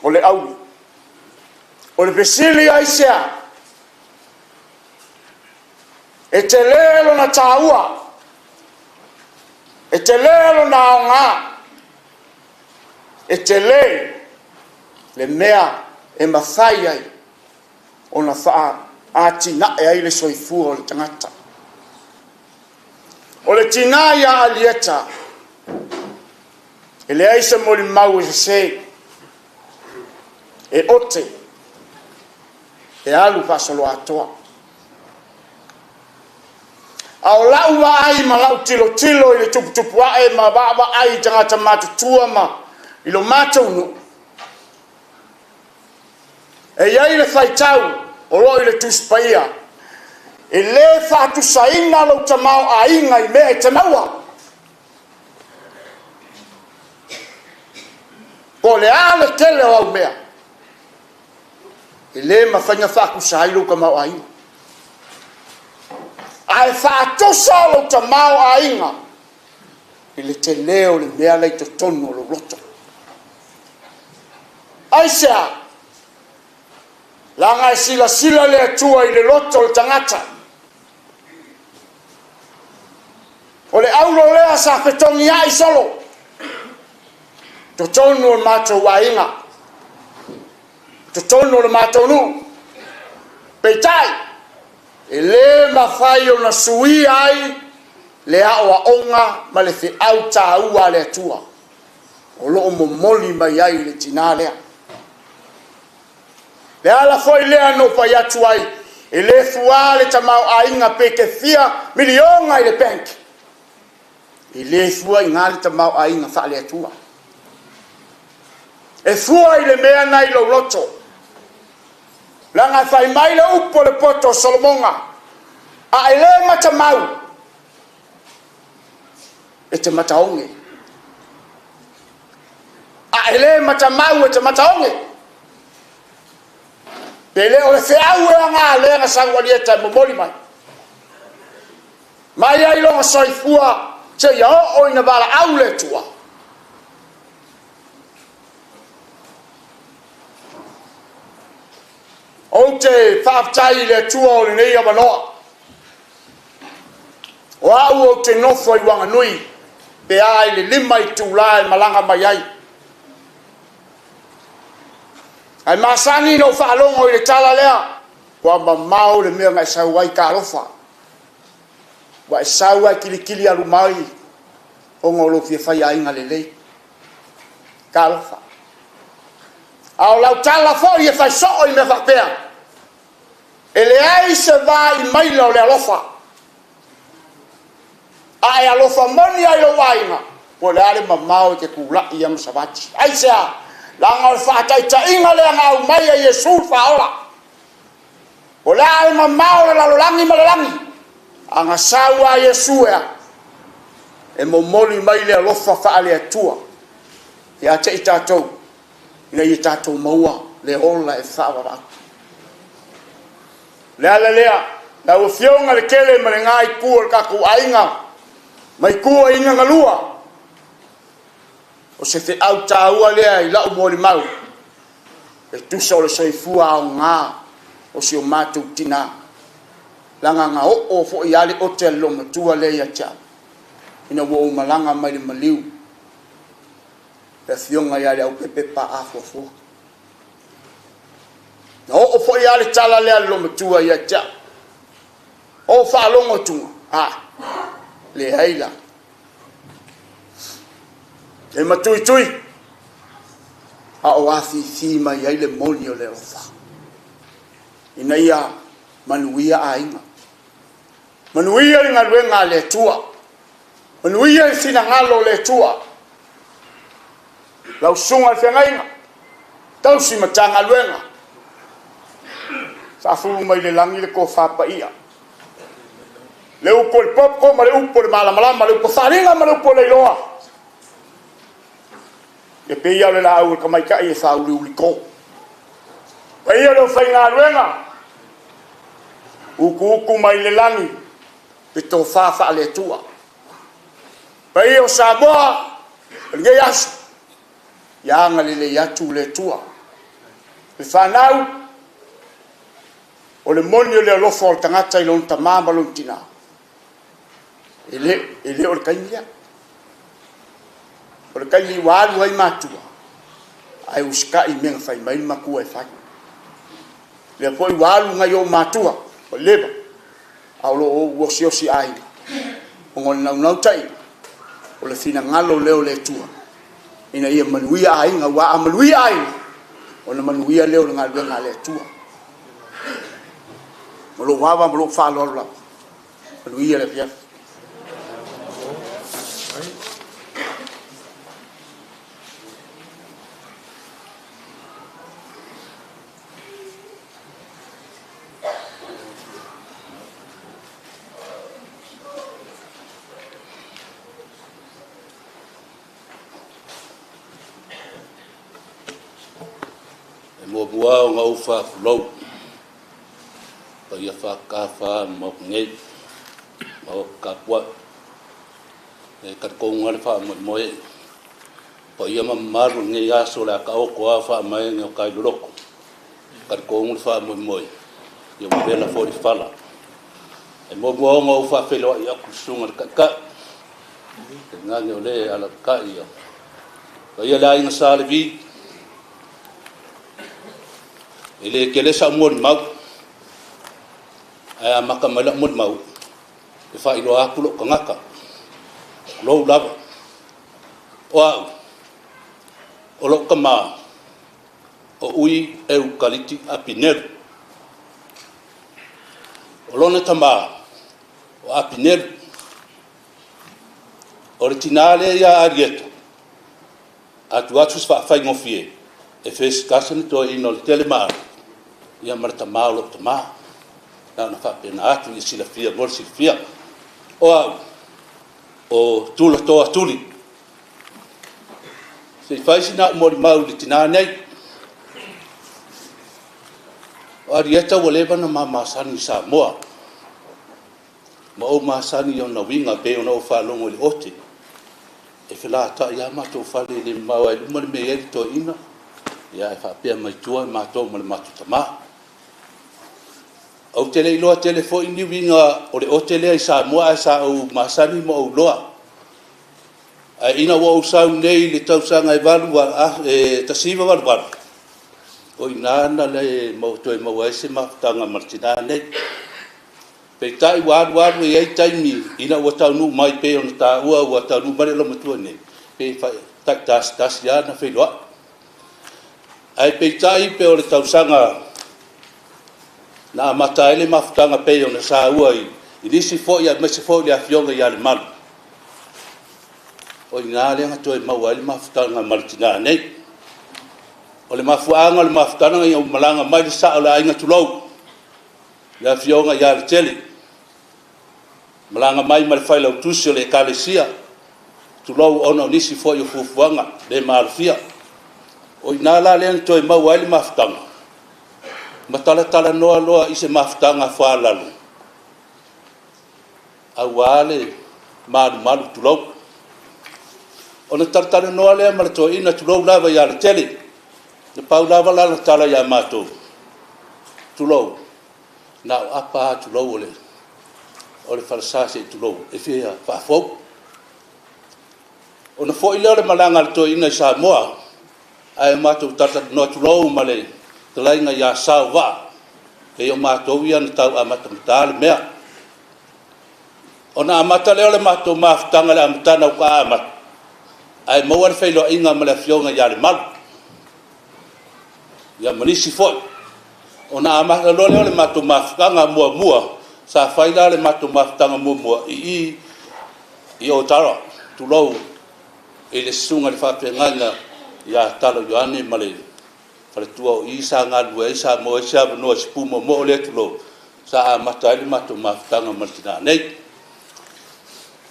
[SPEAKER 14] O le aulo. O le fesili aisea? E tele lona taua, e tele lona aoga, e tele le mea e mafai ai ona faa-atinae ai le soifua o le tagata. O le tina ia Alieta, e leai se molimau e sese, e ote, e alu faasoloatoa. A o lau vaai ma lau tilotilo i le tuputupuae ma vaavaai i tagata matutua ma i lo matou nuu, e i ai le faitau o lo o i le Tusi Paia, e le faatusaina lou tamaoaiga i mea e te maua. Po o le a le tele o au mea, e le mafai ona faatusa ai lou tamaoaiga. Ae faatusa lou tamaoaiga i le tele o le mea la i totonu o lou loto. Aisea? Leaga e silasila le Atua i le loto o le tagata. O le aulo lea sa fetogiai solo totonu o le matou aiga, totonu o le matou nuu. Peitai, e le mafai ona suia ai le aoaoga ma le feau taua a le Atua o lo o momoli mai ai le tinā lea. Le ala foi lea na ou fai atu ai, e le fua le tamaoaiga pe te fia miliona i le bank, e le fua i ina le tamaoaiga faale-Atua. E fua i le mea na i lou loto. Leaga e fai mai le upu o le poto o Solomoga, a e le matamau, e te mataoge. A e le matamau e te mataoge. Pe le o le feau ea na lea na sau Alieta e momoli mai. Mai ai lona soifua seia oo ina valaau le Atua. Ou te faafetai i le Atua o lenei avanoa. O au ou te nofo i Uaganui pe a i le 5 itula e malaga mai ai. Ae masani na ou faalogo i le tala lea. Ua mamao le mea na e sau ai talofa. Ua e sau ai kilikili alu mai ona o lou fia fai aiga lelei. Talofa. A o lau tala foi e fai soo i mea faapea, e leai se vaai maila o le alofa. A e alofa moni ai lou aiga, po o le a le mamao e te tulai ia ma savali. Aisea? Leaga o le faataitaiga lea na aumai e Iesu le Faaola. O le a le mamao o le lalolagi ma le lagi, a na sau lava Iesu e a? E momoli mai le alofa faale-Atua ia te i tatou, ina ia tatou maua le ola e faavavau. O le ala lea, lau Afioga i le tele ma lena itu o le tatou aiga, ma itu o aiga na lua, o se feau taua lea i lau molimau, e tusa o le soifua aoga o si o matou tina, leaga na oo foi lava le ote a le loomatua lea ia te au, ina ua ou malaga mai le maliu, le afioga ia Leaupepe Paafuafua. Na oo foi lava le tala lea a le loomatua ia te au, o faalogo atuga, a, leai la. E matuitui, a o afifi mai ai le moni o le alofa, ina ia manuia aiga, manuia le galuega a le Atua, manuia le finagalo o le Atua. Lau susuga i le feagaiga, tausi Matagaluega, faafulu mai le lagi le tofa paia, le upu o le poto ma le upu o le malamalama, le upu faaaliga ma le upu o le iloa. E pei o le laau o le tamaitai e faauliulito. Paia le aufaigaluega, utuutu mai le lagi le tofa faale-Atua. Paia o Samoa, o lenei aso, ia agalelei atu le Atua. Le fanau, o le moni o le alofa o le tagata i lona tamā ma lona tinā, e le o le taimi lea. O le taimi ua alu ai matua, ae usitai i mea na fai mai le matua e fai. Lea foi ua alu nai ou matua, ua leva, a o lo o ou osiosi aiga, ona o le naunautaiga, o le finagalo lea o le Atua, ina ia manuia aiga, aua a manuia aiga, ona manuia lea o le galuega a le Atua. Ma lou ava ma lou faaaloalo lava. Manuia le afiafi.
[SPEAKER 8] E muamua ona ou faatulou paia faatafa o le Maota nei, Maota tapuai. E talitonu lava le faamoemoe, paia ma mamalu o lenei aso o le a taoto a faamaene o tai loloto. E talitonu le faamoemoe, ia ua vela foi le fala. E muamua ona ou faafeiloai atu i le susuga i le Taitai, tainane o le alaalatai ia paia le aiga Sa Levi. E le tele sau molimau, ae amata mai lau molimau e faailoa atu lou tagata, lou lava. O au, o lou tama, o Ui Eukaliti Apinelu. O lona tama, o Apinelu. O le tinā lea ia Arieta, atu atu se faafaigofie, e first cousin toeaina o le tele ma ia ma le tamā o lou tamā. Na ona faapena atu ia silafia mo le silafia. O au, o Tulatoa Tuli. Se i fai sina au molimau i le tinā nei. O Arieta ua leva ona ma masani i Samoa. Ma ou masani i ona uiga pei ona ou faalogo i le ote. E felatai lava matou fale e le mamao ai luma le mea e i ai le toeaina, ia ae faapea mai tua matou ma le matou tamā. Ou te le iloa tele foi ni uiga o le ote lea i Samoa ae sa ou masani ma ou iloa. Ae ina ua ou sau nei i le tausaga e 1988, O i ina na le toe maua ai se mafutaga ma le tina nei. Peitai ua alu alu e i ai taimi ina ua taunuu mai pei ona taua ua taunuu mai le loomatua nei, pe taitasitasi lava na feiloai. Ae peitai pe o le tausaga na amata ai le mafutaga pei ona saua i nisi foi aemaise foi le afioga ia Lemalu, o i ina lea na toe maua ai le mafutaga ma le tina nei. O le mafuaaga o le mafutaga ina ua malaga mai le sao o le aiga, tulou, le afioga ia Letele, malaga mai ma le failautusi o le Ekalesia, tulou, ona o nisi foi o fuafuaga le maalofia. O i ina la lea na toe maua ai le mafutaga, ma talatalanoa loa i se mafutaga foalalo aua le malumalu, tulou. Ona talatalanoa lea ma le toeaina, tulou lava, ia Letele, na pau lava lana tala ia matou, tulou, na o apa lava, tulou, o le falesa se i tulou, e fia faafou. Ona foi lea o le malaga a le toeaina i Samoa, ae matou talatalanoa, tulou, ma le fetalaiga ia Saovaa, pei o matou ia na tau amatamata le mea. Ona amata lea o le matou mafutaga i le amataga ua amata, ae maua le feiloaiga ma le afioga ia Lemalu, ia ma nisi foi. Ona amata loa lea o le matou mafutaga muamua, sa fai la le matou mafutaga muamua i Otara, tulou, i le susuga i le faafeagaiga ia Talo Ioane ma le faletua o i sa galulue ai, sa maua ai se avanoa i si pu moomoo lea, tulou, sa amata ai le matou mafutaga ma le tina nei.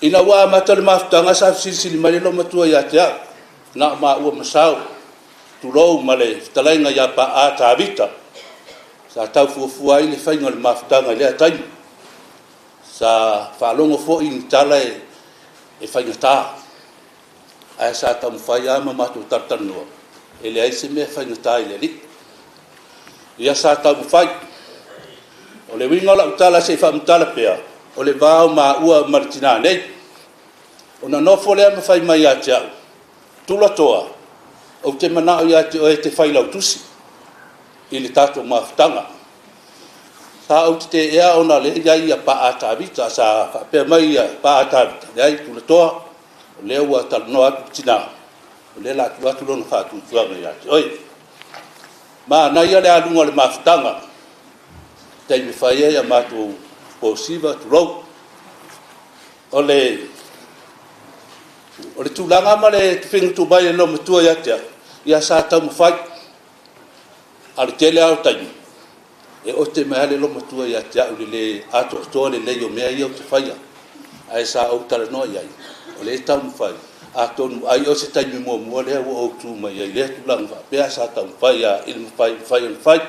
[SPEAKER 8] Ina ua amata le mafutaga sa fesilisili mai le loomatua ia te au, na o maua ma Sao, tulou, ma le fetalaiga ia Paa Tavita, sa tau fuafua ai le faiga o le mafutaga i lea taimi. Sa faalogo foi i ni tala e faigata, ae sa taumafai lava ma matou talatalanoa, e leai se mea e faigata i le Alii. Ia sa taumafai. O le uiga o lau tala se i faamatala pea, o le va o maua ma le tina nei. Ona nofo lea ma fai mai ia te au, Tulatoa, ou te manao ia te oe e te failautusi i le tatou mafutaga. Sa ou tete'ea ona o lea e i ai Paa Tavita, sa faapea mai Paa Tavita, leai Tulatoa, o lea ua talanoa atu le tina, o lea o le a tuu atu lona faatuatuaga ia te oe. Manaia le aluga o le mafutaga, taimi fai ai a matou posiva, tulou. O le tulaga ma le tofiga tumai e le loomatua ia te au, ia sa taumafai, a o le tele lava o taimi, e ote mai lava le loomatua ia te au i le lē atoatoa lelei o mea ia ou te faia, ae sa ou talanoa i ai, o lea e taumafai, atonu ai o se taimi muamua lea ua ou tu mai ai i lea tulaga faapea, sa taumafai lava i le mafai mafai ona fai.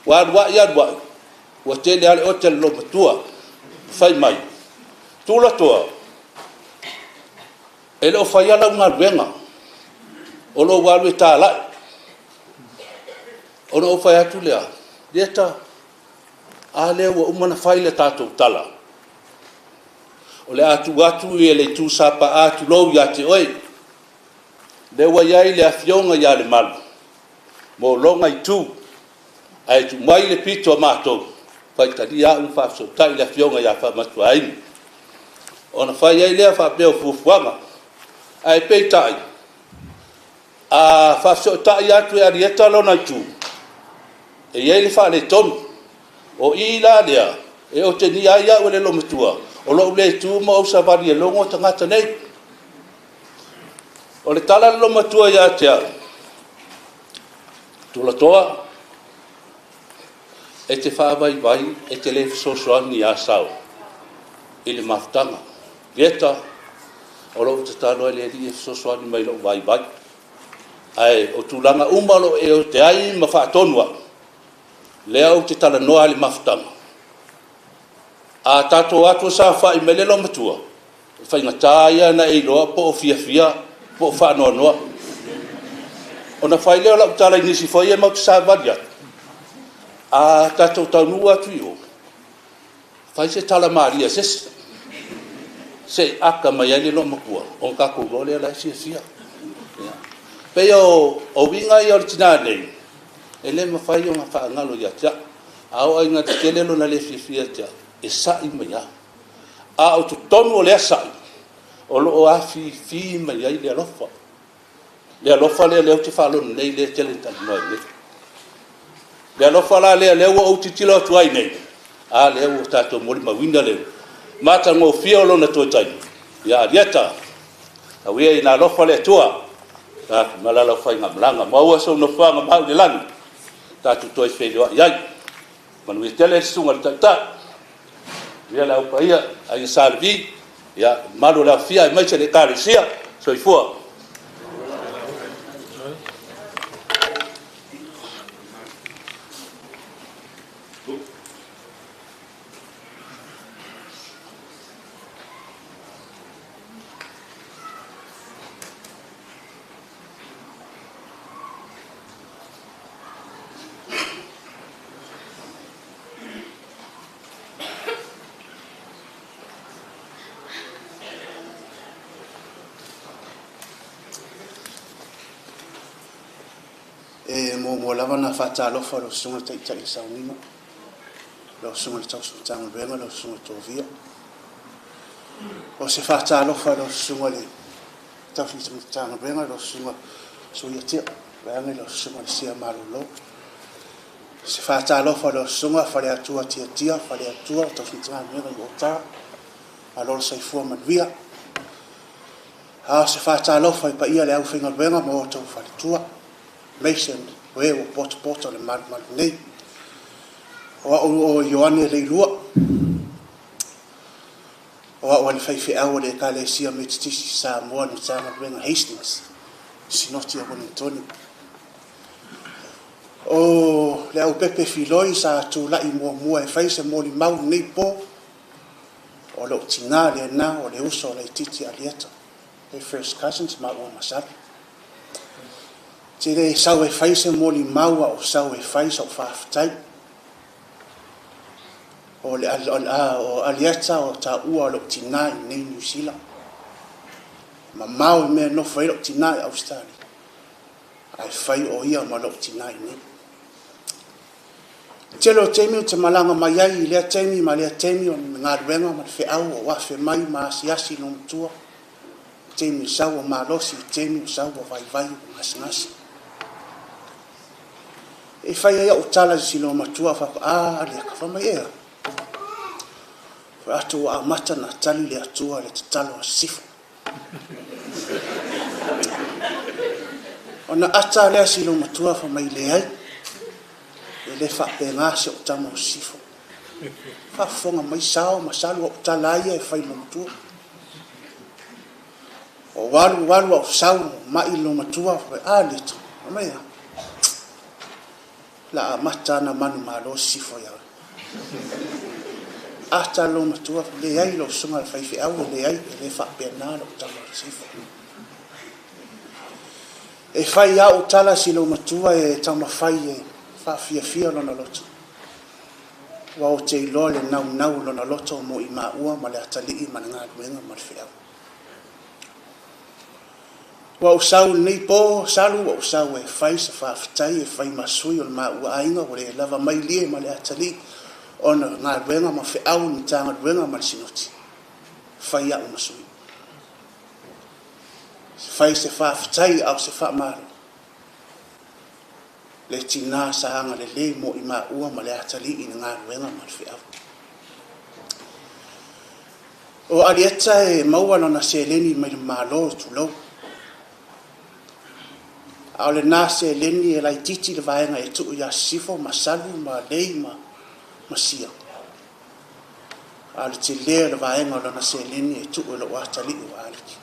[SPEAKER 8] Ua alu ai alu ai, ua tele lava le ote a le loomatua, fai mai, Tulatoa, e le o faia lau galuega, o lou alu e talai. Ona ou fai atu lea, Ieta, a lea ua uma ona fai le tatou tala, o le a tuu atu i le itu Sapaa, tulou, ia te oe, lea ua i ai le afioga ia Lemalu mo lona itu, ae tuu mai le pito a matou, faitalia au ma faafesootai le afioga ia Faamatuaina. Ona fai ai lea faapea o fuafuaga, ae peitai, a faafesootai atu e Alieta lona itu, e i ai le faaletonu. O i la lea, e otegia ai au e le loomatua, o lou le tu ma ou savali e logo tagata nei. O le tala a le loomatua ia te au, Tulatoa, e te faavaivai, e te le fesoasoani ia Sao i le mafutaga. Ieta, o lou tatalo ai le Alii e fesoasoani mai i lou vaivai. Ae o tulaga uma o lo o e ote ai ma faatonu au, lea ou te talanoa i le mafutaga. A tatou atu o saofai mai le loomatua, e faigata ia ona e iloa po o fiafia po o faanoanoa. Ona fai lea o lau tala i nisi foi ia matou te savavali atu, a tatou taunuu atu i o, fai se tala malie a se isi, se i aka mai ai le loomatua, ona tatou iloa lea la e fiafia. Pei o uiga ia o le tina nei, E le mafai ona faagalo ia te au. A oo ina tetele lona le fiafia ia te au, e sa'i mai lava. A o totonu o lea sa'i, o lo o afifi mai ai le alofa. Le alofa lea lea ou te faalogo nei lea e tele ina talanoa ai nei. Le alofa la lea lea ua ou tilotilo atu ai nei, a lea ua tatou molimauina le matagofie o lona toe taimi. Ia Alieta, tau ia ina alofa le Atua ma la lau faigamalaga. Maua sou nofoaga mau i le lagi, tatou toe feiloai ai. Manuia tele le susuga i le Taitai, manuia le Au Paia, Aiga Sa Levi, ia, mamalu o le aofia aemaise le Ekalesia. Soifua.
[SPEAKER 2] E muamua lava ona faatalofa i lau Susuga i le Taitai o le Sauniga, lau Susuga i le Tausi Matagaluega, lau Susuga i le Tovia. O se faatalofa i lau Susuga i le Tausi Matagaluega, lau Susuga Suiatia, vaeane lau Susuga i le Sia Malolo. O se faatalofa i lau Susuga Faleatua Tiatia, Faleatua Tausi Matagaluega i Otara, malo le soifua manuia. A o se faatalofa i paia o le aufaigaluega ma outou faletua, aemaise o e ua potopoto i le malumalu nei. O au o Ioane Leilua, o au o le faifeau o le Ekalesia Metotisi i Samoa i le Matagaluega Hastings, Sinoti o Ueligitone. O Leaupepe Filoi sa tulai muamua e fai se molimau i lenei po, o lou tinā lena o le uso laitiiti Alieta, e first cousins maua ma Sala. Te le sau e fai se molimau a o sau e fai sau faafetai. O le o Alieta o taua o lou tinā i nei Niu Sila. Mamao i mea nofo ai lou tinā i Ausetalia, ae fai o ia ma lou tinā i nei. Tele o taimi ou te malaga mai ai i lea taimi ma lea taimi o le galuega ma le feau o afe mai ma asiasi i loomatua. Taimi sau ua malosi, taimi o sau ua vaivai ua gasegase. E fai ai au tala i si loomatua faapea, a Alieta, fai mai ea. Fai atu ua amata na tali le Atua i le tatalo a Sisifo. Ona ata lea si loomatua fai mai leai, e le faapena se o tama o Sisifo. Faafofoga mai sao ma salu au tala ai e fai loomatua. O alu alu au sau mai loomatua fai a Alieta, fai mai ea. La amata na manu malo Sisifo ia oe. Ata loomatua leai lau susuga i le faifeau e leai e le faapena lou tama o Sisifo. E fai au tala si loomatua e taumafai e faafiafia lona loto. Ua o te iloa le naunau o lona loto mo i maua ma le atalii ma le galuega ma le feau. Ua ou sau i lenei po, Salu, ua ou sau e fai se faafetai e fai ma sui o le maua aiga ua le lava mai lie ma le atalii ona galuega ma feau i le Matagaluega ma le Sinoti. Fai au ma sui. Fai se faafetai a o se faamalo. Le tinā sa agalelei mo i maua ma le atalii i le galuega ma le feau. O Alieta e maua lona seleni mai le malo i tulou. A o lena seleni e laitiiti le vaega e tuu ia Sisifo ma Salu ma Lei ma Sia. A o le telē o le vaega o lona seleni e tuu e lou atalii o Aleki.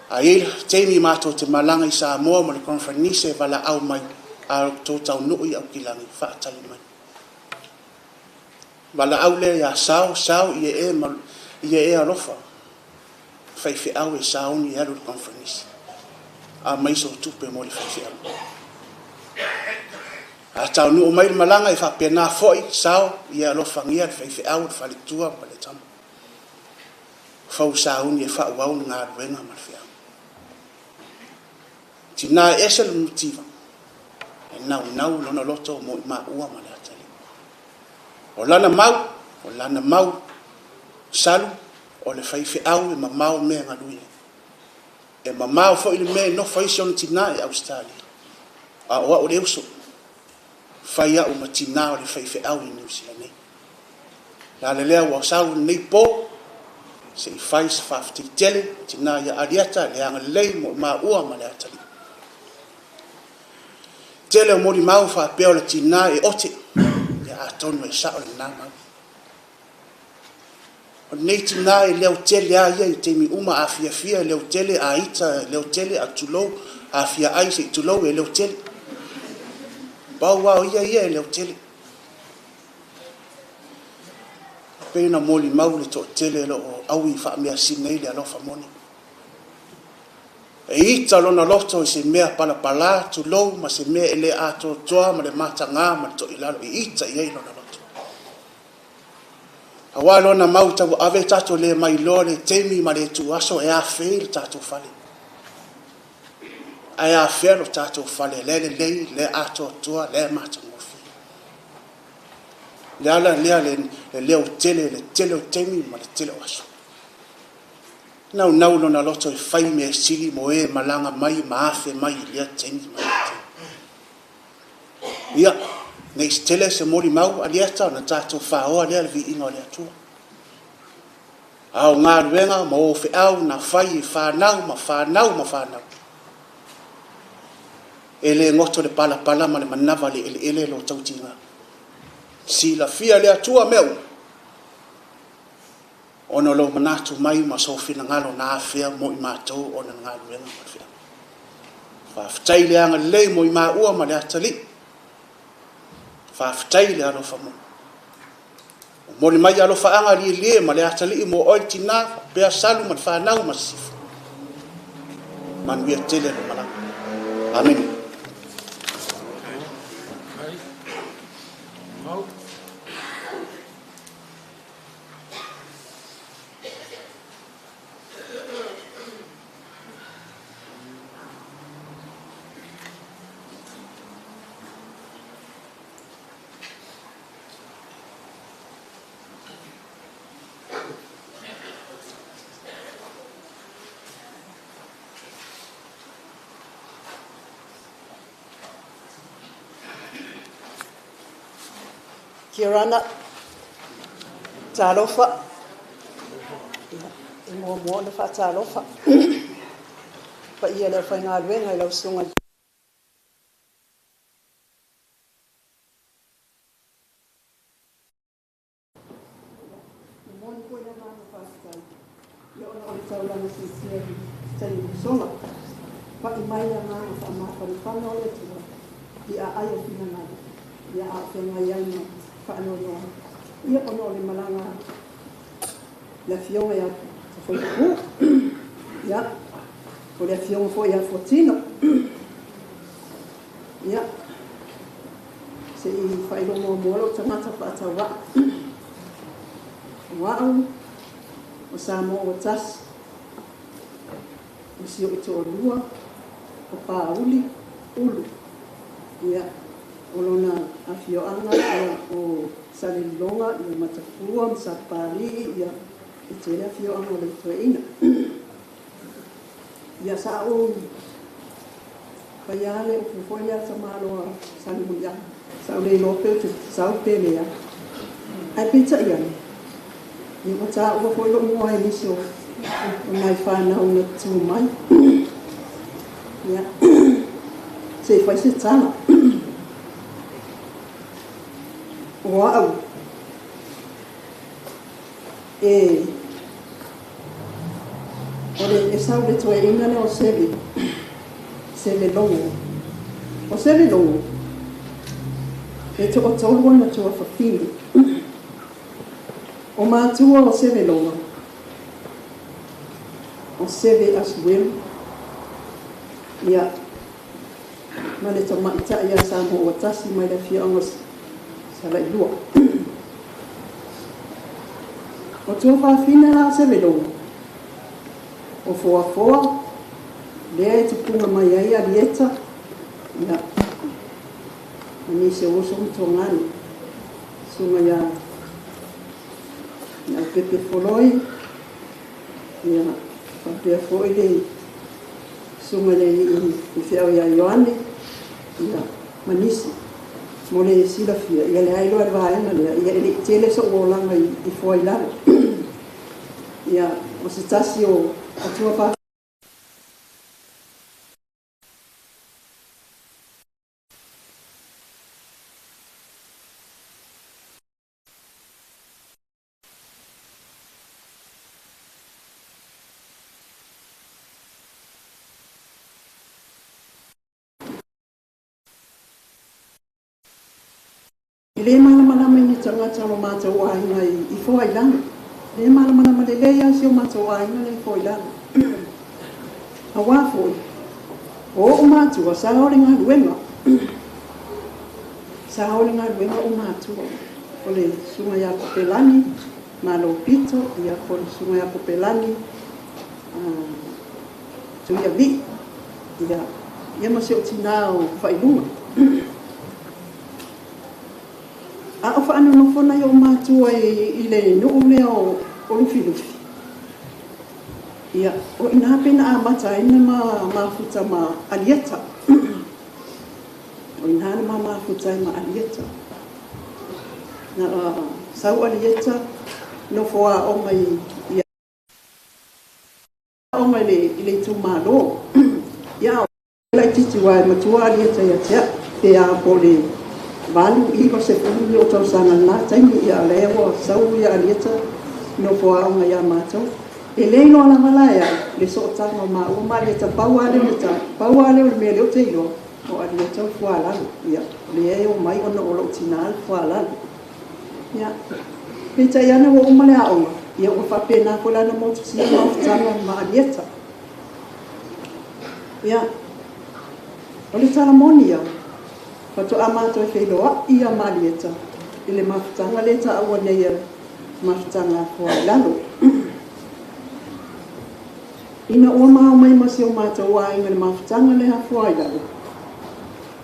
[SPEAKER 2] A i ai le taimi matou te malaga i Samoa ma le conference e valaau mai, a outou taunuu i Aukilani, faatali mai. Valaau lea ia Sao, Sao ia e ma ia e alofa. Faifeau e sauni e alu i le conference. A mai so tupe mo le faifeau. A taunuu mai le malaga e faapena foi, Sao ia alofagia le faifeau, le faletua ma le tama. Fau sauni e faauau le galuega ma le feau. Tinā e ese le mativa, e naunau lona loto mo i maua ma le atalii. O lana mau, o lana mau, Salu, o le faifeau e mamao mea e galue ai. E mamao foi le mea e nofo ai si ona tinā i Ausetalia. A o au le uso, fai au ma tinā o le faifeau i Niu Sila nei. O le ala lea ua sau i lenei po, se i fai se faafetai tele i tinā ia Alieta le agalelei mo i maua ma le atalii. Tele o molimau faapea o le tinā e ote, ia atonu e sao lena mau. O lenei tinā e leotele lava ia i taimi uma, a fiafia e leotele, a ita e leotele, a tulou, a fia ai se i tulou e leotele. Pau lava o ia ia e leotele. Pei ona molimau le toatele o lo o aui faameasina ai le alofa moni. E ita lona loto i se mea palapala, tulou, ma se mea e le atoatoa ma le mataga ma le toilalo, e ita i ai lona loto. Aua lona mau tauave tatou le mailoa le taimi ma le ituaso e afea le tatou fale. Ae afea lo tatou fale, lea lelei, lea atoatoa, lea matagofie. Le ala lea le leo tele, le tele o taimi ma le tele o aso. Naunau lona loto e fai mea sili mo e malaga mai ma afe mai i lea taimi ma lea taimi. Ia, nei se tele se molimau Alieta ona tatou whaoa lea le viiga o le Atua. A o galuega ma o feau na fai e whanau ma whanau ma whanau. E le goto le palapala ma le manawa le ele ele lo tautinga. Silafia le Atua mea uma. Ona lo manatu mai ma so finagalo na afea mo i matou ona galuega ma le feau. Faafetai le agalelei mo i maua ma le atalii. Faafetai le alofa mo. O moli mai alofaaga lielie ma le atalii mo oe le tinā, pea Salu ma le whanau ma sisifo. Manuia tele le malaga. Amene.
[SPEAKER 3] Mau.
[SPEAKER 7] Kia ora, talofa. E muamua ona faatalofa paia le aufaigaluega i lau susuga momoli foi le agaga faafetai ia ona o le taulaga siitia i le taimi ua sola. Pai mai le agaga faamafanafana o le Atua i aai o finagalo ia a o feagai ai ma faanoanoa ia ona o le malaga le afioga ia Tafoipu'u ia o le afioga foi ia Fuatino ia se i faailoa muamua lou tagata faatauaa. O au o Samoa ua tasi, o si oʻu toalua o Pauli Ulu ia o lona afioaga ia o Salelologa ia Matafua ma Sapapalii ia e tele afioaga o le toeaina. Ia sa ou faia le upu foi lea tamaloa Salemuliaga. Sa ou le iloa pe ou te sau pe leai. Ae peitai ane, ia ua taua foi lou igoa e nisi o nai fanau na tu mai. Ia, se i fai se tala. O au e o le e sau le toeaina lea o Seve, Seve Logo. O Seve Logo, e toatolu ona tuafafine. O matua o Seve Logo, o Seve Asuelu, ia, ma le tamaita'i ia Samoa ua tasi mai le afioaga o Salailua. O tuafafine la o Seve Logo, o Foafoa, Lea e tupuga mai ai Alieta, ia, ma nisi o uso ma tuaganu, susuga ia Leaupepe Foloi, ia, faapea foi le susuga i le alii faifeau ia Ioane, ia, ma nisi. Mo le silafia, ia leai loa le vaega lea, ia e le i tele sou olaga i Foailalo. Ia, o se tasi o atua E lē malamalama i ni tagata o lo matou aiga i Foailalo. E lē malamalama lelei lava si o matou aiga lea i Foailalo. Auā foi, o o'u matua sa o le galuega. Sa o le galuega o'u matua. O le susuga ia Kopelani Malopito, ia po o le susuga ia Kopelani Tuiavii, ia, ia ma si ou tinā o Faailuga. A o faanonofo nai ou matua i le nuu lea o Lufilufi, ia, o i ina pei na amata ai ona ma mafuta ma Alieta. O i ina na ma mafuta ai ma Alieta. Na sau Alieta nofo aoga i aoga i le itumalo. Ia, laitiiti aua e matua Alieta ia te au, pe a po o le 8, 9, 10 ni ou tausaga i lena taimi, ia o lea ua sau ia Alieta nofo aoga ia matou. E le iloa lava la e au le sootaga o maua ma Alieta, pau lava lea o le tala, pau lava lea o le mea lea ou te iloa, o Alieta o le fualalo. Ia, o lea e omai ona o lou tinā le fualalo. Ia, peitai ane ua uma le aoga, ia ua faapena foi la ona motusia mafutaga ma Alieta. Ia, o le tala moni ia, faatoa matou feiloai ma Alieta i le mafutaga lea e taua nei e mafutaga a Foailalo. Ina ua ma omai ma si o matou aiga i le mafutaga lea a Foailalo,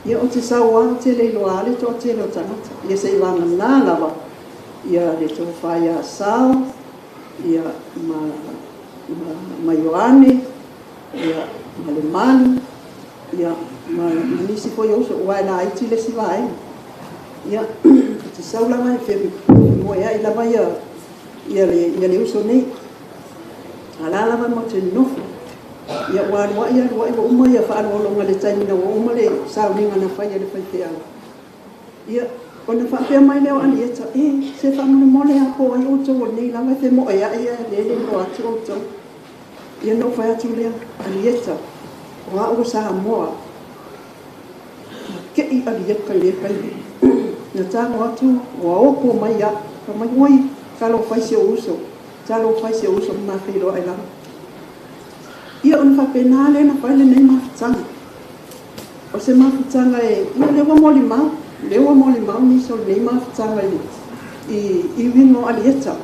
[SPEAKER 7] ia ou te sau lava ou te le iloa lava le toatele o tagata. Ia se i vagana lava ia le tofa ia Sao, ia ma Ioane, ia ma le Malu, ia ma nisi foi o uso, aua e laiti le isi vaega. Ia, ou te sau lava e femoeai lava ia le uso nei. A la lava ma te nonofo. Ia ua aluai aluai ua uma ia faaaloaloga i le taimi na ua uma le sauniga na fai e le faifeau. Ia, ona faapea mai lea o Alieta, e, se faamolemole lava po o ai outou o lenei lava e femoeai ae lea e le iloa atu outou. Ia na ou fai atu lea, Alieta, o au o Samoa. Na kei Alieta i lea taimi. Na tago atu, ua oko mai au. Fai mai, oi, talofa e si ou uso. Talofa e si ou uso ma feiloai lava. Ia ona faapena lea na fai lenei mafutaga. O se mafutaga e, ia lea ua molimau, lea ua molimau nisi o lenei mafutaga i uiga o Alieta.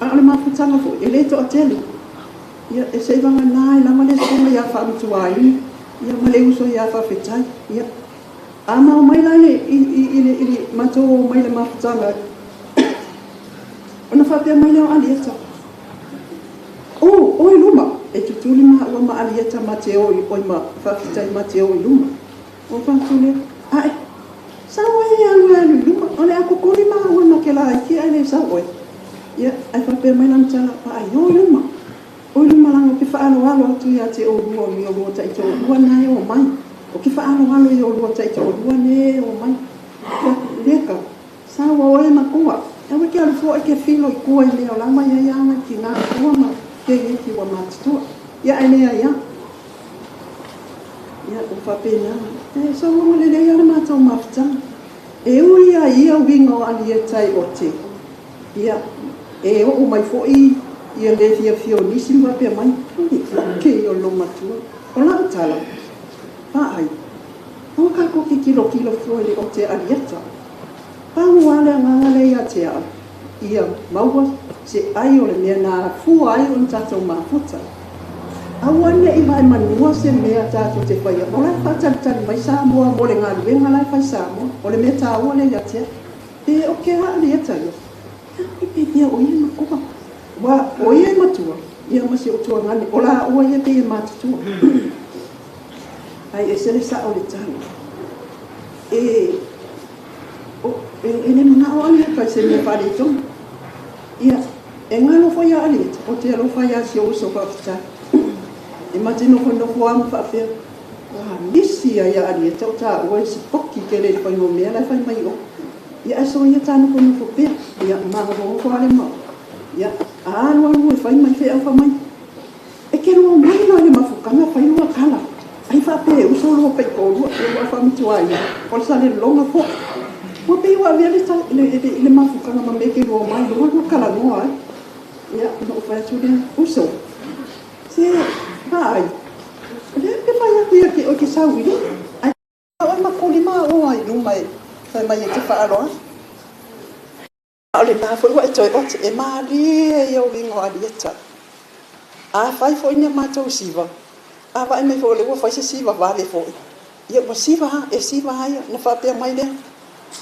[SPEAKER 7] A o le mafutaga foi, e le toatele. Ia, e se i vagana ai lava le susuga ia Faamutuaini, ia ma le uso ia Faafetai. Ia, a ma omai la i le matou omai i le mafutaga, ona faapea mai lea o Alieta, o i luma, e tutuli maua ma Alieta ma te o i, oi ma Faafetai ma te o i luma. O faatu lea, ae, sau e alu e alu i luma, o le a kokoli maua ma ke la iki ae le sau oe. Ia, ae faapea mai lana tala, paai, o i luma. O i luma langa ke whaaloalo atu ia te o lua o lua taitoalua na e o mai. O ke whaaloalo i o lua taitoalua ne e o mai. Ia, leka, saua oe ma kua. Aua ke alu fua ke filo i kua i leo lama ia ia anga ki ngā kua ma ke i ki wa mātutua. Ia ai lea ia. Ia, o whapena. E, sologa lelei ia le matou mafutaga. E ui a ia uiga o Alieta i ote. Ia, e oo mai foi ia le fiafia o nisi ma faapea mai, o le oke o lou matua. O lau tala, vaai, aua tatou te tilotilo fua i le ote Alieta. Pau lava le agaga lea ia te au, ia maua se ai o le mea na afua ai ona tatou mafuta. Aua ne'i vaemanua se mea tatou te faia, o la e faatalitali mai Samoa mo le galuega la e fai Samoa. O le mea tāua lea ia te au. Pe o ke a Alieta ia? Ia pe ia o ia e matua. Ua o ia e matua, ia ma si ou tuagane, o laua ia pei e matutua. Ai ese le sa'o o le tala. E o e le mana'o Alieta i se mea faaletonu. Ia, e galo foi ia Alieta, ou te alofa ia si ou uso faafetai. E ma te nofonofo lava ma faapea, ua misi ai ia Alieta o taua e sipoki tele i le faiga o mea la e fai mai i o. Ia ae soia ta nofonofo pea, ia magofogofo lava le mau. Ia, a alualu e fai mai feau fai mai, E te lua mai loa i le mafukaga fai lua tala, ai faapea e uso lua taitoalua, ia ua faamatua ai lava, o le salelologa foi. Ua pei ua avea le, le, le, le mafukaga ma mea e te lua mai loa lua talanoa ai. Ia, ona ou fai atu lea, uso, se vaai, o lea ou te fai atu ia te oe e te sau i luga, ae oe ma kulima oa i luma e fai mai e te faaaloalo. A o lena foi ua e toe ote, e malie ia uiga o Alieta. A fai foi ni a matou siva, a vaai mai foi o lea ua fai se siva vave foi, ia ua siva a, e siva a ia, ona faapea mai lea,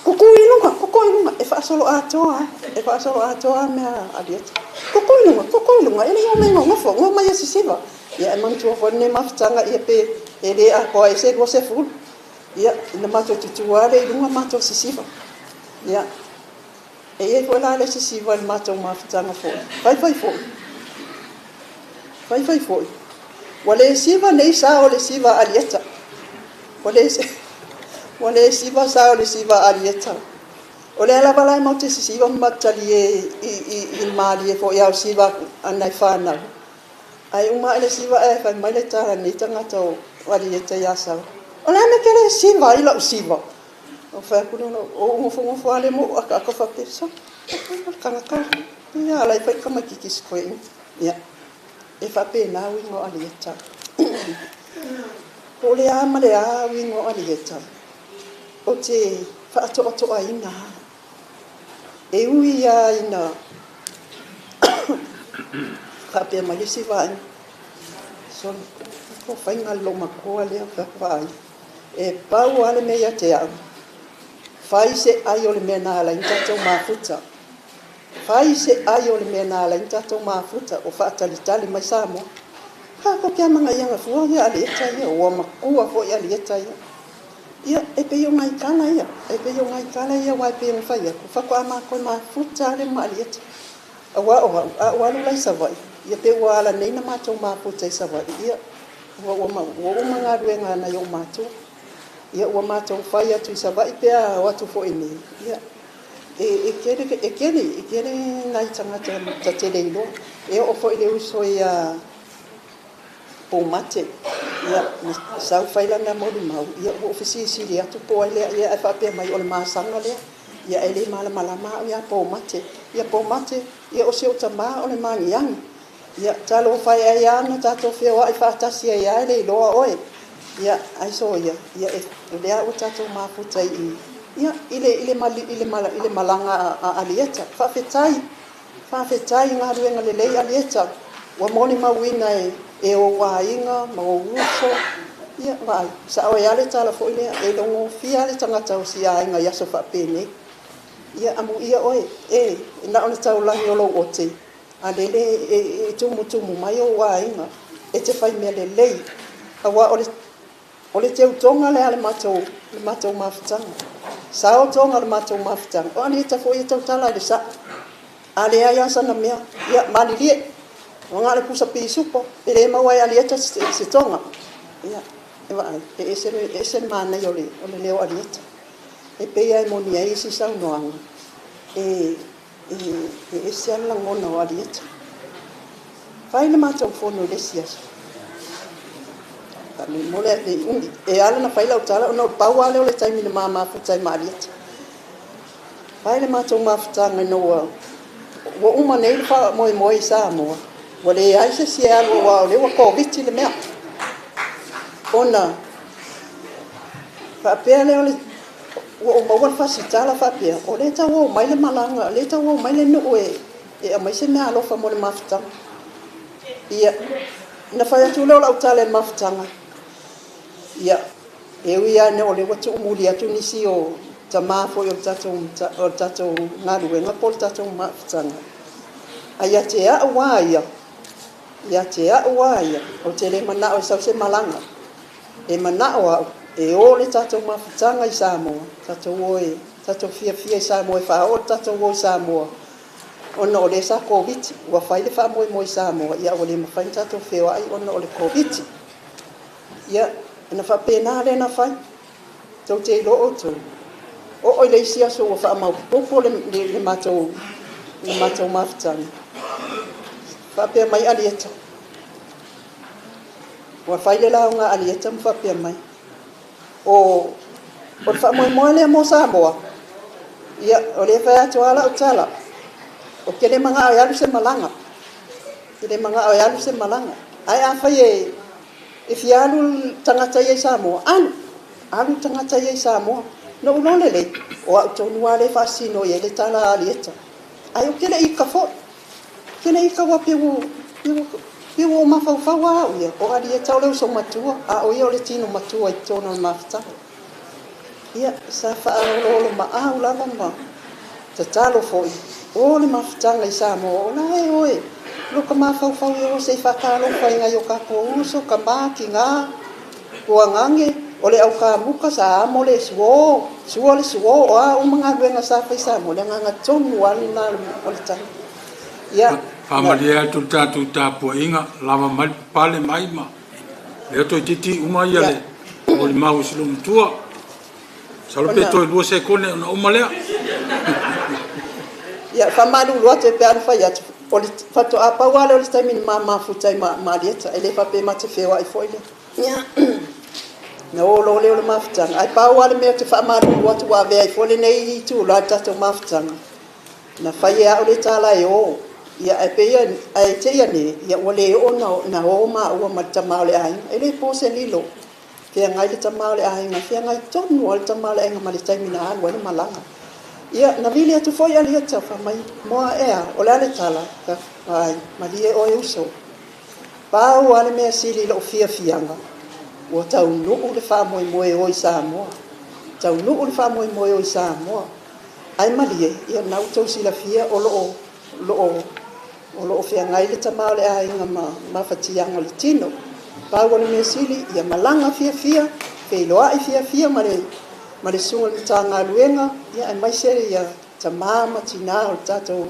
[SPEAKER 7] Kuku i luga, kuku i luga, e faasolo atoa a, e faasolo atoa a mea a Alieta. Kuku i luga, kuku i luga, e le i omai gogofo, go mai e sisiva. Ia e manatua foi lenei mafutaga ia pe e le atoa ai se 20. Ia, ina matou tutū lava lea i luga matou sisiva. Ia, e i ai foi la le sisiva i le matou mafutaga foi. Faifai foi. Faifai foi. Ua le siva nei sa o le siva a Alieta. Ua le, ua le siva sa o le siva a Alieta. O lea lava la e matou te sisiva ma matou talie i le malie foi a o siva a nai fanau. Ae uma ae le siva ae fai mai le tala a lenei tagata o Alieta ia Sau, O le a le mea e te le siva ai lau siva? Ou fai atu lea, o ou nofonofo lava lea ma ou akaaka faapea, Sole, o le tagata ia ala e fai tamaititi si toeaina. Ia, e faapena uiga o Alieta. Po o le a ma le a uiga o Alieta, ou te faatoatoaina lava. E ui lava ina faapea mai le isi vaega, sole, o faiga a le loomatua lea, vaai, e pau lava le mea ia te au, fai se ai o le mea na ala ai ona tatou mafuta. Fai se ai o le mea na ala ai ona tatou mafuta, o faatalitali mai Samoa. Tatou te amanaia fua ia Alieta ia, ua matua foi Alieta ia. Ia, e pei o nai tala ia, e pei o nai tala ia aua e pei ona fai atu, faatoa matou mafuta lava lea ma Alieta. Aua o au, a ou alu la i Savaii, ia pe ua ala nei ona matou mafuta i Savaii, ia, ua, ua, ua uma galuega a nai ou matua. Ia, ua matou fai atu i Savaii pe a o atu foi nei, ia, e, e tele, e tele, e tele nai tagata ta te le iloa. E oo foi i le uso ia Poumate, ia, na sau fai lana molimau, ia, ua ou fesilisili atu po o ai lea, ia, ae faapea mai o le masaga lea. Ia, e le malamalama au ia Poumate. Ia, Poumate, ia, o si ou tamā o le magiagi. Ia, talofa e ai lava na tatou feoai faatasi ai lava e le iloa oe. Ia, ai soia, ia, e, o lea ua tatou mafuta i i, ia, i le, i le, i le, i le malaga a Alieta. Faafetai. Faafetai i galuega lelei Alieta, ua molimauina e e ou aiga ma ou uso. Ia, vaai, sao ai lava le tala foi lea, e logofia lava le tagata o si aiga i aso faapenei. Ia, amuia oe, e, na o le taulagi o lou ote, a lele e, e tumutumu mai ou aiga, e te fai mea lelei, aua o le O le teutoga lea a le matou, le matou mafutaga. Sao toga o le matou mafutaga. O Alieta foi e tautala i le sa'o. A leai lava sana mea, ia, malilie. Ua na o le pusa pisupo, e le maua e Alieta se, se toga. Ia, e vaai, e ese le, e ese le manaia o le, o le leo o Alieta. E pei lava e moni ai isi saunoaga, e, e, e ese lava le lagona o Alieta. Fai le matou fono i le isi aso. Faamolemole, e ala ona fai lau tala ona o le pau lava lea o le taimi na ma mafuta ai ma Alieta. Fai le matou mafutaga ina ua ua uma nei le faamoemoe i Samoa, ua leai se isi e alu aua o lea ua Koviti le mea. Ona faapea lea o le ua ou maua le fasitala faapea, o lea e tau o mai le malaga, o lea e tau o mai le nuu e aumai se meaalofa mo le mafutaga. Ia, Na fai atu lea o lau tala i le mafutaga, ia, e ui lava ina o lea ua tuumuli atu nisi o tamā foi o le tatou galuega po o le tatou mafutaga, ae ia te au lava ia, ia te au lava ia, ou te le manao e sau se malaga. E manao au e o le tatou mafutaga i Samoa, tatou o e tatou fiafia i Samoa, e faaoo le tatou o i Samoa, ona o lea sa Koviti, ua fai le faamoemoe i Samoa, ia ua le mafai ona tatou feoai ona o le Koviti. Ia, ona faapena lea ona fai. Tou te iloa outou, oo i le isi aso ua faamaopoopo le matou mafutaga, faapea mai Alieta, ua fai le lauga a Alieta ma faapea mai, o le faamoemoe lea mo Samoa, ia, o lea e fai atu lava lau tala, ou te le manao e alu se malaga, ou te le manao e alu se malaga. Ae afai e fia alu tagata ia i Samoa, alu, alu tagata ia i Samoa. Na ou iloa lelei, o au tonu lava lea e faasino i ai le tala a Alieta. Ae ou te le ita foi, ou te le ita aua pei ua ou mafaufau lava au ia, o Alieta o le uso matua, a o ia o le tino matua i totonu o le mafutaga. Ia, sa faaoloolomaau lava ma tatalo foi, o le mafutaga i Samoa, o la e o e loka mafaufau e o se i faatalofa i nai o tatou uso, tama, tina, tuagane, o le aukamuka sa amo le suo, sua le suo, o a uma galuega sa fai Samoa, le agaga tonu lava lena o le tala. Ia,
[SPEAKER 3] Faamalie atu le tatou tapuaiga, lava mai le papale mai ma lea toeitiiti uma ia le molimau i si loomatua. Masalo pe toe 2 sekone ona uma lea.
[SPEAKER 7] Ia, faamalulu atu e pe a na fai atu, o le faatoa pau lava lea o le taimi na ma mafuta ai ma Alieta, e le faapea ma te feoai foi lea. Ia, na o loa lea o le mafutaga, ae pau lava le mea ou te faamalulu atu ua avea ai foi lenei itula i le tatou mafutaga, na fai e au le tala e o, ia ae pei ae te i ane, ia ua le oo na o maua ma le tama o le aiga, e le po se lilo, feagai le tama o le aiga, feagai tonu lava le tama o le aiga ma le taimi na alu ai le malaga. Ia, na vili atu foi Alieta, fai mai, moa ea, o le a le tala, ai, malie oe uso. Pau lava le mea sili i lou fiafiaga, ua taunuu le faamoemoe o i Samoa. Taunuu le faamoemoe o i Samoa. Ae malie, ia na ua tou silafia o loo feagai le tama o le aiga ma mafatiaga o le tino. Pau o le mea sili, ia malaga fiafia, feiloai fiafia ma le susuga i le Matagaluega, ia aemaise ia tama ma tina o le tatou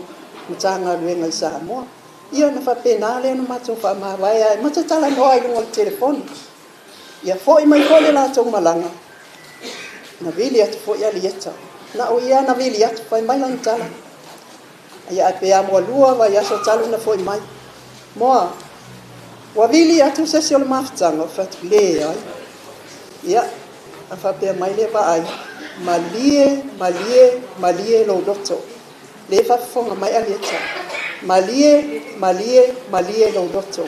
[SPEAKER 7] Matagaluega i Samoa. Ia na faapena lea na matou faamavae ai, ma talanoa i luga o le telefoni. Ia foi mai foi le latou malaga, na vili atu foi Alieta. Na o ia na vili atu, fai mai lana tala. Ia ae pe a mualua vaiaso talu na foi mai. Moa, ua vili atu se isi o le mafutaga, o fai atu, leai. Ia, a faapea mai le vaai, malie, malie, malie lou loto. Le faafofoga mai Alieta. Malie, malie, malie lou loto.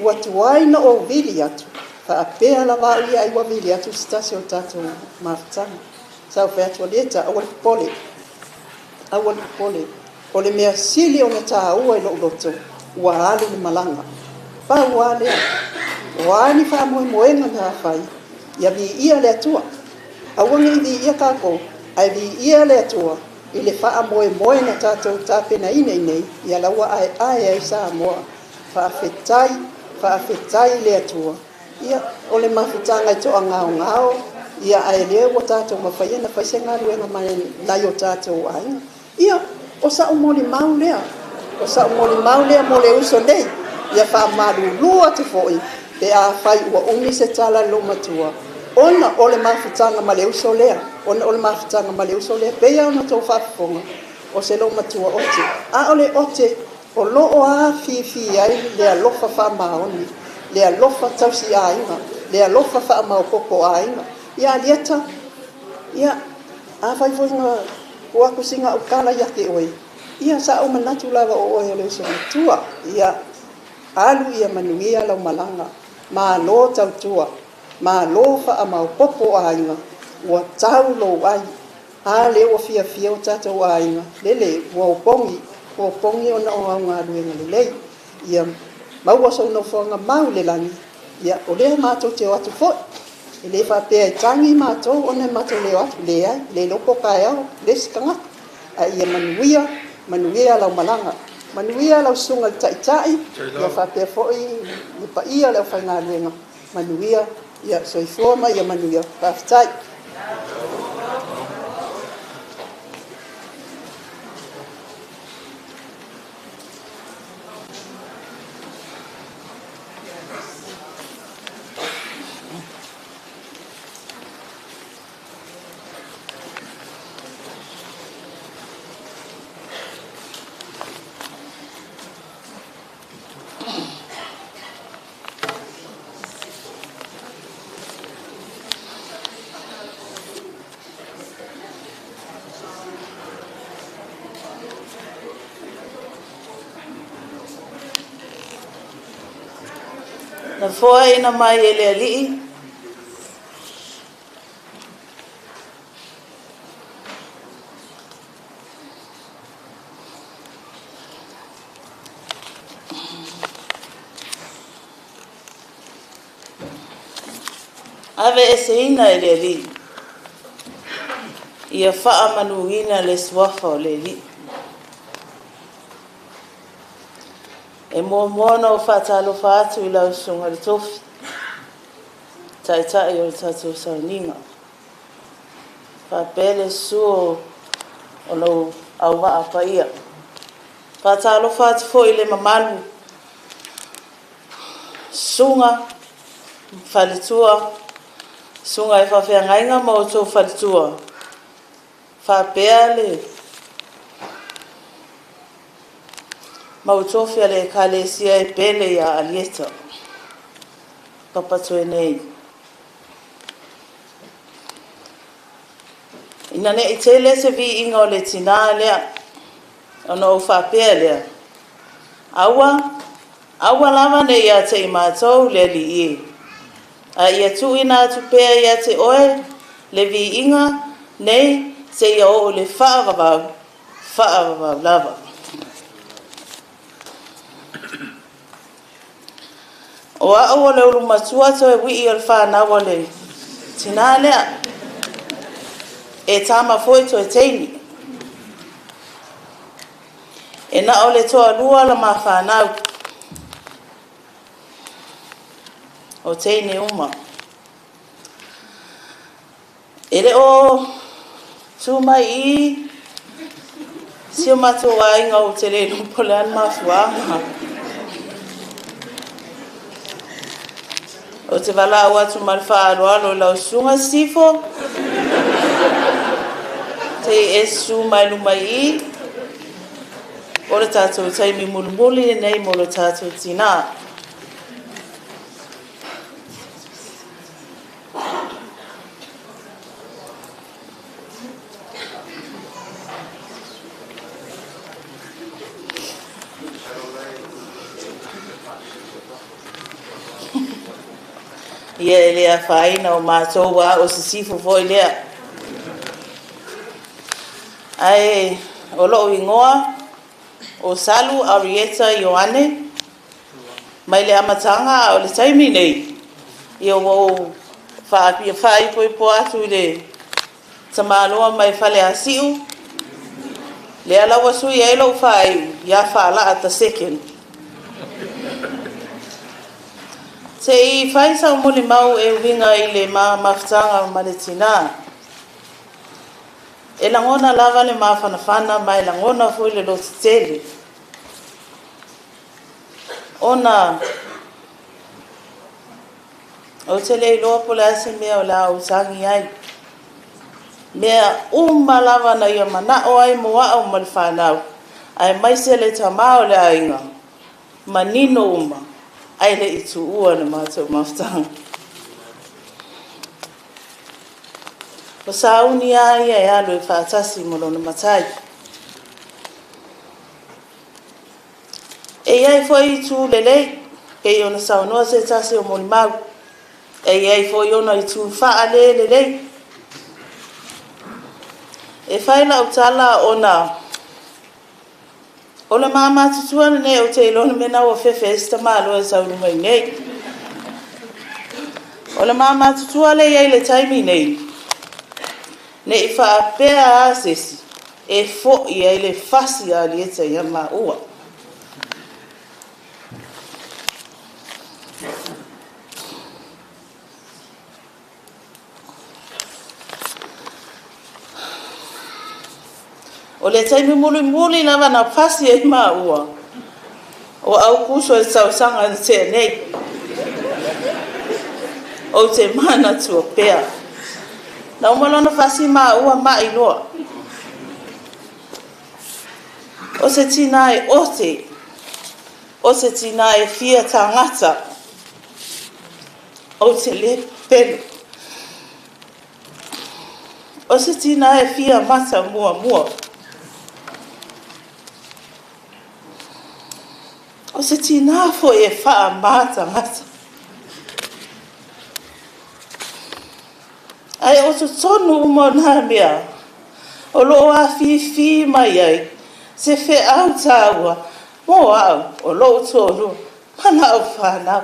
[SPEAKER 7] Ua tuai na ou vili atu, faapea lava au ia ai ua vili atu se tasi o le tatou mafutaga. Sa ou fai atu Alieta, aua le popole. Aua le popole. O le mea sili ona tāua i lou loto, ua alu le malaga. Pau lava lea. O a ni faamoemoega na fai, ia viia le Atua. Aua ne i viia tatou, ae viia le Atua i le faamoemoe na tatou tapenaina i nei, ia la ua aeae ai Samoa. Faafetai, faafetai le Atua. Ia, o le mafutaga e toagaogao, ia ae lea ua tatou mafai ona fai se galuega ma nai o tatou aiga. Ia, o sa'u molimau lea, o sa'u molimau lea mo le uso nei. Ia faamalulu atu foi pe afai ua umi se tala i loomatua, ona o le mafutaga ma le uso lea, ona o le mafutaga ma le uso lea, pei lava ona outou faafofoga, o se loomatua ote. A o le ote, o loo afifi ai le alofa faamaoni, le alofa tausi aiga, le alofa faamaopoopo aiga. Ia Alieta, ia, afai foi na tuu atu sina au tala ia te oe, ia sa ou manatu lava o oe o le uso matua. Ia, alu ia manuia lau malaga, malo tautua, malo faamaopoopo aiga, ua tau lou ai. A lea ua fiafia o tatou aiga, lele ua opogi ona o au galuega lelei. Ia Maua sou nofoaga mau i le lagi, ia, o lea matou te o atu foi. E le faapea e tagi matou ona e matou le o atu, leai, le iloa po o taeao le isi tagata. Ae ia manuia, manuia lau malaga. Manuia lau susuga i le Taitai, ia faapea foi le paia o le aufaigaluega, manuia, ia soifua ma ia manuia. Faafetai.
[SPEAKER 13] Na foaina mai e le Alii Aveeseina e le Alii ia faamanuina le suafa o le Alii. E muamua ona ou faatalofa atu i lau Susuga i le Tofi, Taitai o le tatou sauniga, faapea le susu o lou auvaa paia. Faatalofa atu foi i le mamalu susuga faletua, susuga i faafeagaiga ma outou faletua, faapea le mautofi a le Ekalesia e pele ia Alieta Papatoe nei. Ina ne i tele se viiga o le tinā lea, ona ou faapea lea, Aua, aua lava ne i ia te i matou le Alii e, a ia tuuina atu pea ia te oe le viiga nei seia oo i le faavavau, faavavau lava. O au o le ulumatua toe wii o le whanau o le tinā lea. E tama foi toe teini. E na o le toa lua la ma whanau. O teine uma. E le o tū mai i si o matou aiga ou te le iloa po o le a le mafuaaga. Ou te valaau atu ma le faaaloalo i lau susuga Sisifo, se i e susu mai luma i i, o le tatou taimi mulimuli lenei mo lo tatou tinā. Ia e le afaina o matou a o Sisifo foi lea. Ae o lou igoa o Salu Arieta Ioane mai le amataga a o le taimi nei, ia ua ou faaipoipo atu i le tamaloa mai Faleasiu, lea la ua sui ai lou faaiu ia Faalaa the second. Se i fai sau molimau e uiga i le ma mafutaga ma le tinā. E lagona lava le mafanafana ma e lagona foi le lototele. Ona ou te le iloa po o le a se mea o le a ou tagi ai. Mea uma lava na ia manao ai mo au ma le whanau, aemaise le tamā o le aiga, manino uma, ae le i tuua le matou mafutaga. O sauni lava ia e alu e faatasi ma lona matai. E i ai foi itu lelei, pei ona saunoa se tasi o molimau, e i ai foi ona itu faale lelei. E fai lau tala ona O le mamatutua lenei ou te iloa le mea lena ua fefe ai se tamaloa e sau i luga i nei. O le mamatutua lea e i ai i le taimi nei, ne i faapea lava se isi e foi ai le fasi a Alieta ia maua. O le taimi mulimuli lava na fasi ai maua, o Aukuso i le tausaga na tea nei. Ou te manatua pea. Na uma loa ona fasi maua ma'i loa. O se tinā e ote, o se tinā e fia tagata, ou te le pepelo. O se tinā e fia mata muamua. O se tinā foi e whaamā tagata. Ae o totonu uma o nā mea, o loo afifi mai ai se feau tāua mō au o lou toalua ma lau whānau.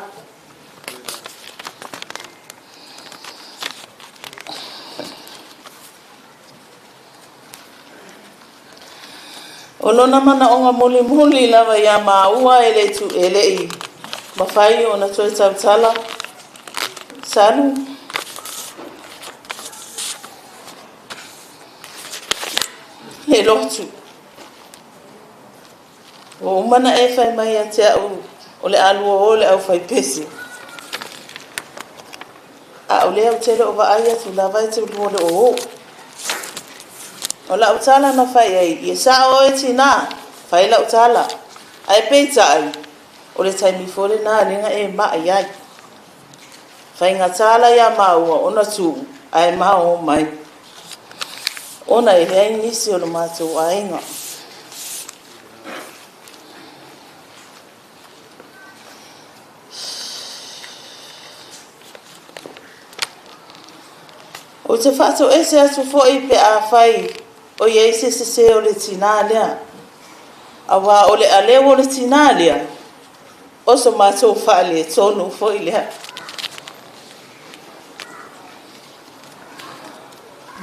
[SPEAKER 13] O lona manaʻoga mulimuli lava iā māua e le tu e leʻi mafai ona toe tautala, Salu, le lotu. Ua uma ona e fai mai ia te aʻu o le a lua o le aufaipese. A o lea ou te le o vaai atu lava e te lua le o. O lau tala na fai ai, ia sao oe tinā, fai lau tala. Ae peitai, o le taimi foi lenā lea na e maʻi ai. Faigata la iā māua ona tuʻu ae ma o mai, ona e leai nisi o le matou aiga. Ou te faatoese atu foi pe afai o i ai se sesē o le tinā lea, auā o le aleu o le tinā lea, o so matou faaletonu foi lea.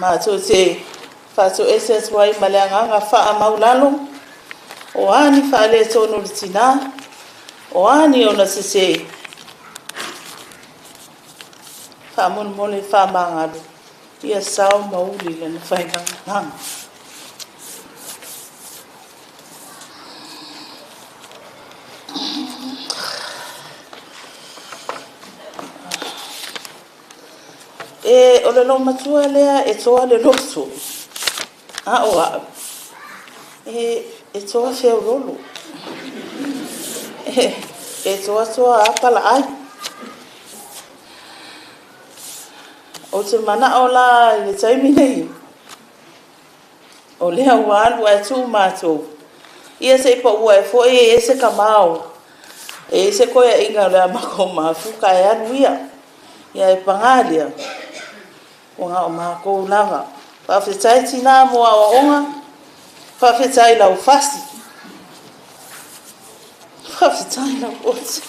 [SPEAKER 13] Matou te faatoese atu ai ma le agaga faamaulalo, o a ni faaletonu o le tinā, o a ni ona sesē, faamolemole faamagalo, ia sao ma uli lana failagalaga. E, o le loomatua lea e toa le loto, a o a'u, e, e toa feololo. E, e toatoa a palaai. Ou te manao la i le taimi nei, o lea ua alu ae tuu matou, ia se i paua ae foi e i ai se kamao, e i ai se koeaiga o le a makou mafuka ae alu ia. Ia e pagā lea, ua na o makou lava. Faafetai tinā mo aoaoga, faafetai lau fasi, faafetai lau ote.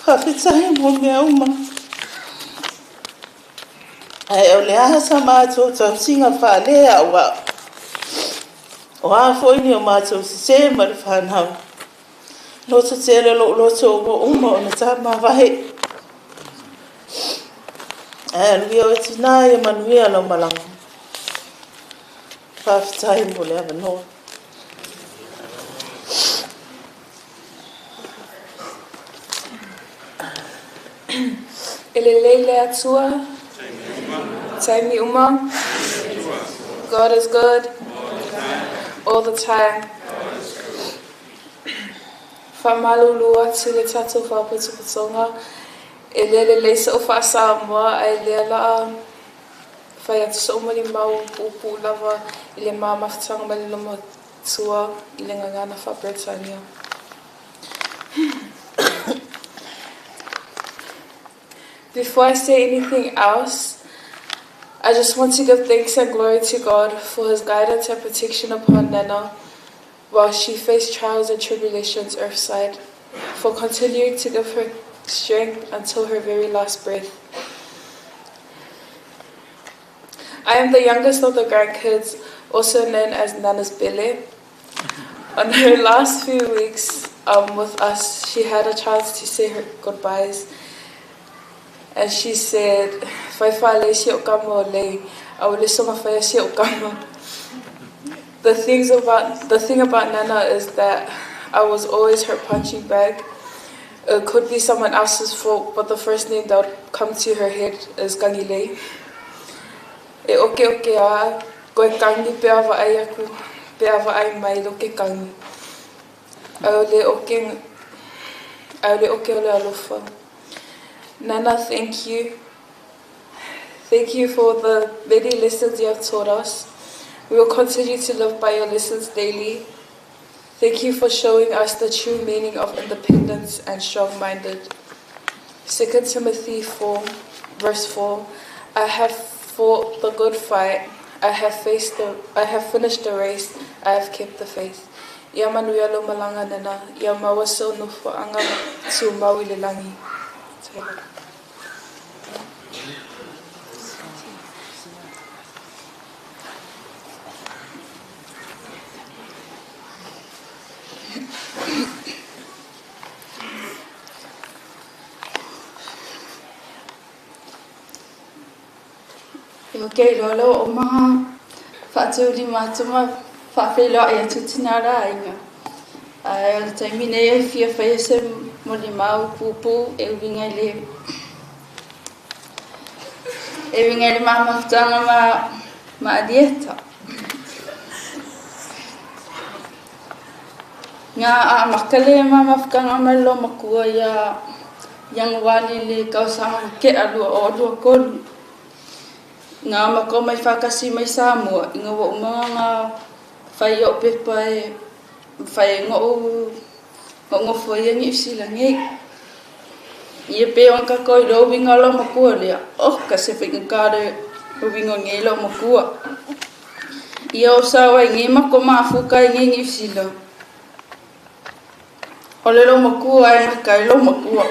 [SPEAKER 13] Faafetai mo mea uma. Ae o le a sa matou tausiga faaleauau? O a foi ni o matou sesē ma le fanau? Loto tele lou loto ua uma ona tamāvae. Ae alu ia oe tinā ia manuia lau malaga. Faafetai mo le avanoa.
[SPEAKER 15] E lelei le Atua. Taimi uma. God is good. All the time. Faamalulu atu i le tatou faapotopotoga, e le lelei soʻu faa-Samoa ae lea laa fai atu soʻu malimau puupuu lava i le ma mafutaga ma le lomatua i le gagana faa-Peretania. Before I say anything else, I just want to give thanks and glory to God for His guidance and protection upon Nana while she faced trials and tribulations earthside, for continuing to give her strength until her very last breath. I am the youngest of the grandkids, also known as Nana's Bele. On her last few weeks with us, she had a chance to say her goodbyes. And she said, Fai le si o kama o lei, a o le songa fai si o kama. The thing about Nana is that I was always her punching bag. It could be someone else's fault, but the first name that would come to her head is Kangilei. E oke oke a, koe kangi pe awa ai aku, pe awa ai mai lo ke kangi. Au le oke, au le oke o le alofa. Nana, thank you. Thank you for the many lessons you have taught us. We will continue to live by your lessons daily. Thank you for showing us the true meaning of independence and strong-minded. 2 Timothy 4, verse 4, I have fought the good fight, I have finished the race, I have kept the faith. Ia manuia lo malanga nana, ia maua so no whaanga tu maui le langi.
[SPEAKER 16] Okay, lolo o maha whaatuli mātuma whaawheloa i atu tina rā inga. Ai o le taimi nei e fia whaia se moli mau pūpū e uinga i le e uinga i le mahamafutanga ma adieta. Ngā a makale mahamafutanga mai lo makua ia iangwali le kausanga ke alua o alua kolu. Ngā mako mai whakasi mai Samoa, i ngā wa umanga ngā whai o pepa e whai ngō whai ngi usila ngi. Ia pe o ka koi lo winga lo makua lea, oh ka se whinga kāre o winga ngi lo makua. Ia o sawa i ngi mako maafuka i ngi ngi usila. O le lo makua e maka i lo makua.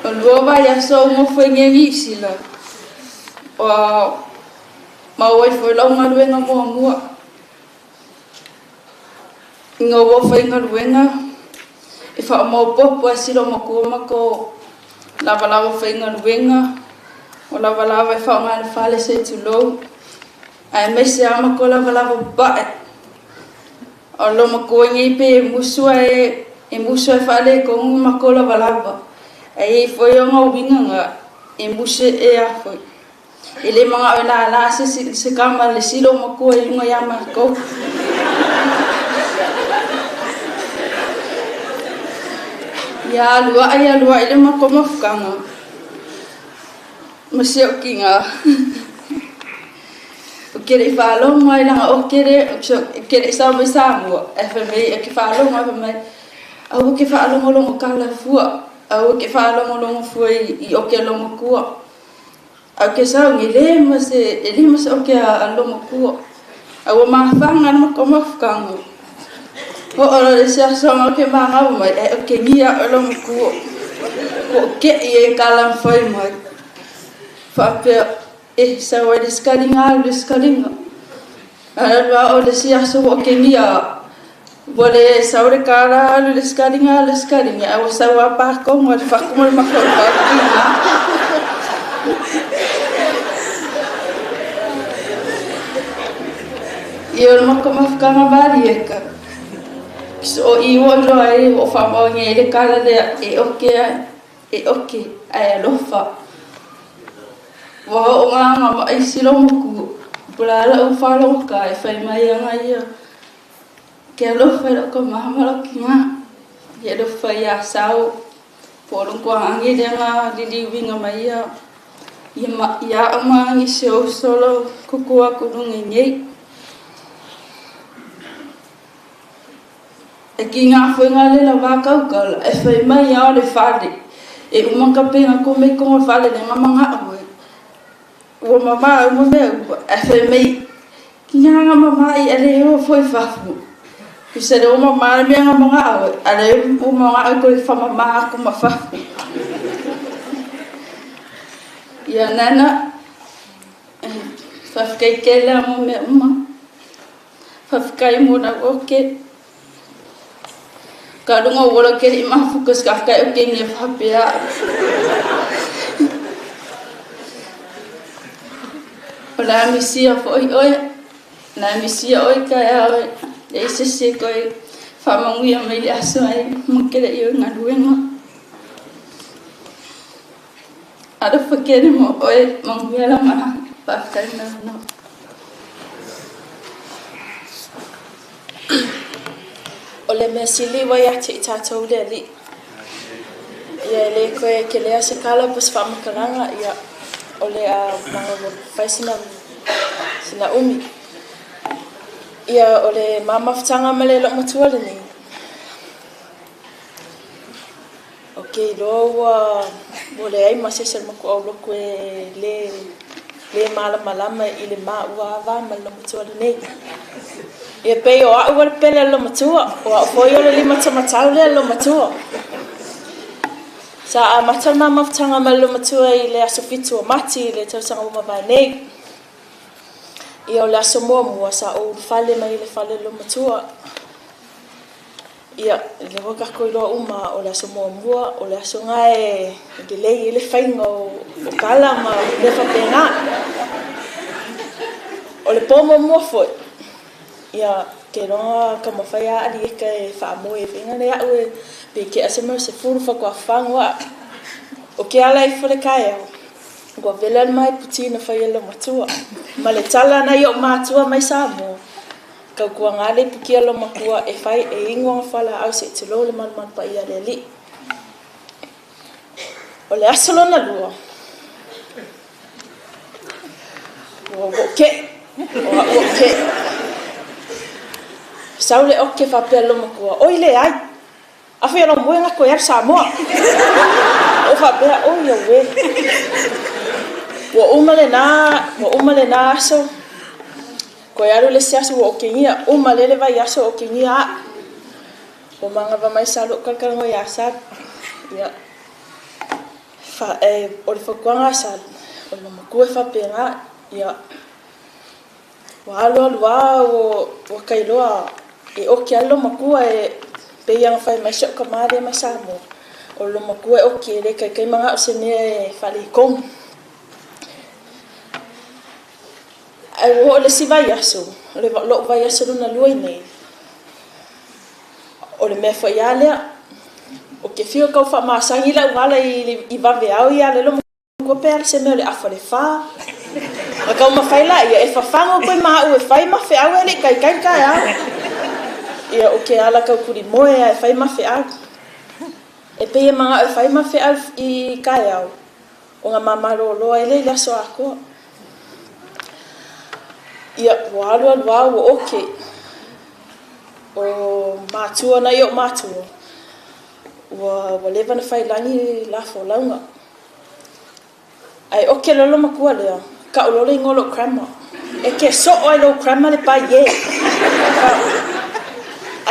[SPEAKER 16] O lua vai a so mo foi ngi sila. O mau foi lau ngaluenga mua mua. Nga wo foi ngaluenga e fa mau popo a silo makua mako lava lava foi ngaluenga. O lava lava e fa ngal fale se tulo. Ai me se ama ko lava lava ba. O lo makua ngi pe musua e musua fale ko mako lava lava. Ai foi o ngau winga nga e muse e a foi. E le mga o la la se se kama le silo makua i lunga ya mako. Ya lua ai lua ile mako mafukanga. Masio kinga. O kere falo mai langa o kere kere sa mai Samoa. E fa mai e ke falo mai mai. Au ke falo ngolongo kala fua. Au ke whaalongolongo fua i o ke lomakua. Au ke sau ngi le mase, e le mase o ke a lomakua. Au o mahawhanga na mako mawhkango. O ora le sea songa o ke maangawa mai, e o ke ngia o lomakua. Ko ke i e kalam whai mai. Whaapea, e sau ai le skaringa, le skaringa. Alua o le sea songa o ke ngia. Wale saure kara alu le skaringa le skaringa au sau a pako mo le fako mo le mako kinga. Ia o mako mafukanga bari eka. So i o lo ai o fa mo nge le kala le e oke ai alofa. Wa o nganga ma ai silo moku. Pula la u fa lo ka e fai mai anga ia. Ke alofa i loko mahamalo ki ngā. Ke alofa i a sau. Po longko angi le ngā lili winga mai ia. Ia o maangi se o solo kukua kulungi ngei. E ki ngā whainga le la wākau kaula. E whai mai au le whare. E uma ka penga ko me ko fale le nga manga o. Ua mamā uma mea uma, ae fai mai, ki ngā mamā i ale o foi fafu. I se le o mamā le mea ngā manga au, ale o manga au koe whamamā aku ma fafu. Ia nana, whawhikai ke lea mo mea uma. Whawhikai mo nau oke. Ka lunga o wala kere i mafuka ska whawhikai o ke ngia whapea. O la misia foi oe, la misia oe ka ea oe, e se se koe whamanguia mai le aso ai, mo kere i o ngaluenga. Ara whakere mo oe, manguia la maha, whawhikai na no.
[SPEAKER 15] O le mea sili ua ia te i tātou le alii. Ia e le koe ke lea se kala po se faamatalaga, ia o le a maga ua fai sina sina umi. Ia o le ma mafutaga ma le loomatua lenei. O ke iloa ua ua leai ma se isi o le makuau loku e le le malamalama i le maua ava ma le loomatua lenei. Ia pei o a'u o le pele a le loomatua, o a'u foi o le lima tamatau lea a le loomatua. Sa amata le ma mafutaga ma le loomatua i le aso 7 o Mati i le tausaga ua mavae nei. Ia o le aso muamua sa ou ulufale mai i le fale o le loomatua. Ia, lea ua tatou iloa uma o le aso muamua, o le aso lena e lelei ai le faiga o tala ma mea faapena. O le po muamua foi, ia, ke iloa ka mafai a alieka e faamoe e faiga le a'u e pe ke'a se mea o 10 faatoa fagu a'u. O ke ala ifo le taeao, ua vela le maiputī na fai e le loomatua. Ma le tala na i o'u matua mai Samoa, Tautuaga le ipukia lo matua e fai e inu ana fualaau seʻi tulou le malumalu paia a le Alii. O le aso lona lua, ua ou keʻe, o a'u ua keʻe. Sau le oke faapea lo matua, oi leai, Afe o lau moega koe alu Samoa. Ou faapea, oi auē. Ua uma lenā, ua uma lenā aso, koe alu le isi aso ua okegia, uma lele vaiaso o okegia a'u. Ua magava mai sa lo'u talatalanoa iā Salu. Ia, fa, e, o le fautuaga a Salu, o le mamakua e faapena, ia, Ua alualu lava ua kailoa e oki ai le loomatua e pei ona fai mai si o'u tamā lea mai Samoa, o le loomatua e oki e le kaikai mana'o se mea e faaletonu. Ae ua oo i le isi vaiaso, o le lo'u vaiaso lona lua i nei, o le mea foi lava lea, ou te fiu e tau faamasani la'u ala i vaveao ia le loomatua, Kua pea le se mea o le afa le fa. Na taumafai laia e fafaga koe ma a'u e fai ma feau e le'i kaikai le taeao. Ia o ke ala taukulimoe a e fai ma feau. E pei e mana'o e fai ma feau i taeao ona mamalōlō ai lea i le aso atoa. Ia ua alualu a ua oke o matua na i o'u matua ua leva na fai lagi la folauga. Ae oke loa le matua lea, ka'u loa le igoa o lo'u grandma. E ke so'o ai lou grandma le paie.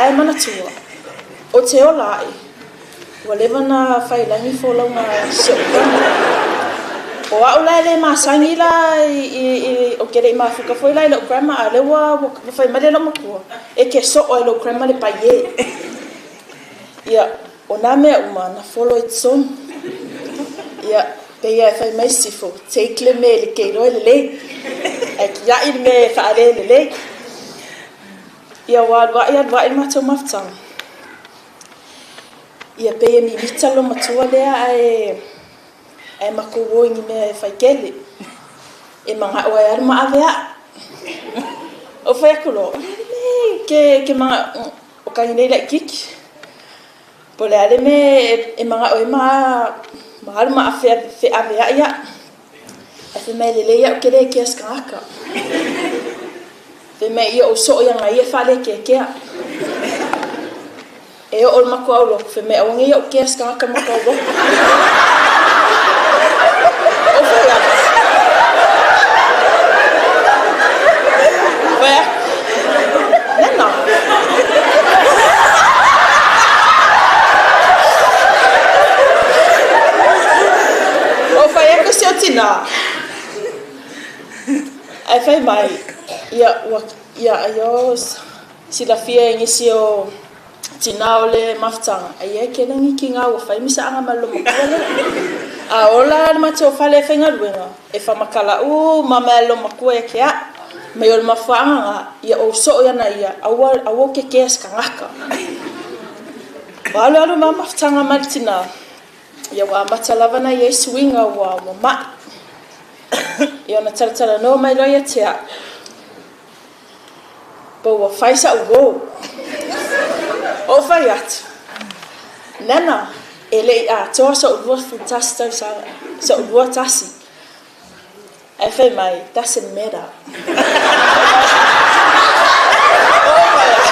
[SPEAKER 15] Ae manatua, o te ola aʻe, ua leva na fai lagi folauga a si o'u grandma. O a'u la e le masani la i o ke le'i mafuka foi la i lo'u grandma, a o lea ua fai mai le loomatua, e ke so'o ai lou grandma le paie. Ia, o nā mea uma na folo i totonu. Ia, pei lava e fai mai Sifo, take le mea i le keiloa e lelei, ae kiaʻi le mea e faalē lelei. Ia, ua alu aʻe alu aʻe le matou mafutaga. Ia, pei e mimita le loomatua lea ae ae matou o i ni mea e fai kele. E mana'o ai lava le maʻave aʻu. Ou fai atu loa, o le a le mea ke ke mana'o o kagi nei laʻikiki. Po o le a le mea e mana'o ai ma ma alu ma feaveaʻi aʻu. Ae fai mai e lelei aʻu ke le kea se tagata. Fai mai ia ou soʻo iā ia e faalekeakea. E oo i le matou aulotu, fai mai, aua ne i ou kea se tagata i le matou aulotu. Ou fai atu, fai atu, Nena. Ou fai atu i si ou tinā, ae fai mai, ia, ua, ia, io, silafia e nisi o tinā o le mafutaga, aia e tele ni tinā ua fai misaaga ma le lomatua lea. A ola le matou fale e faigaluega, e faamatala uma mai e le lomatua ia te a'u, mai o le mafuaaga na, ia ou soo iana ia, aua, aua ou te kea se tagata. Ua alualu ma mafutaga ma le tinā, ia ua amata lava ona i ai suiga ua, ua ma'i. Ia ona talatalanoa mai loa ia te a'u, Po ua fai sa'u uō. Ou fai atu, Nana, e le i atoa so'u 21 tausaga, so'u 21. Ae fai mai, doesn't matter. Ou fai atu,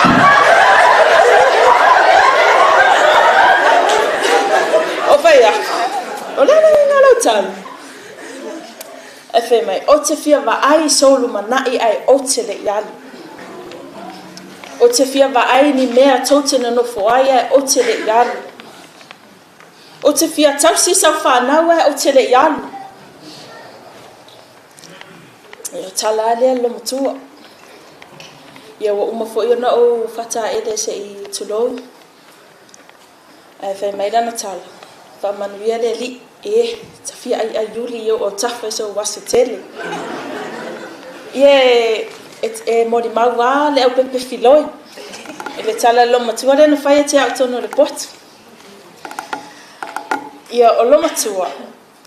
[SPEAKER 15] Ou fai atu, o le a le uiga o lau tali? Ae fai mai, Ou te fia vaai i sou lumanaʻi ae ou te le i alu. Ou te fia vaai i ni mea tou te nonofo ai ae ou te le i alu. Ou te fia tausi i sau fanau ae ou te le i alu. Ia, o tala lava lea le matua. Ia, ua uma foi ona ou fataele se i tulou. Ae fai mai lana tala, Faamanuia le Alii, e, tafia aiaiuli i ou autafa i sou aso tele. Ia e, e, e molimau a le aupepe filoi i le tala a le loomatua lea na fai ia te au tonu o le potu. Ia, o loomatua,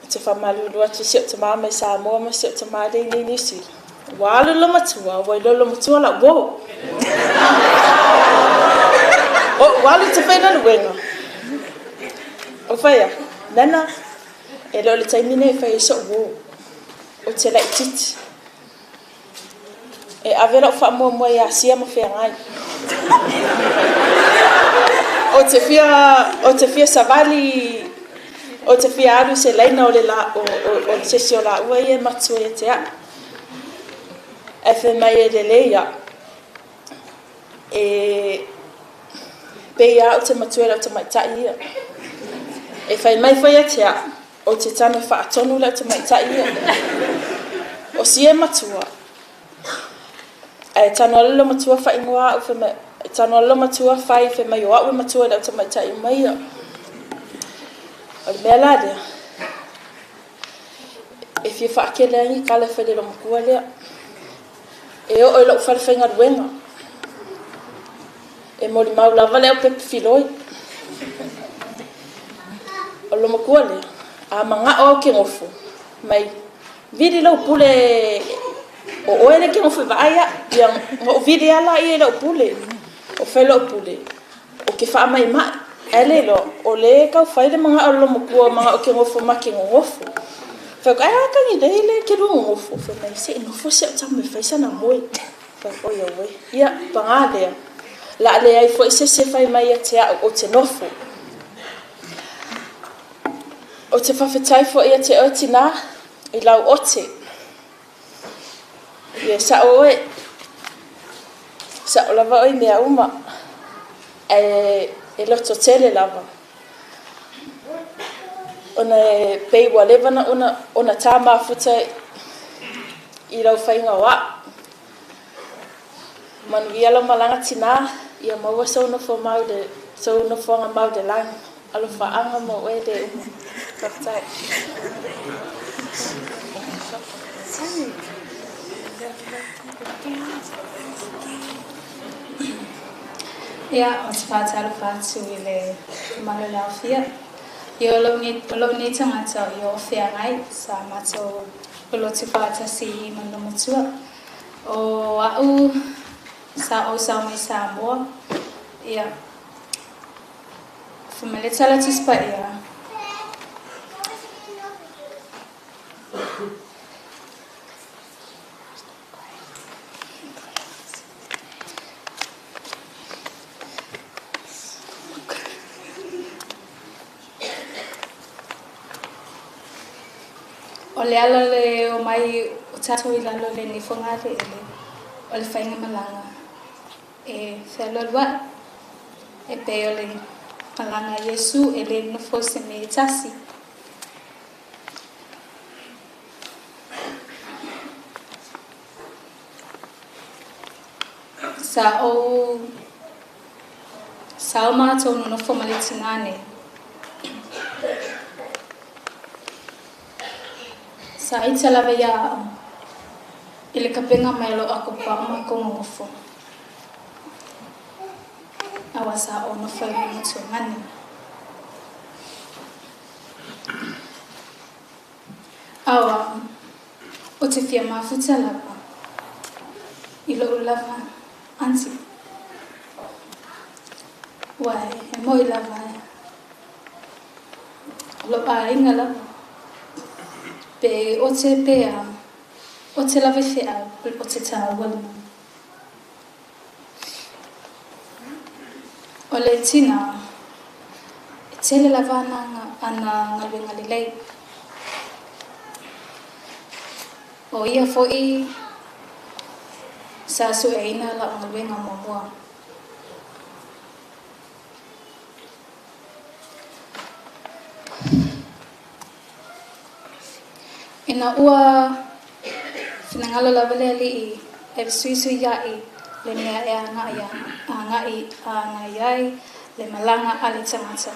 [SPEAKER 15] ou te faamalulu atu i si ou tamā mai Samoa ma si ou tamā lea i nei Niu Sila. Ua alu le loomatua, ua iloa loomatua la'u uō. O'u alu i te faigaluega. Ou fai atu, Nana, e le o le taimi nei e fai ai so'u uō. Ou te laitiiti. E ave la'u faamuamua i Asia ma Feagai. Ou te fia, ou te fia savali, ou te fia alu i se laina o le la, o, o, o se isi o laua ia e matua ia te a'u. Ae fai mai e lelei a'u. E pei lava ou te matua i lau tamaitai ia. E fai mai foi ia te a'u, ou te tanu faatonu lau tamaitai ia. O si e matua, ae tanu ala lo matua faaigoa a'u fai mai, tanu ala lo matua fai fai mai o a'u e matua i lau tamaitai uma ia. O le mea la lea, e fia faakele ai ni tala e fai i le loomatua lea. E oo i lo'u fale faigaluega, e molimau lava le aupepe filoi. O le loomatua lea, a maga'o au ke gofo, mai vili lou pule o oe lea e te gofo e vaai a'u. Ia na ou vili a laia i la'u pule, o fai lo'u pule, o ke faama'ima'i. Ae le iloa, o lea e tau fai le maga'o o le loomatua maga'o ke gofo ma ke gogofo. Fai atu, ae a tagilei le ke lua gogofo? Fai mai, se i nofo si a'u tama e fai sana moe. Fai atu, oi auē. Ia, pagā lea, o le a leai foi se isi e fai mai ia te a'u ou te nofo. Ou te faafetai foi ia te oe tinā i lau ote. Ia sa'o oe, sa'o lava oe i mea uma, ae e loto tele lava. Ona e pei ua leva ona, ona, ona tā mafuta i lau faiga o a'u. Manuia lau malaga tinā, ia maua sou nofo mau i le, sou nofoaga mau i le lagi. Alofaaga mo oe le uma. Faafetai.
[SPEAKER 17] Ia, ou te faatalofa atu i le mamalu o le aofia. Ia, o lou nei, o lou nei tagata o ia o Feagai, sa matou lolotu faatasi i ma le matua. O a'u sa ou sao mai Samoa, ia, fai mai le tala Tusi Paia, O le ala le o mai o tatou i lalo o lenei fogaaleele o le faigamalaga e fealualua'i e pei o le malaga a Iesu e lē nofo i se mea e tasi. Sa ou sa o matou nonofo ma le tinā nei. Sa ita lava iā a'u i le kapega mai o lo'u akopa o makou nonofo. Auā sa ou nofo i luga tuagani. Auā ou te fia mafuta lava i lo'u lava aunty. Ua e mo'i lava o lo'u aiga lava. Pe ote pe a, ote lava i fe'au o le ote tāua lena. O le tinā, e tele lava ana ana galuega lelei. O ia fo'i sa su'eina la'u galuega muamua. Ina ua finagalo lava le Alii e fesuisuia'i le mea e aga'i aga'i agai ai le malaga a le tagata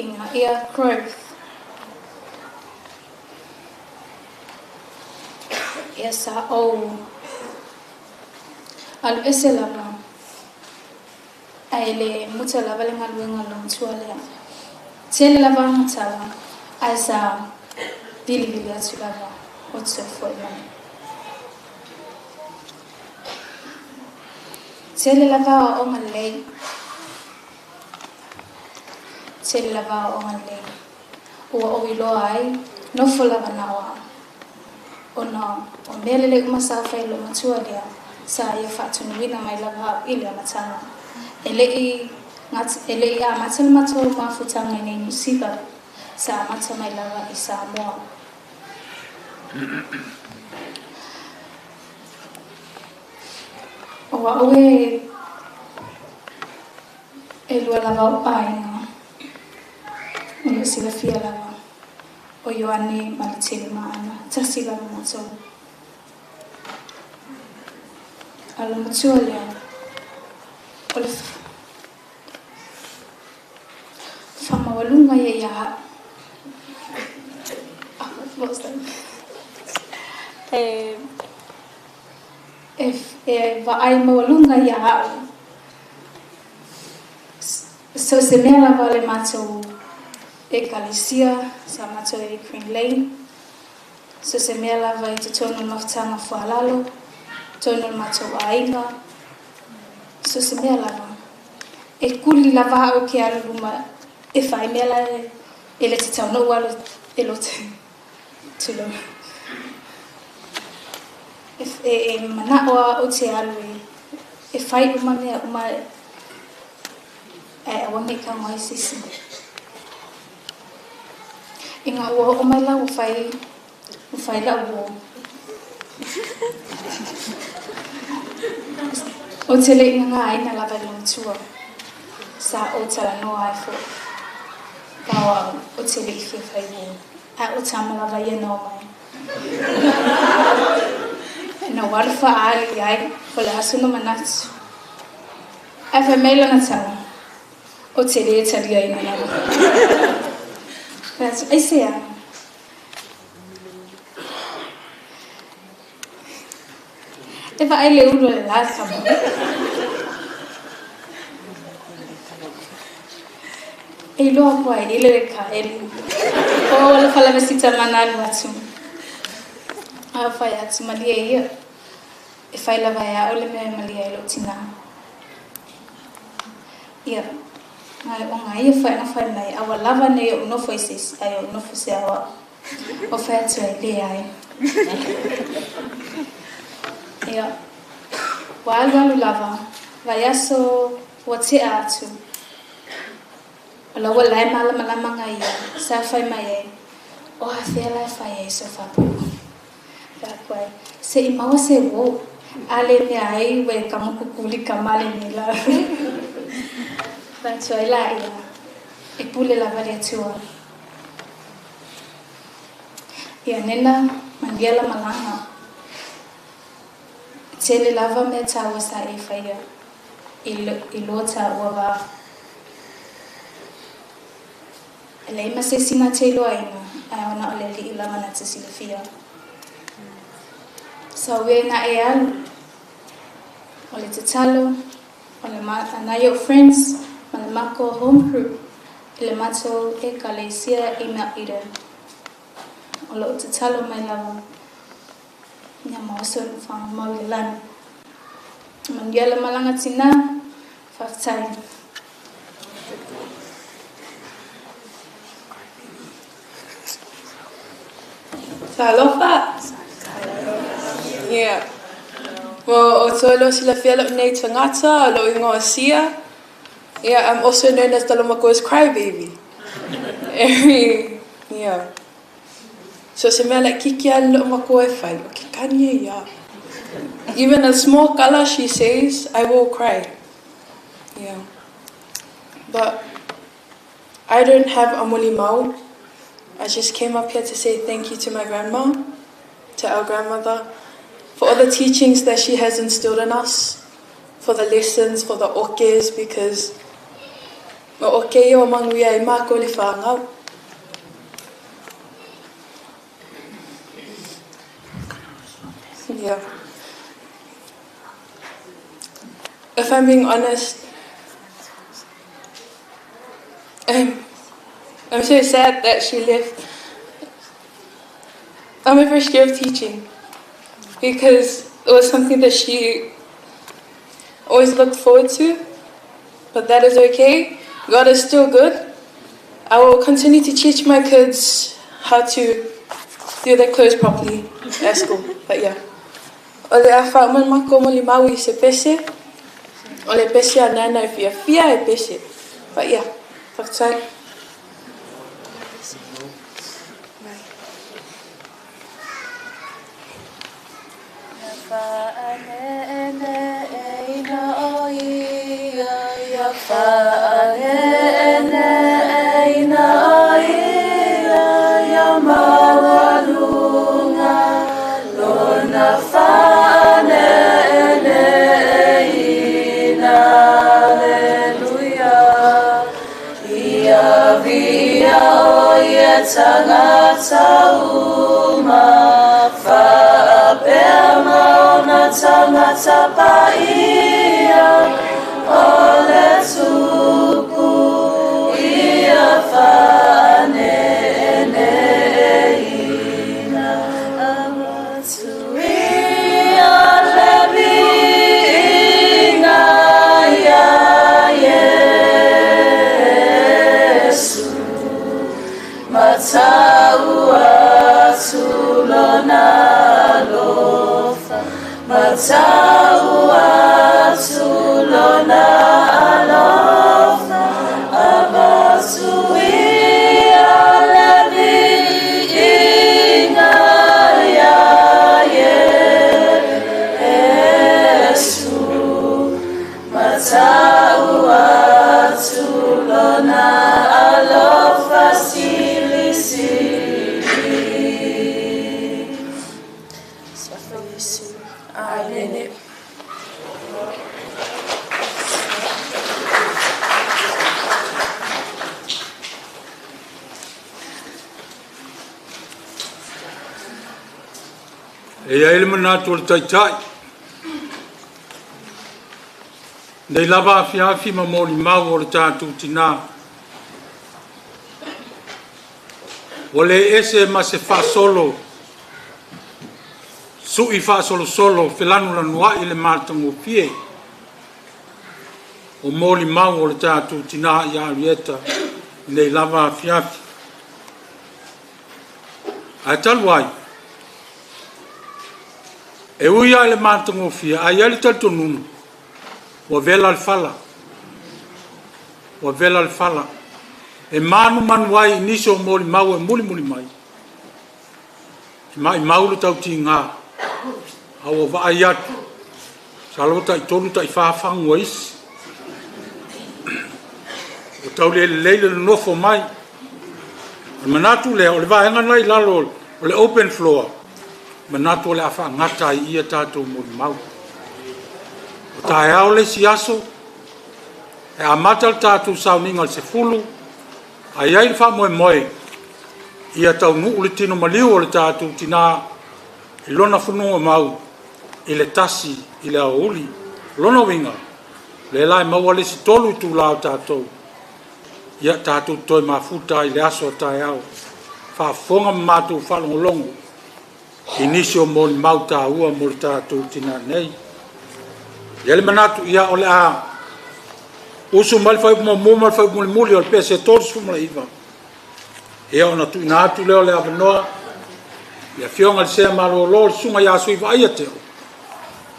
[SPEAKER 17] ina ia growth. Ia sa ou alu ese lava ae le muta lava le galuega a lou matua lea. Tele lava ana tala ae sa vilivili atu lava o toe fo'i mai. Tele lava aoaoga lelei. Tele lava aoaoga lelei. Ua ou iloa ai, nofo lava na o a'u. Ona o mea lelei uma sa fai e lou matua lea, sa ia faatonuina mai lava a'u i le amataga. E le i e le i amata le matou mafutaga i nei Niu Sila, sa amata mai lava i Samoa. O a'u e ʻelua lava o'u aiga, o lo o silafia lava o Ioane ma Letele ma Ana, tasi lava matou. A o le matua lea, o le faamaualuga ia ia a'u. What was that? E vaai maualuga ia a'u. So se mea lava o le matou Ekalesia sa matou i Green Lane, so se mea lava i totonu o le mafutaga Foalalo, totonu o le matou aiga, so se mea lava. E kuli lava a'u ke alu luma e fai mea la e le tatau no'u alu e lote. Tulou. E mana'o a'u te alu e fai uma mea uma ae aua nei tago ai se isi. Ina ua oo mai la ua fai ua fai la'u uō. Ou te le i gagāina lava i lou matua. Sa ou talanoa ai fo'i. Pao a'u ou te le i fia fai uō. Ae o tama lava ia na omai. Na ou alu faaali i ai o le aso na manatu. Ae fai mai lana tala, Ou te lē taliaina lava. Fai atu, Aisea? E vaai le ulu o le la tama. E iloa aku ai i le kaeli. O alofa lava si tama na alu atu. A fai atu malie ia. E fai lava e a'u le mea e malie ai lo'u tinā. Ia, ngai o ngā ia whai na fai mai, aua lava nei o'u nofo i se isi, ai o'u nofo se ao a'u. O fai atu ai, leai. Ia, ua alualu lava, vaiaso ua te'a atu. O la ua lae malamalama ngā ia, sa fai mai ai, O afea la e fai ai sou faapuipui? Fai atu ai, Se i maua se uō, a le mea ai ua e kamukukuli kama lenei la. Fai atu ai laia, E pule lava le Atua. Ia nena, manuia la malaga. E tele lava mea taua sa e faia i lo taua vā. E leai ma se isi na te iloaina, ae ona o le Alii lava na te silafia. Sau e na e alu, o le tatalo, o le ma, nai o'u friends ma le makou home group i le matou Ekalesia i Mount Eden. O lo'u tatalo mai lava, ia maua se nofoaga mau i le lani. Manuia le malaga tinā, faafetai.
[SPEAKER 15] Talofa. Yeah. Well, o toi lo silafia lo'u nei tagata, o lo'u igoa o Sia. Yeah, I'm also known as Talomakoa's crybaby. Every, yeah. So se mea laitiiti lava le lo'u matua e fai, o ke kani e ia. Even a small kala she says, I will cry. Yeah. But I don't have a molimau. I just came up here to say thank you to my grandma, to our grandmother, for all the teachings that she has instilled in us, for the lessons, for the okes, because o oke ia o manuia ai mākou le whāngau. Yeah. If I'm being honest, I'm, I'm so sad that she left on my first year of teaching because it was something that she always looked forward to. But that is okay. God is still good. I will continue to teach my kids how to do their clothes properly at school. But yeah. O le a faauma le makou molimau i se pese, o le pese a Nana e fiafia e pese. But yeah, faafetai.
[SPEAKER 3] E i ai le manatu o le Taitai, nei lava afiafi ma molimau o le tatou tinā, ua le ese ma se faasolo su'i faasolosolo felanulanua'i le matagofie o molimau o le tatou tinā ia Arieta i nei lava afiafi. Ae talu ai, e ui lava i le matagofie, ae i ai le talitonuga, ua vela le fala, ua vela le fala, e manumanu ai i nisi o molimau e mulimuli mai. E maʻimau le tautigā, a ua vaai atu, masalo ua taitolu taifa fagu a isi. Ua tau le lelei le nonofo mai. O le manatu lea, o le vaega lena i lalo o le open floor, manatu o le a faagata ai i i a tatou molimau. O taeao le isi aso, e amata le tatou sauniga i le 10:00, ae i ai le faamoemoe ia taunuu le tino maliu o le tatou tinā i lona fanua mau i le 1:00 i le aoauli. O lona uiga, o lea la e maua le isi 3 itula o tatou, ia tatou toe mafuta ai i le aso a taeao, faafofoga ma matou faalogologo i nisi o molimau taua mo le tatou tinã nei. E i ai le manatu, ia o le a usu mai le fuaiupu muamua ma le fuaiupu mulimuli o le pese 39, ia ona tuuina atu lea o le avanoa i le Afioga i le Sea Malolo le Susuga ia Suivaaia Teo,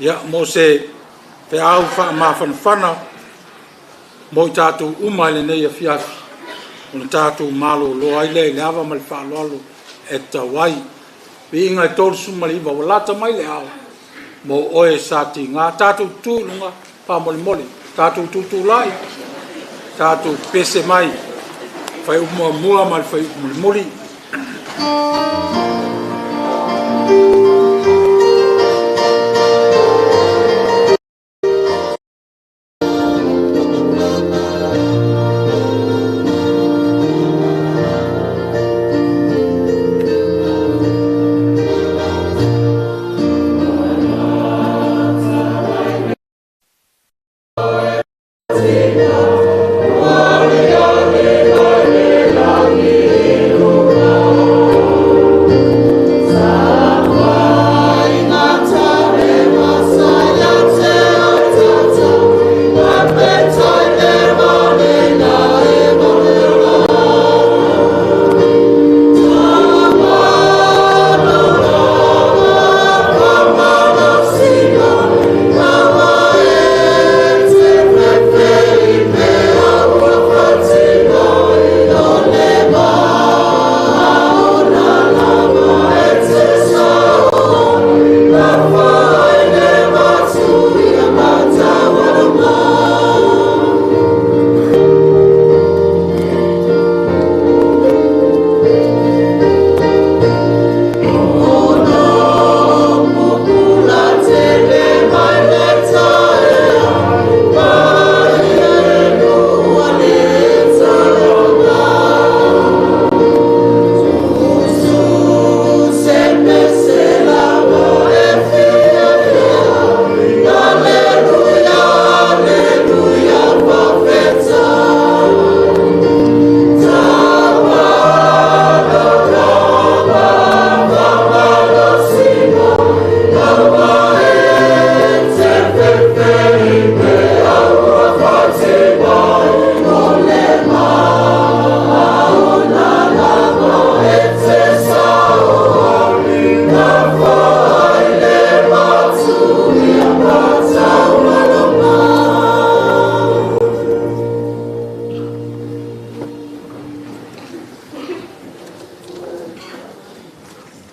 [SPEAKER 3] ia mo se feau faamafanafana mo i tatou uma i lenei afiafi, ona tatou malolo ai lea i le ava ma le faaaloalo e tatau ai. Viiga e 39, ua lata mai le ao mo oe sa tiga. Tatou tutu i luga faamolemole, tatou tutulai, tatou pese mai fuaiupu muamua ma le fuaiupu mulimuli.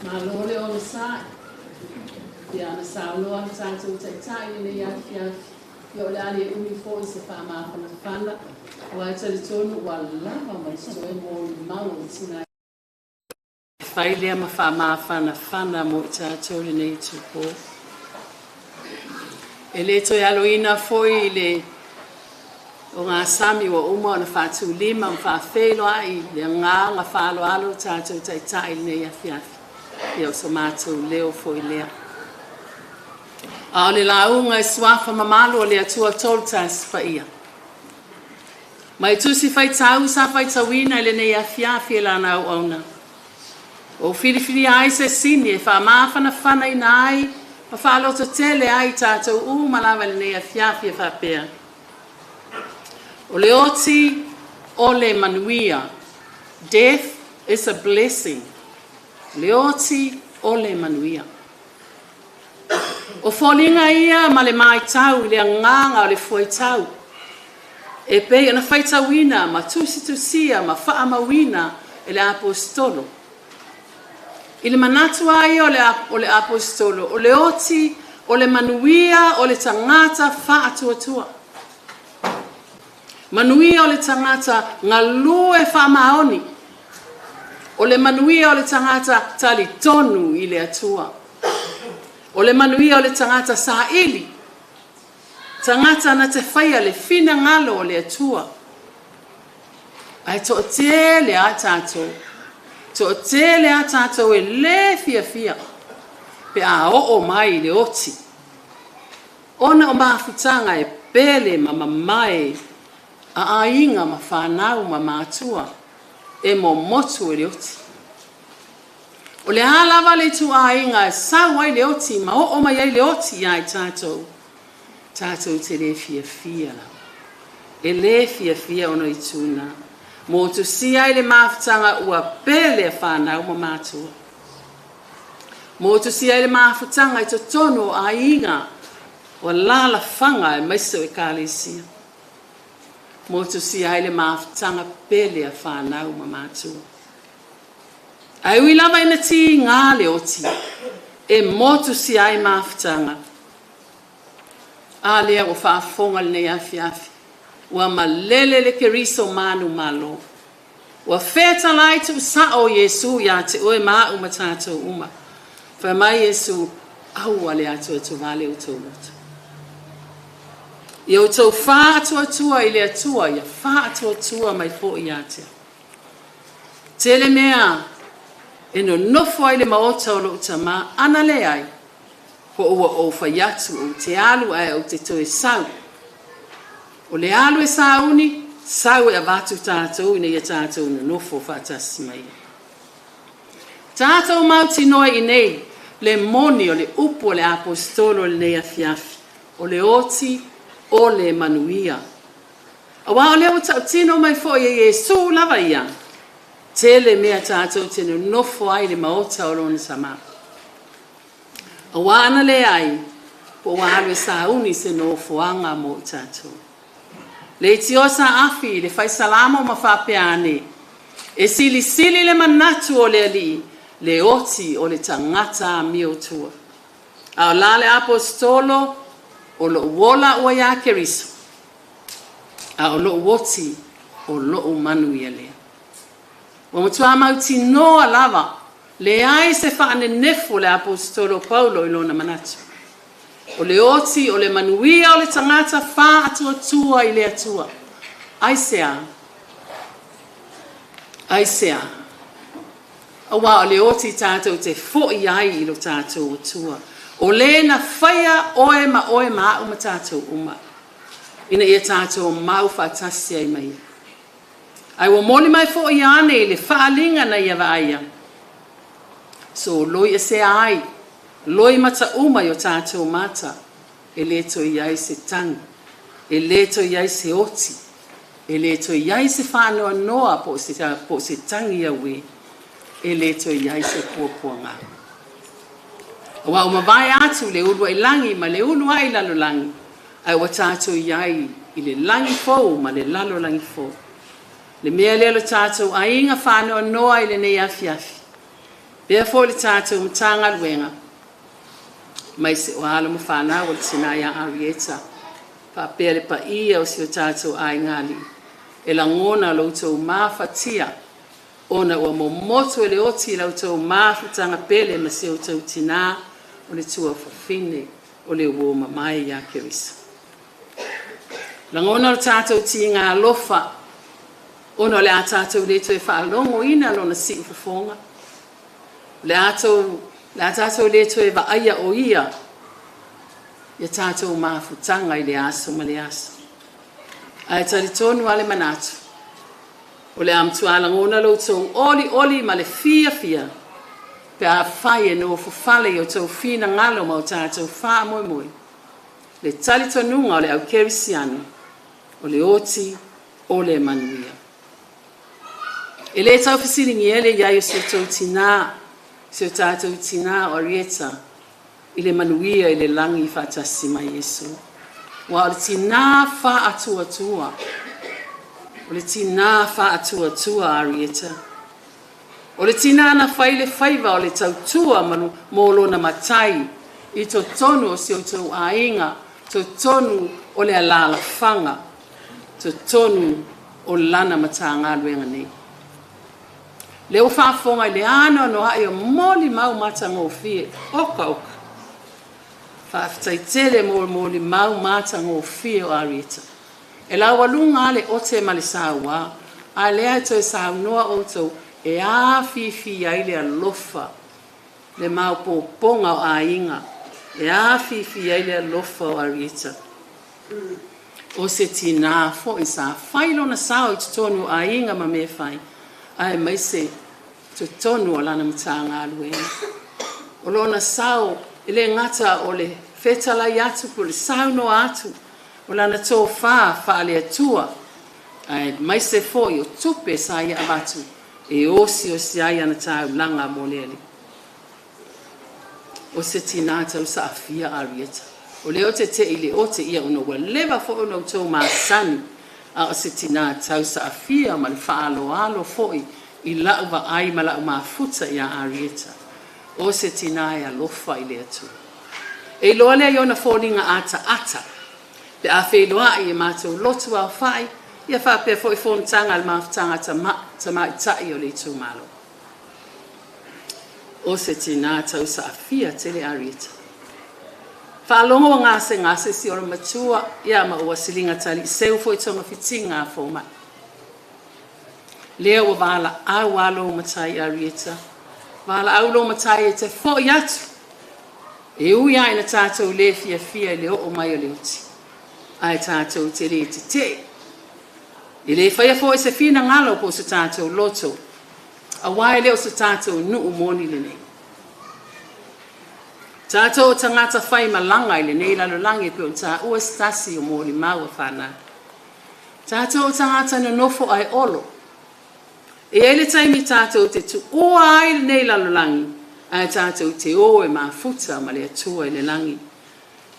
[SPEAKER 12] Malo le onosai. Ia na saunoa le tatou Taitai i lenei afiafi. Ia o le a le umi foi se faamafanafana, aua e talitonu ua lava ma totoe molimau o le tina e fai lea ma faamafanafana mo i tatou lenei itupo. E le toe aloina foi i le ogasami ua uma ona faatulima ma faafeiloai le agaga faaaloalo o tatou Taitai i lenei afiafi. Ia o so matou leo foi lea. A o le lauga i suafa mamalu o le Atua Tolutasi Paia. Mai tusi faitau sa faitauina i lenei afiafi e lana auauna. Ua filifilia ai se sini e faamafanafanaina ai ma faalototele ai i tatou uma lava i lenei afiafi e faapea. O le oti o le manuia. Death is a blessing. Le oti o le manuia. O foliga ia ma le maitau i le agaga o le fuaitau, e pei ona faitauina ma tusitusia ma faamauina e le Aposetolo. I le manatu lava ia o le Aposetolo, o le oti o le manuia o le tagata faatuatua. Manuia o le tagata galue faamaoni. O le manuia o le tagata talitonu i le Atua. O le manuia o le tagata saili, tagata na te faia le finagalo o le Atua. Ae toatele a tatou, toatele a tatou e lē fiafia pe a oo mai i le oti, ona o mafutaga e pele ma mamae a aiga ma fanau ma matua e momotu e le oti. O le a lava le ituaiga e sau ai le oti ma oo mai ai le oti iā i tatou, tatou te lē fiafia lava. E lē fiafia ona itu na. Motusia ai le mafutaga ua pele a fanau ma matua. Motusia ai le mafutaga i totonu o aiga, o alaalafaga aemaise o ekalesia. Motusia ai le mafutaga pele a fanau ma matua. Ae ui lava ina tiga le oti, e motusia ai mafutaga. A lea ua faafofoga lenei afiafi, ua malele le Keriso manumalo. Ua fetalai tuusao Iesu ia te oe ma a'u ma tatou uma. Fai mai Iesu, aua le atuatuvale outou loto. Ia outou faatuatua i le Atua, ia faatuatua mai foi ia te au. Tele mea e nonofo ai le maota o lou Tamā, ana leai, po ua ou fai atu ou te alu ae ou te toe sau. O le alu e sauni, sau e avatu tatou ina ia tatou nonofo faatasi ma ia. Tatou mautinoa i inei le moni o le upu a le Aposetolo i lenei afiafi, o le oti o le manuia. Aua o lea ua tautino mai foi e Iesu lava ia, tele mea tatou te nonofo ai i le maota o lona Tama. Aua ana leai, po ua alu e sauni se nofoaga mo i tatou. Leitioa sa afi i le fai Salamo ma faapea ane, e silisili le manatu o le Alii, le oti o le tagata amiotua. A o la le Aposetolo, o lou ola ua iā Keriso, a o lou oti o lou manuia lea. Ua matuā mautinoa lava, leai se faanenefu o le Aposetolo Paulo i lona manatu. O le oti o le manuia o le tagata faatuatua i le Atua. Aisea? Aisea? Aua o le oti tatou te fo'i ai i lo tatou Atua. O lē na faia oe ma oe ma a'u ma tatou uma, ina ia tatou mau faatasi ai ma ia. Ae ua moli mai fo'i Ioane i le faaaliga na ia vaaia, soloiasea ai loimata uma i o tatou mata, e lē toe i ai se tagi, e lē toe i ai se oti, e lē toe i ai se faanoanoa po o se tagi auē, e lē toe i ai se puapuagā. Aua ua mavae atu le uluai lagi ma le uluai lalolagi, ae ua tatou i ai i le lagi fou ma le lalolagi fou. Le mea lea lo tatou aiga faanoanoa i lenei afiafi, pea foi le tatou Matagaluega, mai se o alo ma fanau o le tinā iā Arieta, faapea le paia o si o tatou aiga alii, e lagona lo outou mafatia, ona ua momotu e le oti la outou mafutaga pele ma si outou tinā o le tuafafine o le uō mamae iā Keriso. Lagona o le tatou tiga alofa, ona o le a tatou lē toe faalogoina lona siufofoga, le a tatou lē toe vaaia o ia ia tatou mafutaga i le aso ma le aso. Ae talitonu a le manatu, o le a matuā lagona lo outou olioli ma le fiafia pe afai e nofofale i outou finagalo ma o tatou faamoemoe le talitonuga o le au kerisiano, o le oti o le manuia. E lē taufesiligia le i ai o si outou tinā, si o tatou tinā o Arieta i le manuia i le lagi faatasi ma Iesu. Ua o le tinā faatuatua, o le tinā faatuatua Arieta. O le tinā na fai le faiva o le tautua ma mo lona matai i totonu o si outou aiga, totonu o le alaalafaga, totonu o lana Matagaluega nei. Lea ua faafofoga i le anoanoai o molimau matagofie, oka oka. Faafetai tele mo molimau matagofie o Arieta. E laualuga lava le ote ma le sauā, a lea e toe saunoa outou e afifi ai le alofa, le maopoopoga o aiga, e afifi ai le alofa o Arieta. O se tinā foi sa fai lona sao i totonu o aiga ma mea fai, aemaise totonu o lana Matagaluega. O lona sao e le gata o le fetalai atu po o le saunoa atu, o lana tofā faale-Atua, aemaise foi o tupe sa ia avatu e osiosi ai ana taulaga mo le Alii. O se tinā tausaafia a Arieta. O lea ou te te i le ote ia ona ua leva foi ona outou masani, a o se tinā tausaafia ma le faaaloalo foi i la'u vaai ma la'u mafuta iā Arieta. O se tinā e alofa i le Atua. E iloa lea i ona foliga ataata pe a feiloai i matou lotu aofai, ia faapea foi fonotaga a le mafutaga tamaitai o le itumalo. O se tinā tausaafia tele Arieta. Faalogo ua gasegase si ona matua, ia ma ua siliga taliiseu foi togafitiga a fomai. Lea ua valaau a lou matai Arieta, valaau lou matai e te fo'i atu. E ui lava ina tatou le fiafia i le oo mai o le oti, ae tatou te le tetee. E le faia foi se finagalo po o se tatou loto, aua e le o se tatou nuu moni lenei. Tatou o tagata faimalaga i lenei lalolagi e pei ona taua se tasi o molimau a fanau. Tatou o tagata nonofo ae olo. E i ai le taimi tatou te tuua ai lenei lalolagi, ae tatou te o e mafuta ma le Atua i le lagi.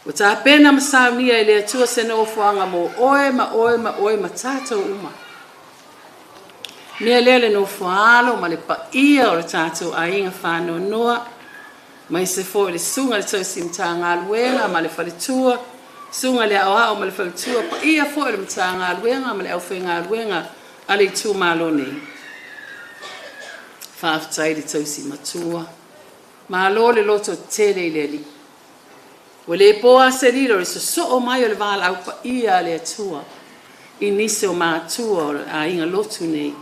[SPEAKER 12] Ua tapena ma saunia e le Atua se nofoaga mo oe ma oe ma oe ma tatou uma. Mea lea le nofoaalo ma le paia o le tatou aiga faanoanoa, aemaise foi le susuga i le tausi Matagaluega ma le faletua, susuga i le aoao ma le faletua, paia foi o le Matagaluega ma le aufaigaluega a le itumalo nei. Faafetai i le tausi matua. Malo le loto tele i le Alii. Ua le po lava se lilo i le sosoo mai o le valaau paia a le Atua i nisi o matua o le aiga lotu nei,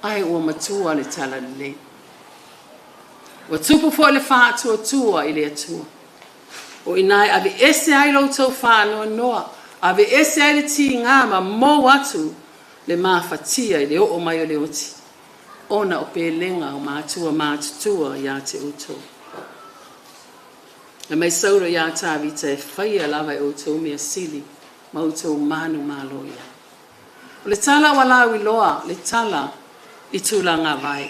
[SPEAKER 12] ae ua matua le talalelei. Ua tupu foi le faatuatua i le Atua. O i ina e aveese ai lo outou faanoanoa, aveese ai le tiga ma mou atu le mafatia i le oo mai o le oti, ona o pelega o matua matutua ia te outou. Fai mai Saulo iā Tavita, e faia lava e outou mea sili ma outou manumalo i ai. O le tala ua lauiloa, le tala i tulaga vae.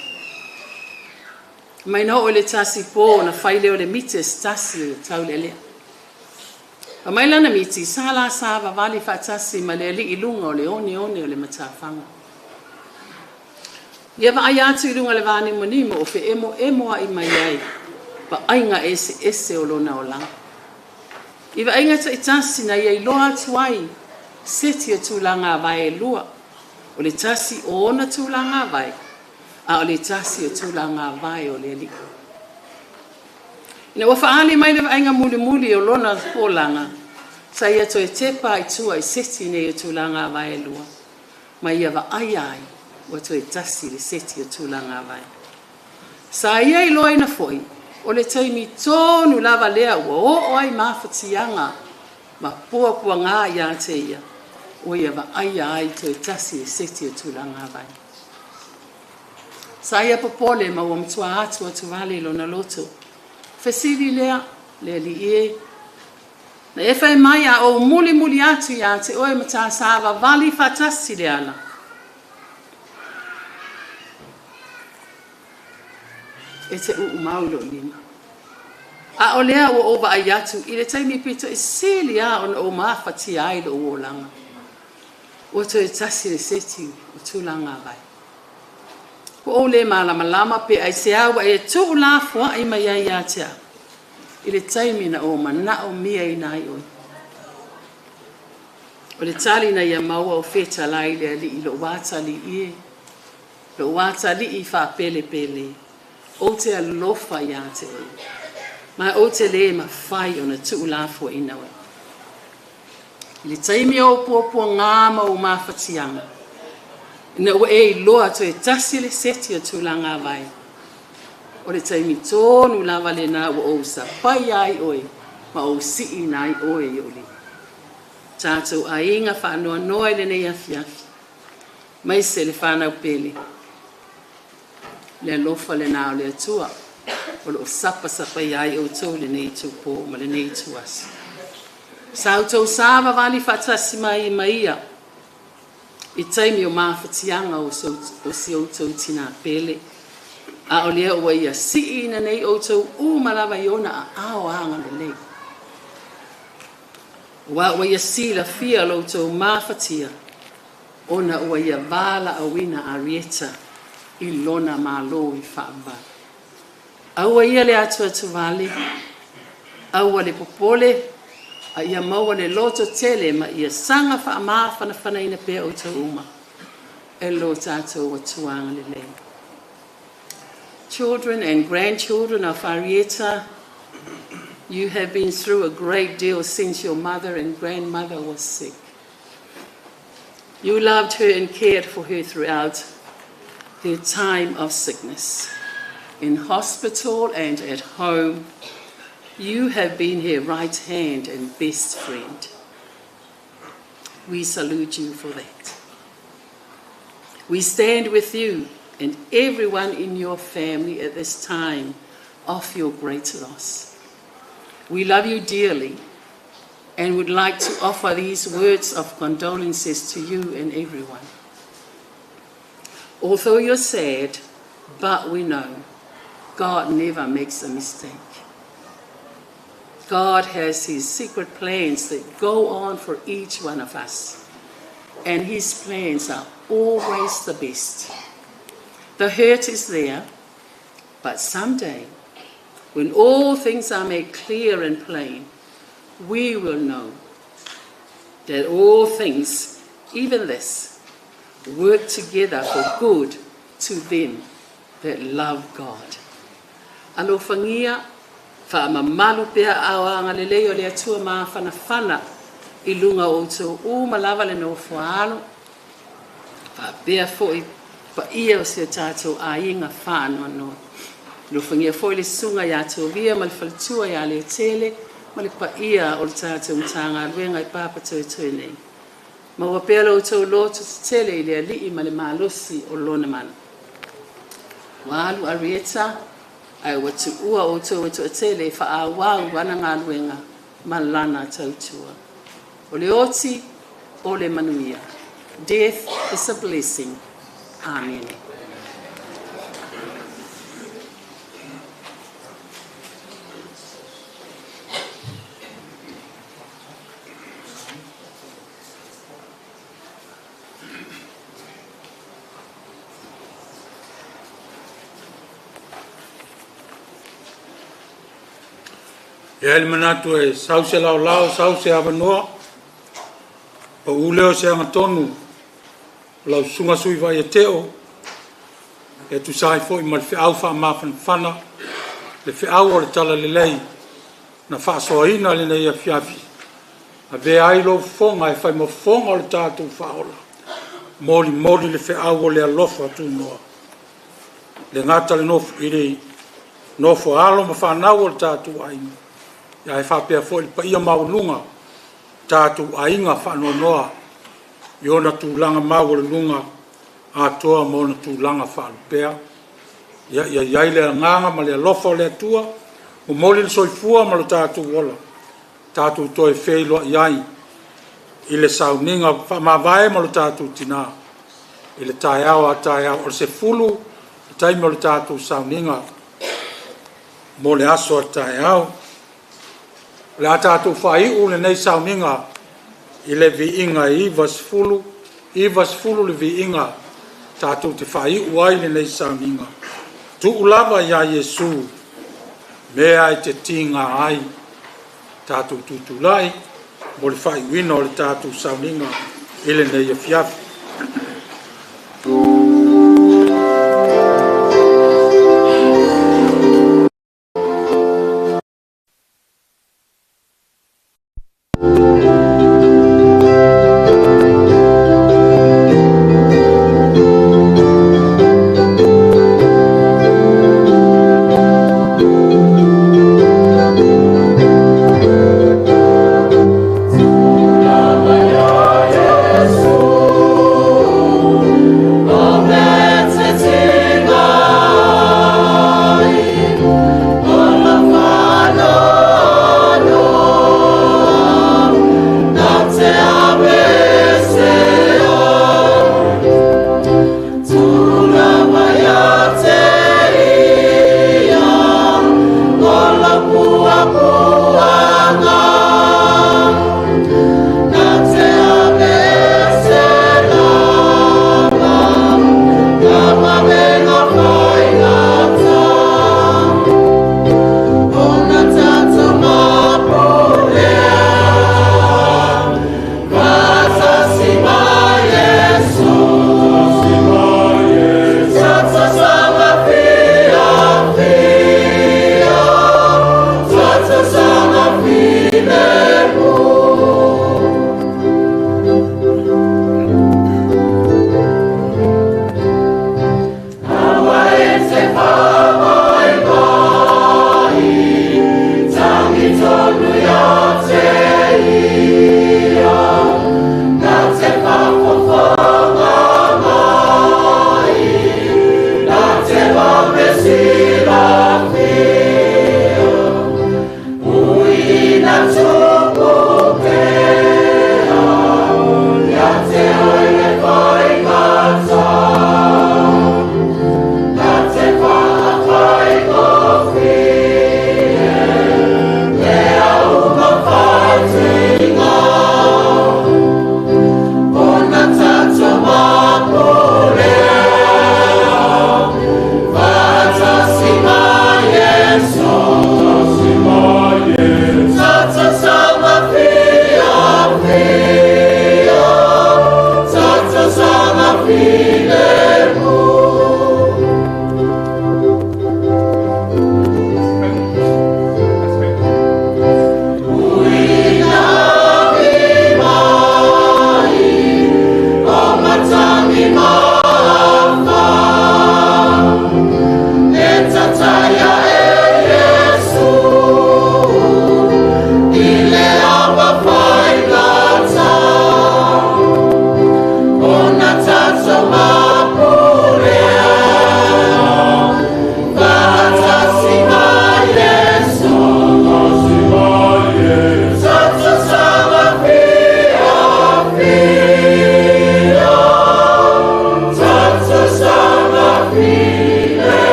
[SPEAKER 12] Mai na oo i le tasi pō ona fai lea o le miti a se tasi o Taulealea. Fai mai lana miti, sa la savavali faatasi ma le alii i luga o le oneone o le matafaga. Ia vaai atu i luga o le vanimonimo o feemoemoai mai ai vaaiga eseese o lona olaga. I vaaiga taitasi na ia iloa atu ai seti o tulaga vae e lua, o le tasi o ona tulaga vae, a o le tasi o tulaga vae o le Alii. Ina ua faaali mai le vaaiga mulimuli o lona olaga, sa ia toe tepa i tua i seti nei o tulaga vae e lua, ma ia vaaia ai ua toe tasi le seti o tulaga vae. Sa ia iloaina foi o le taimi tonu lava lea ua oo ai mafatiaga ma puapuaga ia te ia, ua ia vaaia ai toe tasi le seti o tulaga vae. Sa ia popole ma ua matua atu atu vale i lona loto. Fesili lea, le Alii e, na e fai mai a ou mulimuli atu ia te oe ma ta savavali faatasi le ala. E te uumau i lou lima. A o lea ua ou vaai atu i le taimi pito i sili lava ona ou mafatia ai lou olaga. Ua toe tasi le seti o tulaga vae. Ua ou le malamalama pe aisea ua e tuulafoai mai ai ia te au, i le taimi na ou manaomiaina ai oe. O le tali na ia maua o fetalai le alii lou atalii e, lou atalii faapelepele, ou te alofa ia te oe, ma ou te le mafai ona tuulafoaiina oe. I le taimi o ou puapuagā ma ou mafatiaga, ina ua e iloa toe tasi le seti o tulagavae, o le taimi tonu lava lena ua ou sapaia ai oe ma ou siina ai oe i ou lima. Tatou aiga faanoanoa i lenei afiafi, maise le fanau pele, le alofa lena o le Atua o loo sapasapaia ai outou i lenei itupo ma lenei ituaso. Sa outou savavali faatasi mai ma ia i taimi o mafatiaga o si outou tinā pele, a o lea ua ia siina nei outou uma lava i ona aao agalelei. Aua ua ia silafia lo outou mafatia, ona ua ia valaauina Arieta i lona Malo i faavavau. Aua ia le atuatuvale, aua le popole, a ia maua le loto tele ma ia saga faamafanafanaina pea outou uma e lo tatou Atua agalelei. Children and grandchildren of Arieta, you have been through a great deal since your mother and grandmother was sick. You loved her and cared for her throughout her time of sickness. In hospital and at home, you have been her right hand and best friend. We salute you for that. We stand with you and everyone in your family at this time of your great loss. We love you dearly and would like to offer these words of condolences to you and everyone. Although you're sad, but we know God never makes a mistake. God has his secret plans that go on for each one of us, and his plans are always the best. The hurt is there, but someday, when all things are made clear and plain, we will know that all things, even this, work together for good to them that love God. Alofagia, faamamalu pea aao agalelei o le Atua mafanafana i luga o outou uma lava le nofoaalo, faapea foi paia o si o tatou aiga faanoanoa. Alofagia foi le susuga ia Tovia ma le faletua ia Leotele ma le paia o le tatou Matagaluega i Papatoetoe nei. Maua pea lo outou loto tetele i le Alii ma le malosi o lona mana. Ua alu Arieta, ae ua tuua outou e toatele e faaauau ana galuega ma lana tautua. O le oti, o le manuia. Death is a blessing. Amen.
[SPEAKER 3] E ai le manatu e sau se laolao, sau se avanoa, pau lea o se agatonu o lau susuga Sui Vaiateo, e tusa ai foi ma le feau faamafanafana, le feau o le talalelei na faasoaina lenei afiafi, avea ai lou fofoga e fai ma fofoga o le tatou faaola, molimoli le feau o le alofa tunoa. Le gata le nofo, i le nofo a alo ma fanau o le tatou aiga, ae faapea foi le paia maualuga tatou aiga faanoanoa i ona tulaga maualuluga atoa ma ona tulaga faalupea. Ia i ai le agaga ma le alofa o le Atua, momoli le soifua ma lo tatou ola, tatou toe feiloai ai i le sauniga faamavae ma lo tatou tinā i le taeao a taeao o le 10 le taimi o le tatou sauniga mo le aso a taeao. O le a tatou faaiu lenei sauniga i le viiga e 90, 90 le viiga. Tatou te faaiu ai lenei sauniga. Tuu lava iā Iesu mea e te tiga ai. Tatou tutulai mo le faaiuina o le tatou sauniga i lenei afiafi.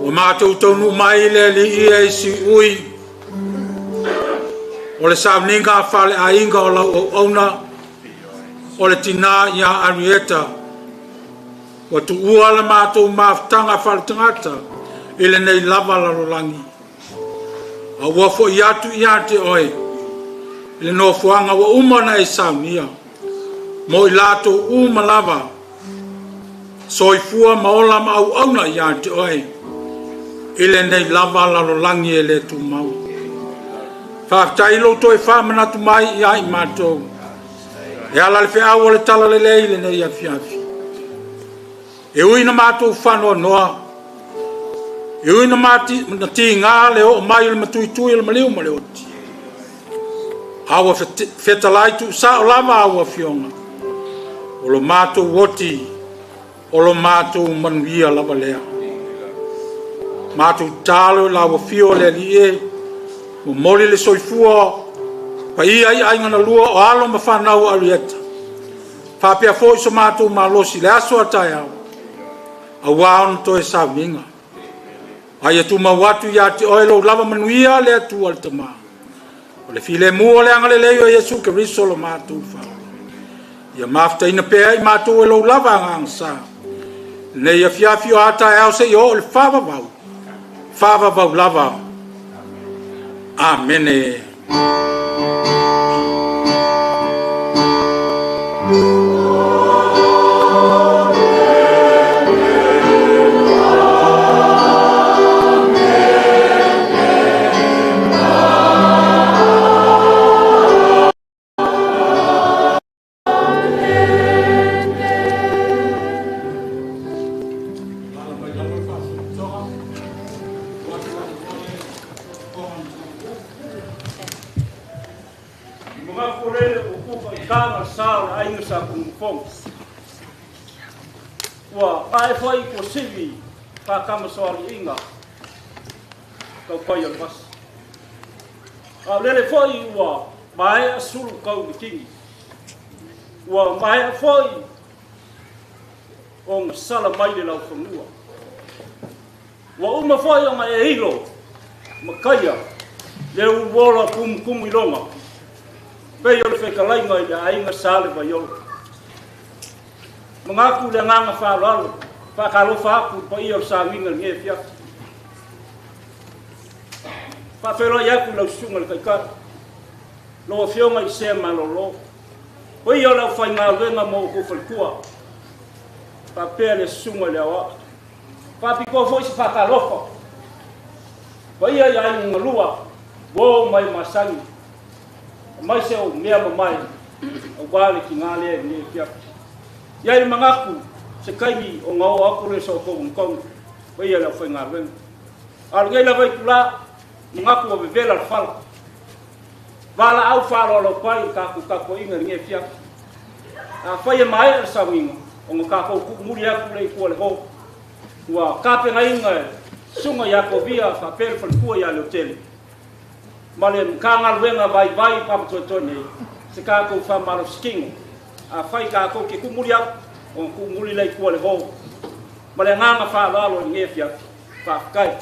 [SPEAKER 3] Ua matou taunuu mai le Alii e siui o le sauniga a faleaiga o lau auauna o le tinā ia Arieta ua tuua le matou mafutaga faletagata i lenei lava lalolagi. A ua foi atu ia te oe i le nofoaga ua uma ona e saunia mo i latou uma lava soifua ma ola ma auauna ia te oe i lenei lava lalolagi e le tumau. Faafetai lou toe faamanatu mai ia i matou e ala le feau o le tala lelei i lenei afiafi. E ui na matou faanoanoa, e ui na tiga le oo mai o le matuitui o le maliu ma le oti, a ua fetalai tuusao lava au afioga, o lo matou oti, o lo matou manuia lava lea. Matou talo i lau afio o le Alii e, momoli le soifua paia i aiga na lua o alo ma fanau o Arieta, faapea foi so matou malosi le aso a taeao, auā ona toe sauniga. A ia tumau atu ia te oe lou lava manuia le Atua le Tama, O le filemu o le agalelei o Iesu Keriso lo matou Faaola. Ia mafutaina pea i matou e lou lava agaga sa. Lenei afiafi o a taeao seia oo i le faavavau, faavavau lava. Amene. Ua ae foi ua sivi faakamasoaliiga taupai o le vasi. A o lele foi ua maea sulu kau mikini. Ua maea foi o sala mai le laufanua. Ua uma foi o e ilo makaia le uola kumukumu ilonga. Pei o le fekalaiga i le aiga sa le vaiolo. Mangaku le agaga faaaloalo, faakalofa aku i le paia o le sagiga i lenei afiafi. Faafeiloai atu i lau susuga i le Taitai, lau Afioga i Sea Malolo, paia o le aufaigaluega ma outou faletua, faapea le susuga i le Aoao. Faapitoa foi se faatalofa, paia i aiga galua, uo ma e masani, aemaise o mea mamae aua le tiga lea i lenei afiafi. Ia i le manatu se taimi ona oo atu lea o sa outou ogatotonu, paia i le aufaigaluega. A o lenei lava itula, manatu ua vevela le fala. Valaau faaaloalopai i le tatou tapuaiga i lenei afiafi. Afai e maea le sauniga, ona tatou tuumuli atu lea i tua i le ho. Ua tapenaina e susuga ia Kovia faapea le faletua ia Leotele ma le Matagaluega Vaivai Papatoetoe nei se tatou faamalositino. Afai tatou te tuumuli atu, ona tuumuli lea i tua i le ho. Ma le agaga faaaloalo i lenei afiafi. Faafetai.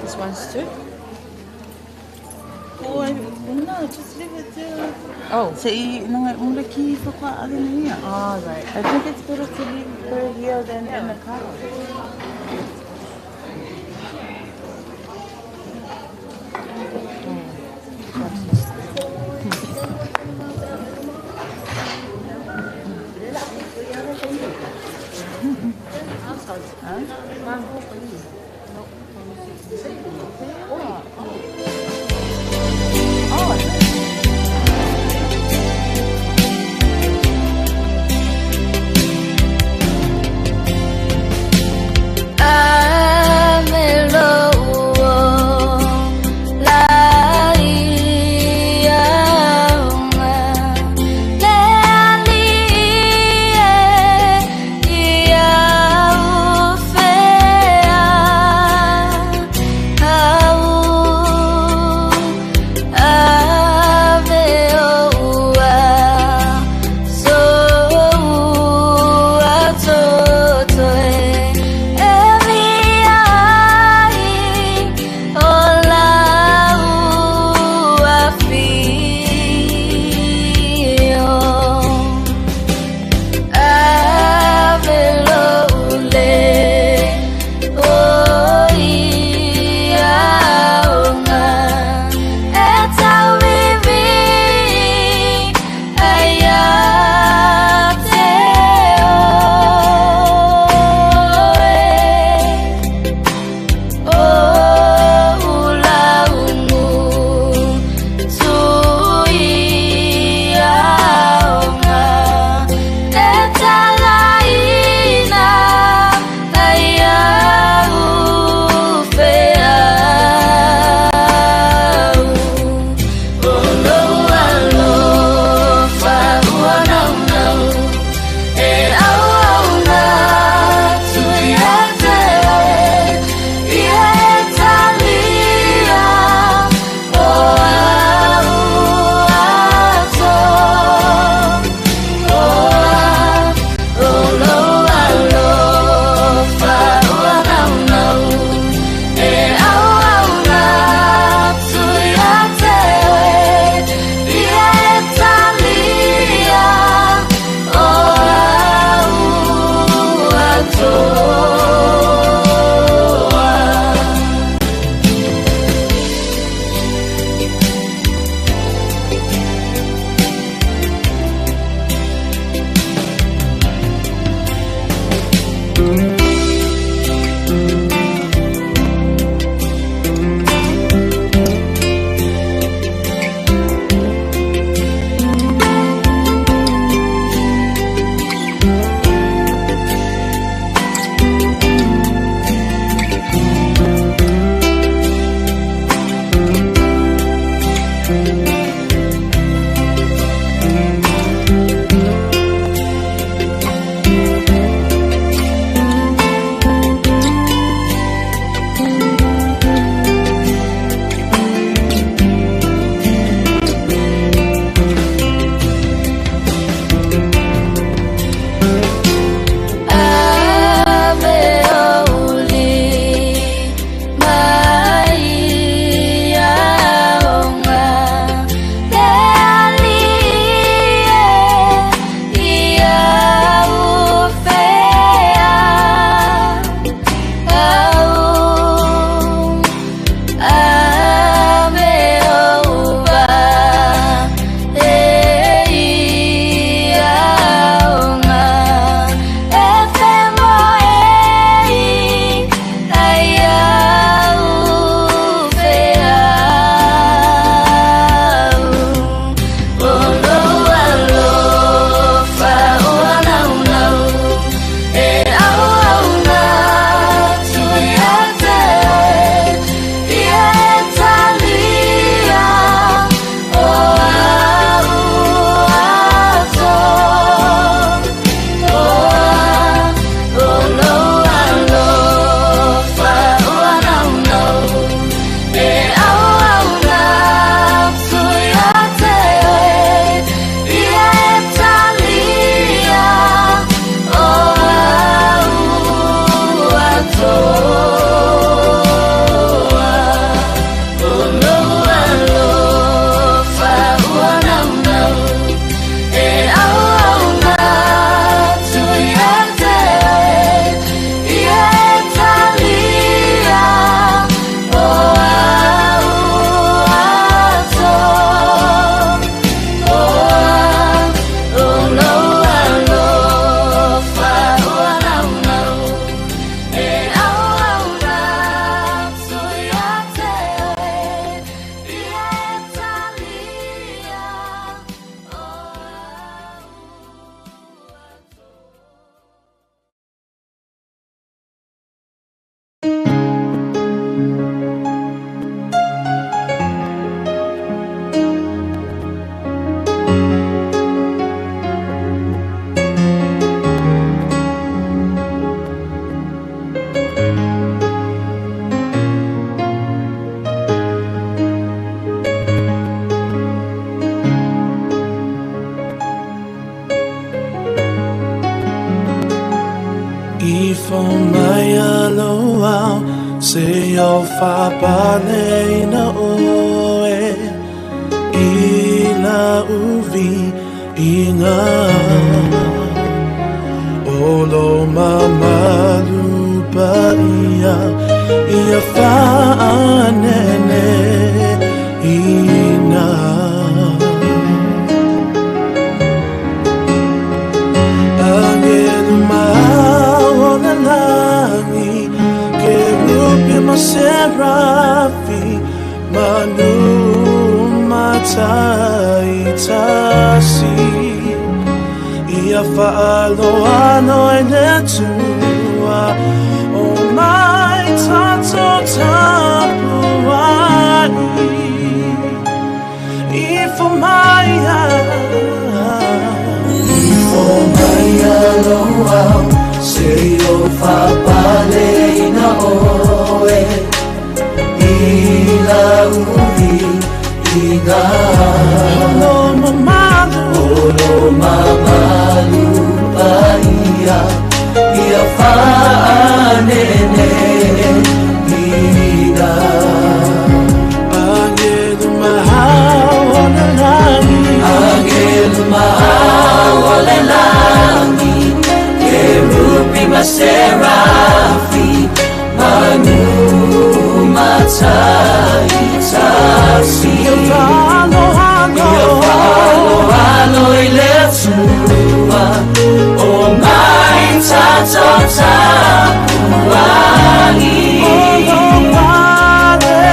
[SPEAKER 12] This one's too?
[SPEAKER 13] Oh, no, just leave it there.
[SPEAKER 12] Oh.
[SPEAKER 13] Se i nanga ula ki whakaarena ia.
[SPEAKER 12] Oh, right.
[SPEAKER 13] I think it's better to leave her here than in the car.
[SPEAKER 1] Faapaleina oe i lau viiga. O lo mamalu paia ia faanene ina. Angelu maona langi, kerubi ma serafi, manu mataitasi. Ia faaloalo i le Atua, o mai tatou tapuai. Ifo mai
[SPEAKER 18] Ifo mai lou ao, se i o faapaleina oe i lau viiga.
[SPEAKER 1] O lo mamalu,
[SPEAKER 18] O lo mamalu paia ia faanene ina.
[SPEAKER 1] Angelu mahau o le lagi,
[SPEAKER 18] Angelu mahau o le lagi, Kerubi ma serafi, manu mataitasi.
[SPEAKER 1] Ia faaloalo,
[SPEAKER 18] Ia faaloalo i le Atua, o mai tatou tapuai.
[SPEAKER 1] O lo palelea,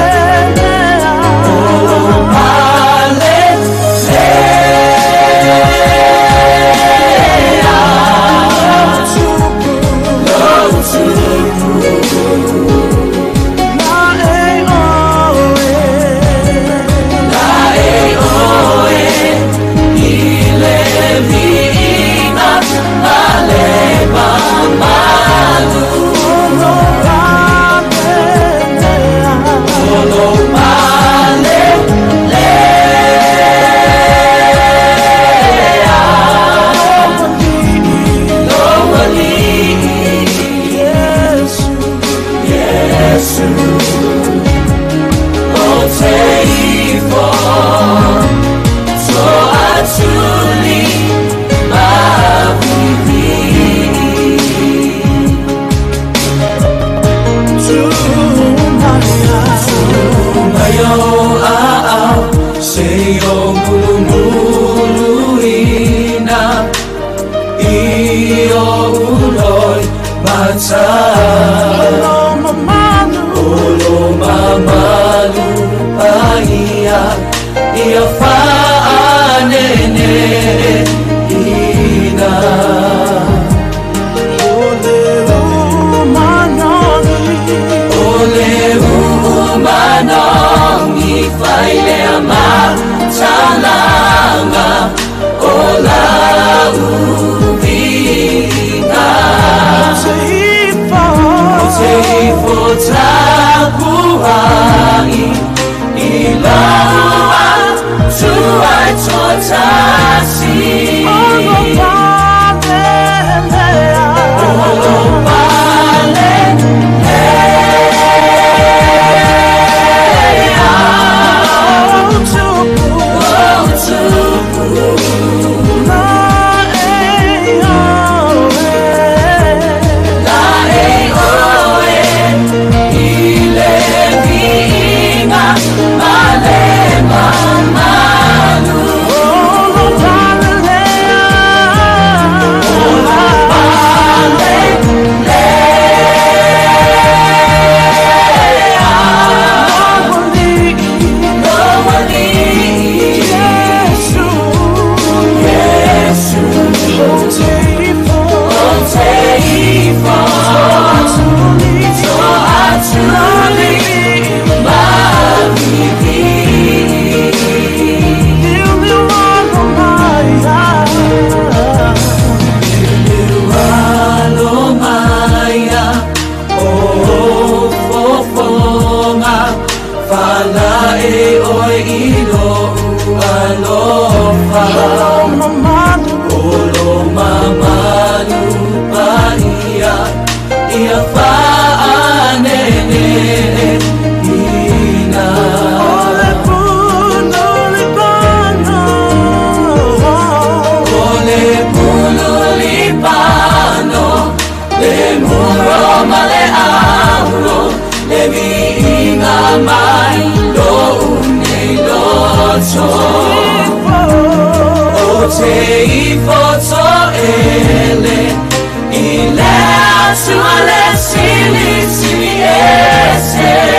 [SPEAKER 18] O lo palelea, Lou tupu.
[SPEAKER 1] La e oe,
[SPEAKER 18] La e oe i le viiga ma le mamalu.
[SPEAKER 1] O lo palelea,
[SPEAKER 18] O lo palelea, Lou alii,
[SPEAKER 1] Iesu,
[SPEAKER 18] Iesu, o te ifo, toatuli ma vivii.
[SPEAKER 1] Tu mai
[SPEAKER 18] Mai o aao, se i o mulumuluina, i o uloi mata.
[SPEAKER 1] O lo mamalu,
[SPEAKER 18] O lo mamalu paia, ia faanene ina.
[SPEAKER 1] O le umanagi,
[SPEAKER 18] O le umanagi fai lea matalaga o lau viiga.
[SPEAKER 1] Te ifo,
[SPEAKER 18] O te ifo tapuai i lau Atua e toatasi.
[SPEAKER 1] O lo palelea,
[SPEAKER 18] O lo palelea,
[SPEAKER 1] Lou tupu,
[SPEAKER 18] Lou tupu.
[SPEAKER 1] La e oe,
[SPEAKER 18] La e oe i le viiga ma le mamalu.
[SPEAKER 1] O lo palelea,
[SPEAKER 18] O lo palelea,
[SPEAKER 1] Lou alii,
[SPEAKER 18] Lou alii,
[SPEAKER 1] Iesu,
[SPEAKER 18] Iesu,
[SPEAKER 1] o te ifo,
[SPEAKER 18] o te ifo, toatuli ma vivii.
[SPEAKER 1] Liuliu alo mai,
[SPEAKER 18] Alo maia, o fofoga, falae oe i lou alofa.
[SPEAKER 1] O mamalu,
[SPEAKER 18] O lo mamalu paia, ia faanene. te ifo to ele I le atua le sili sili ese.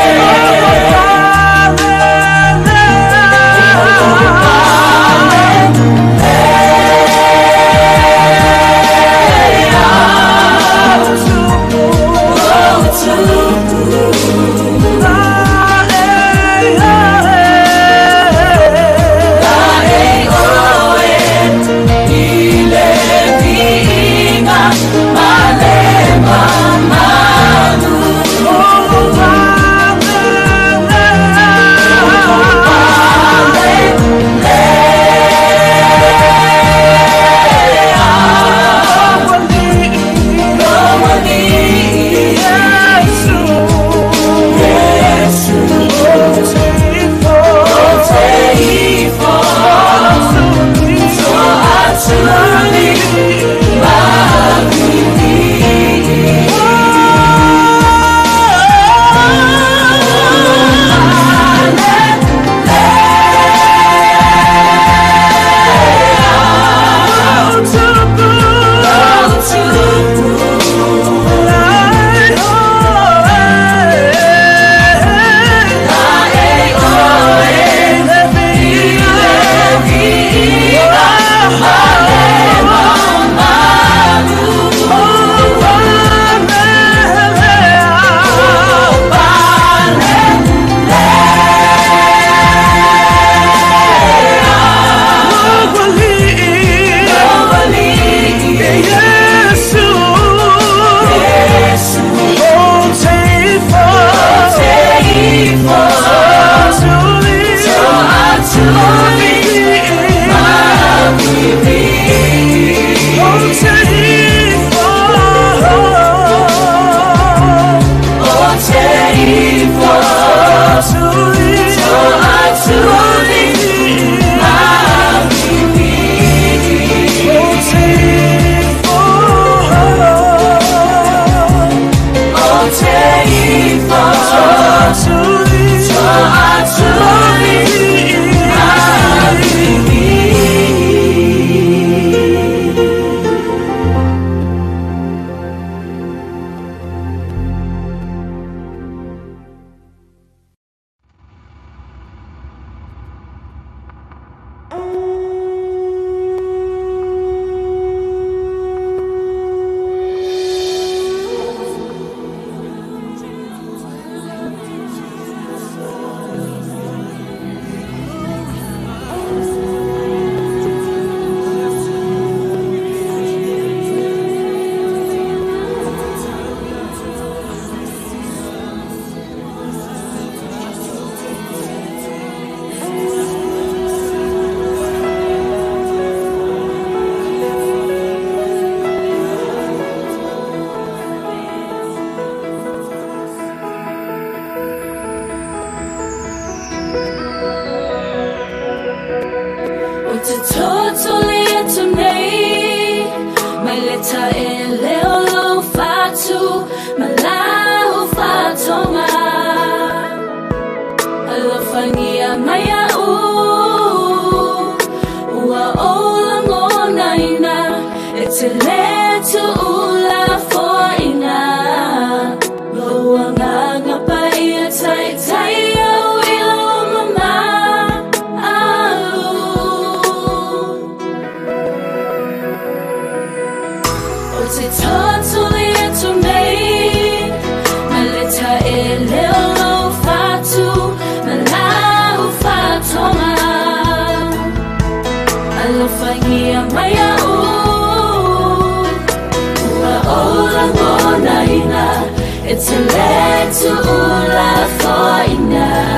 [SPEAKER 18] It's a letter ula foina.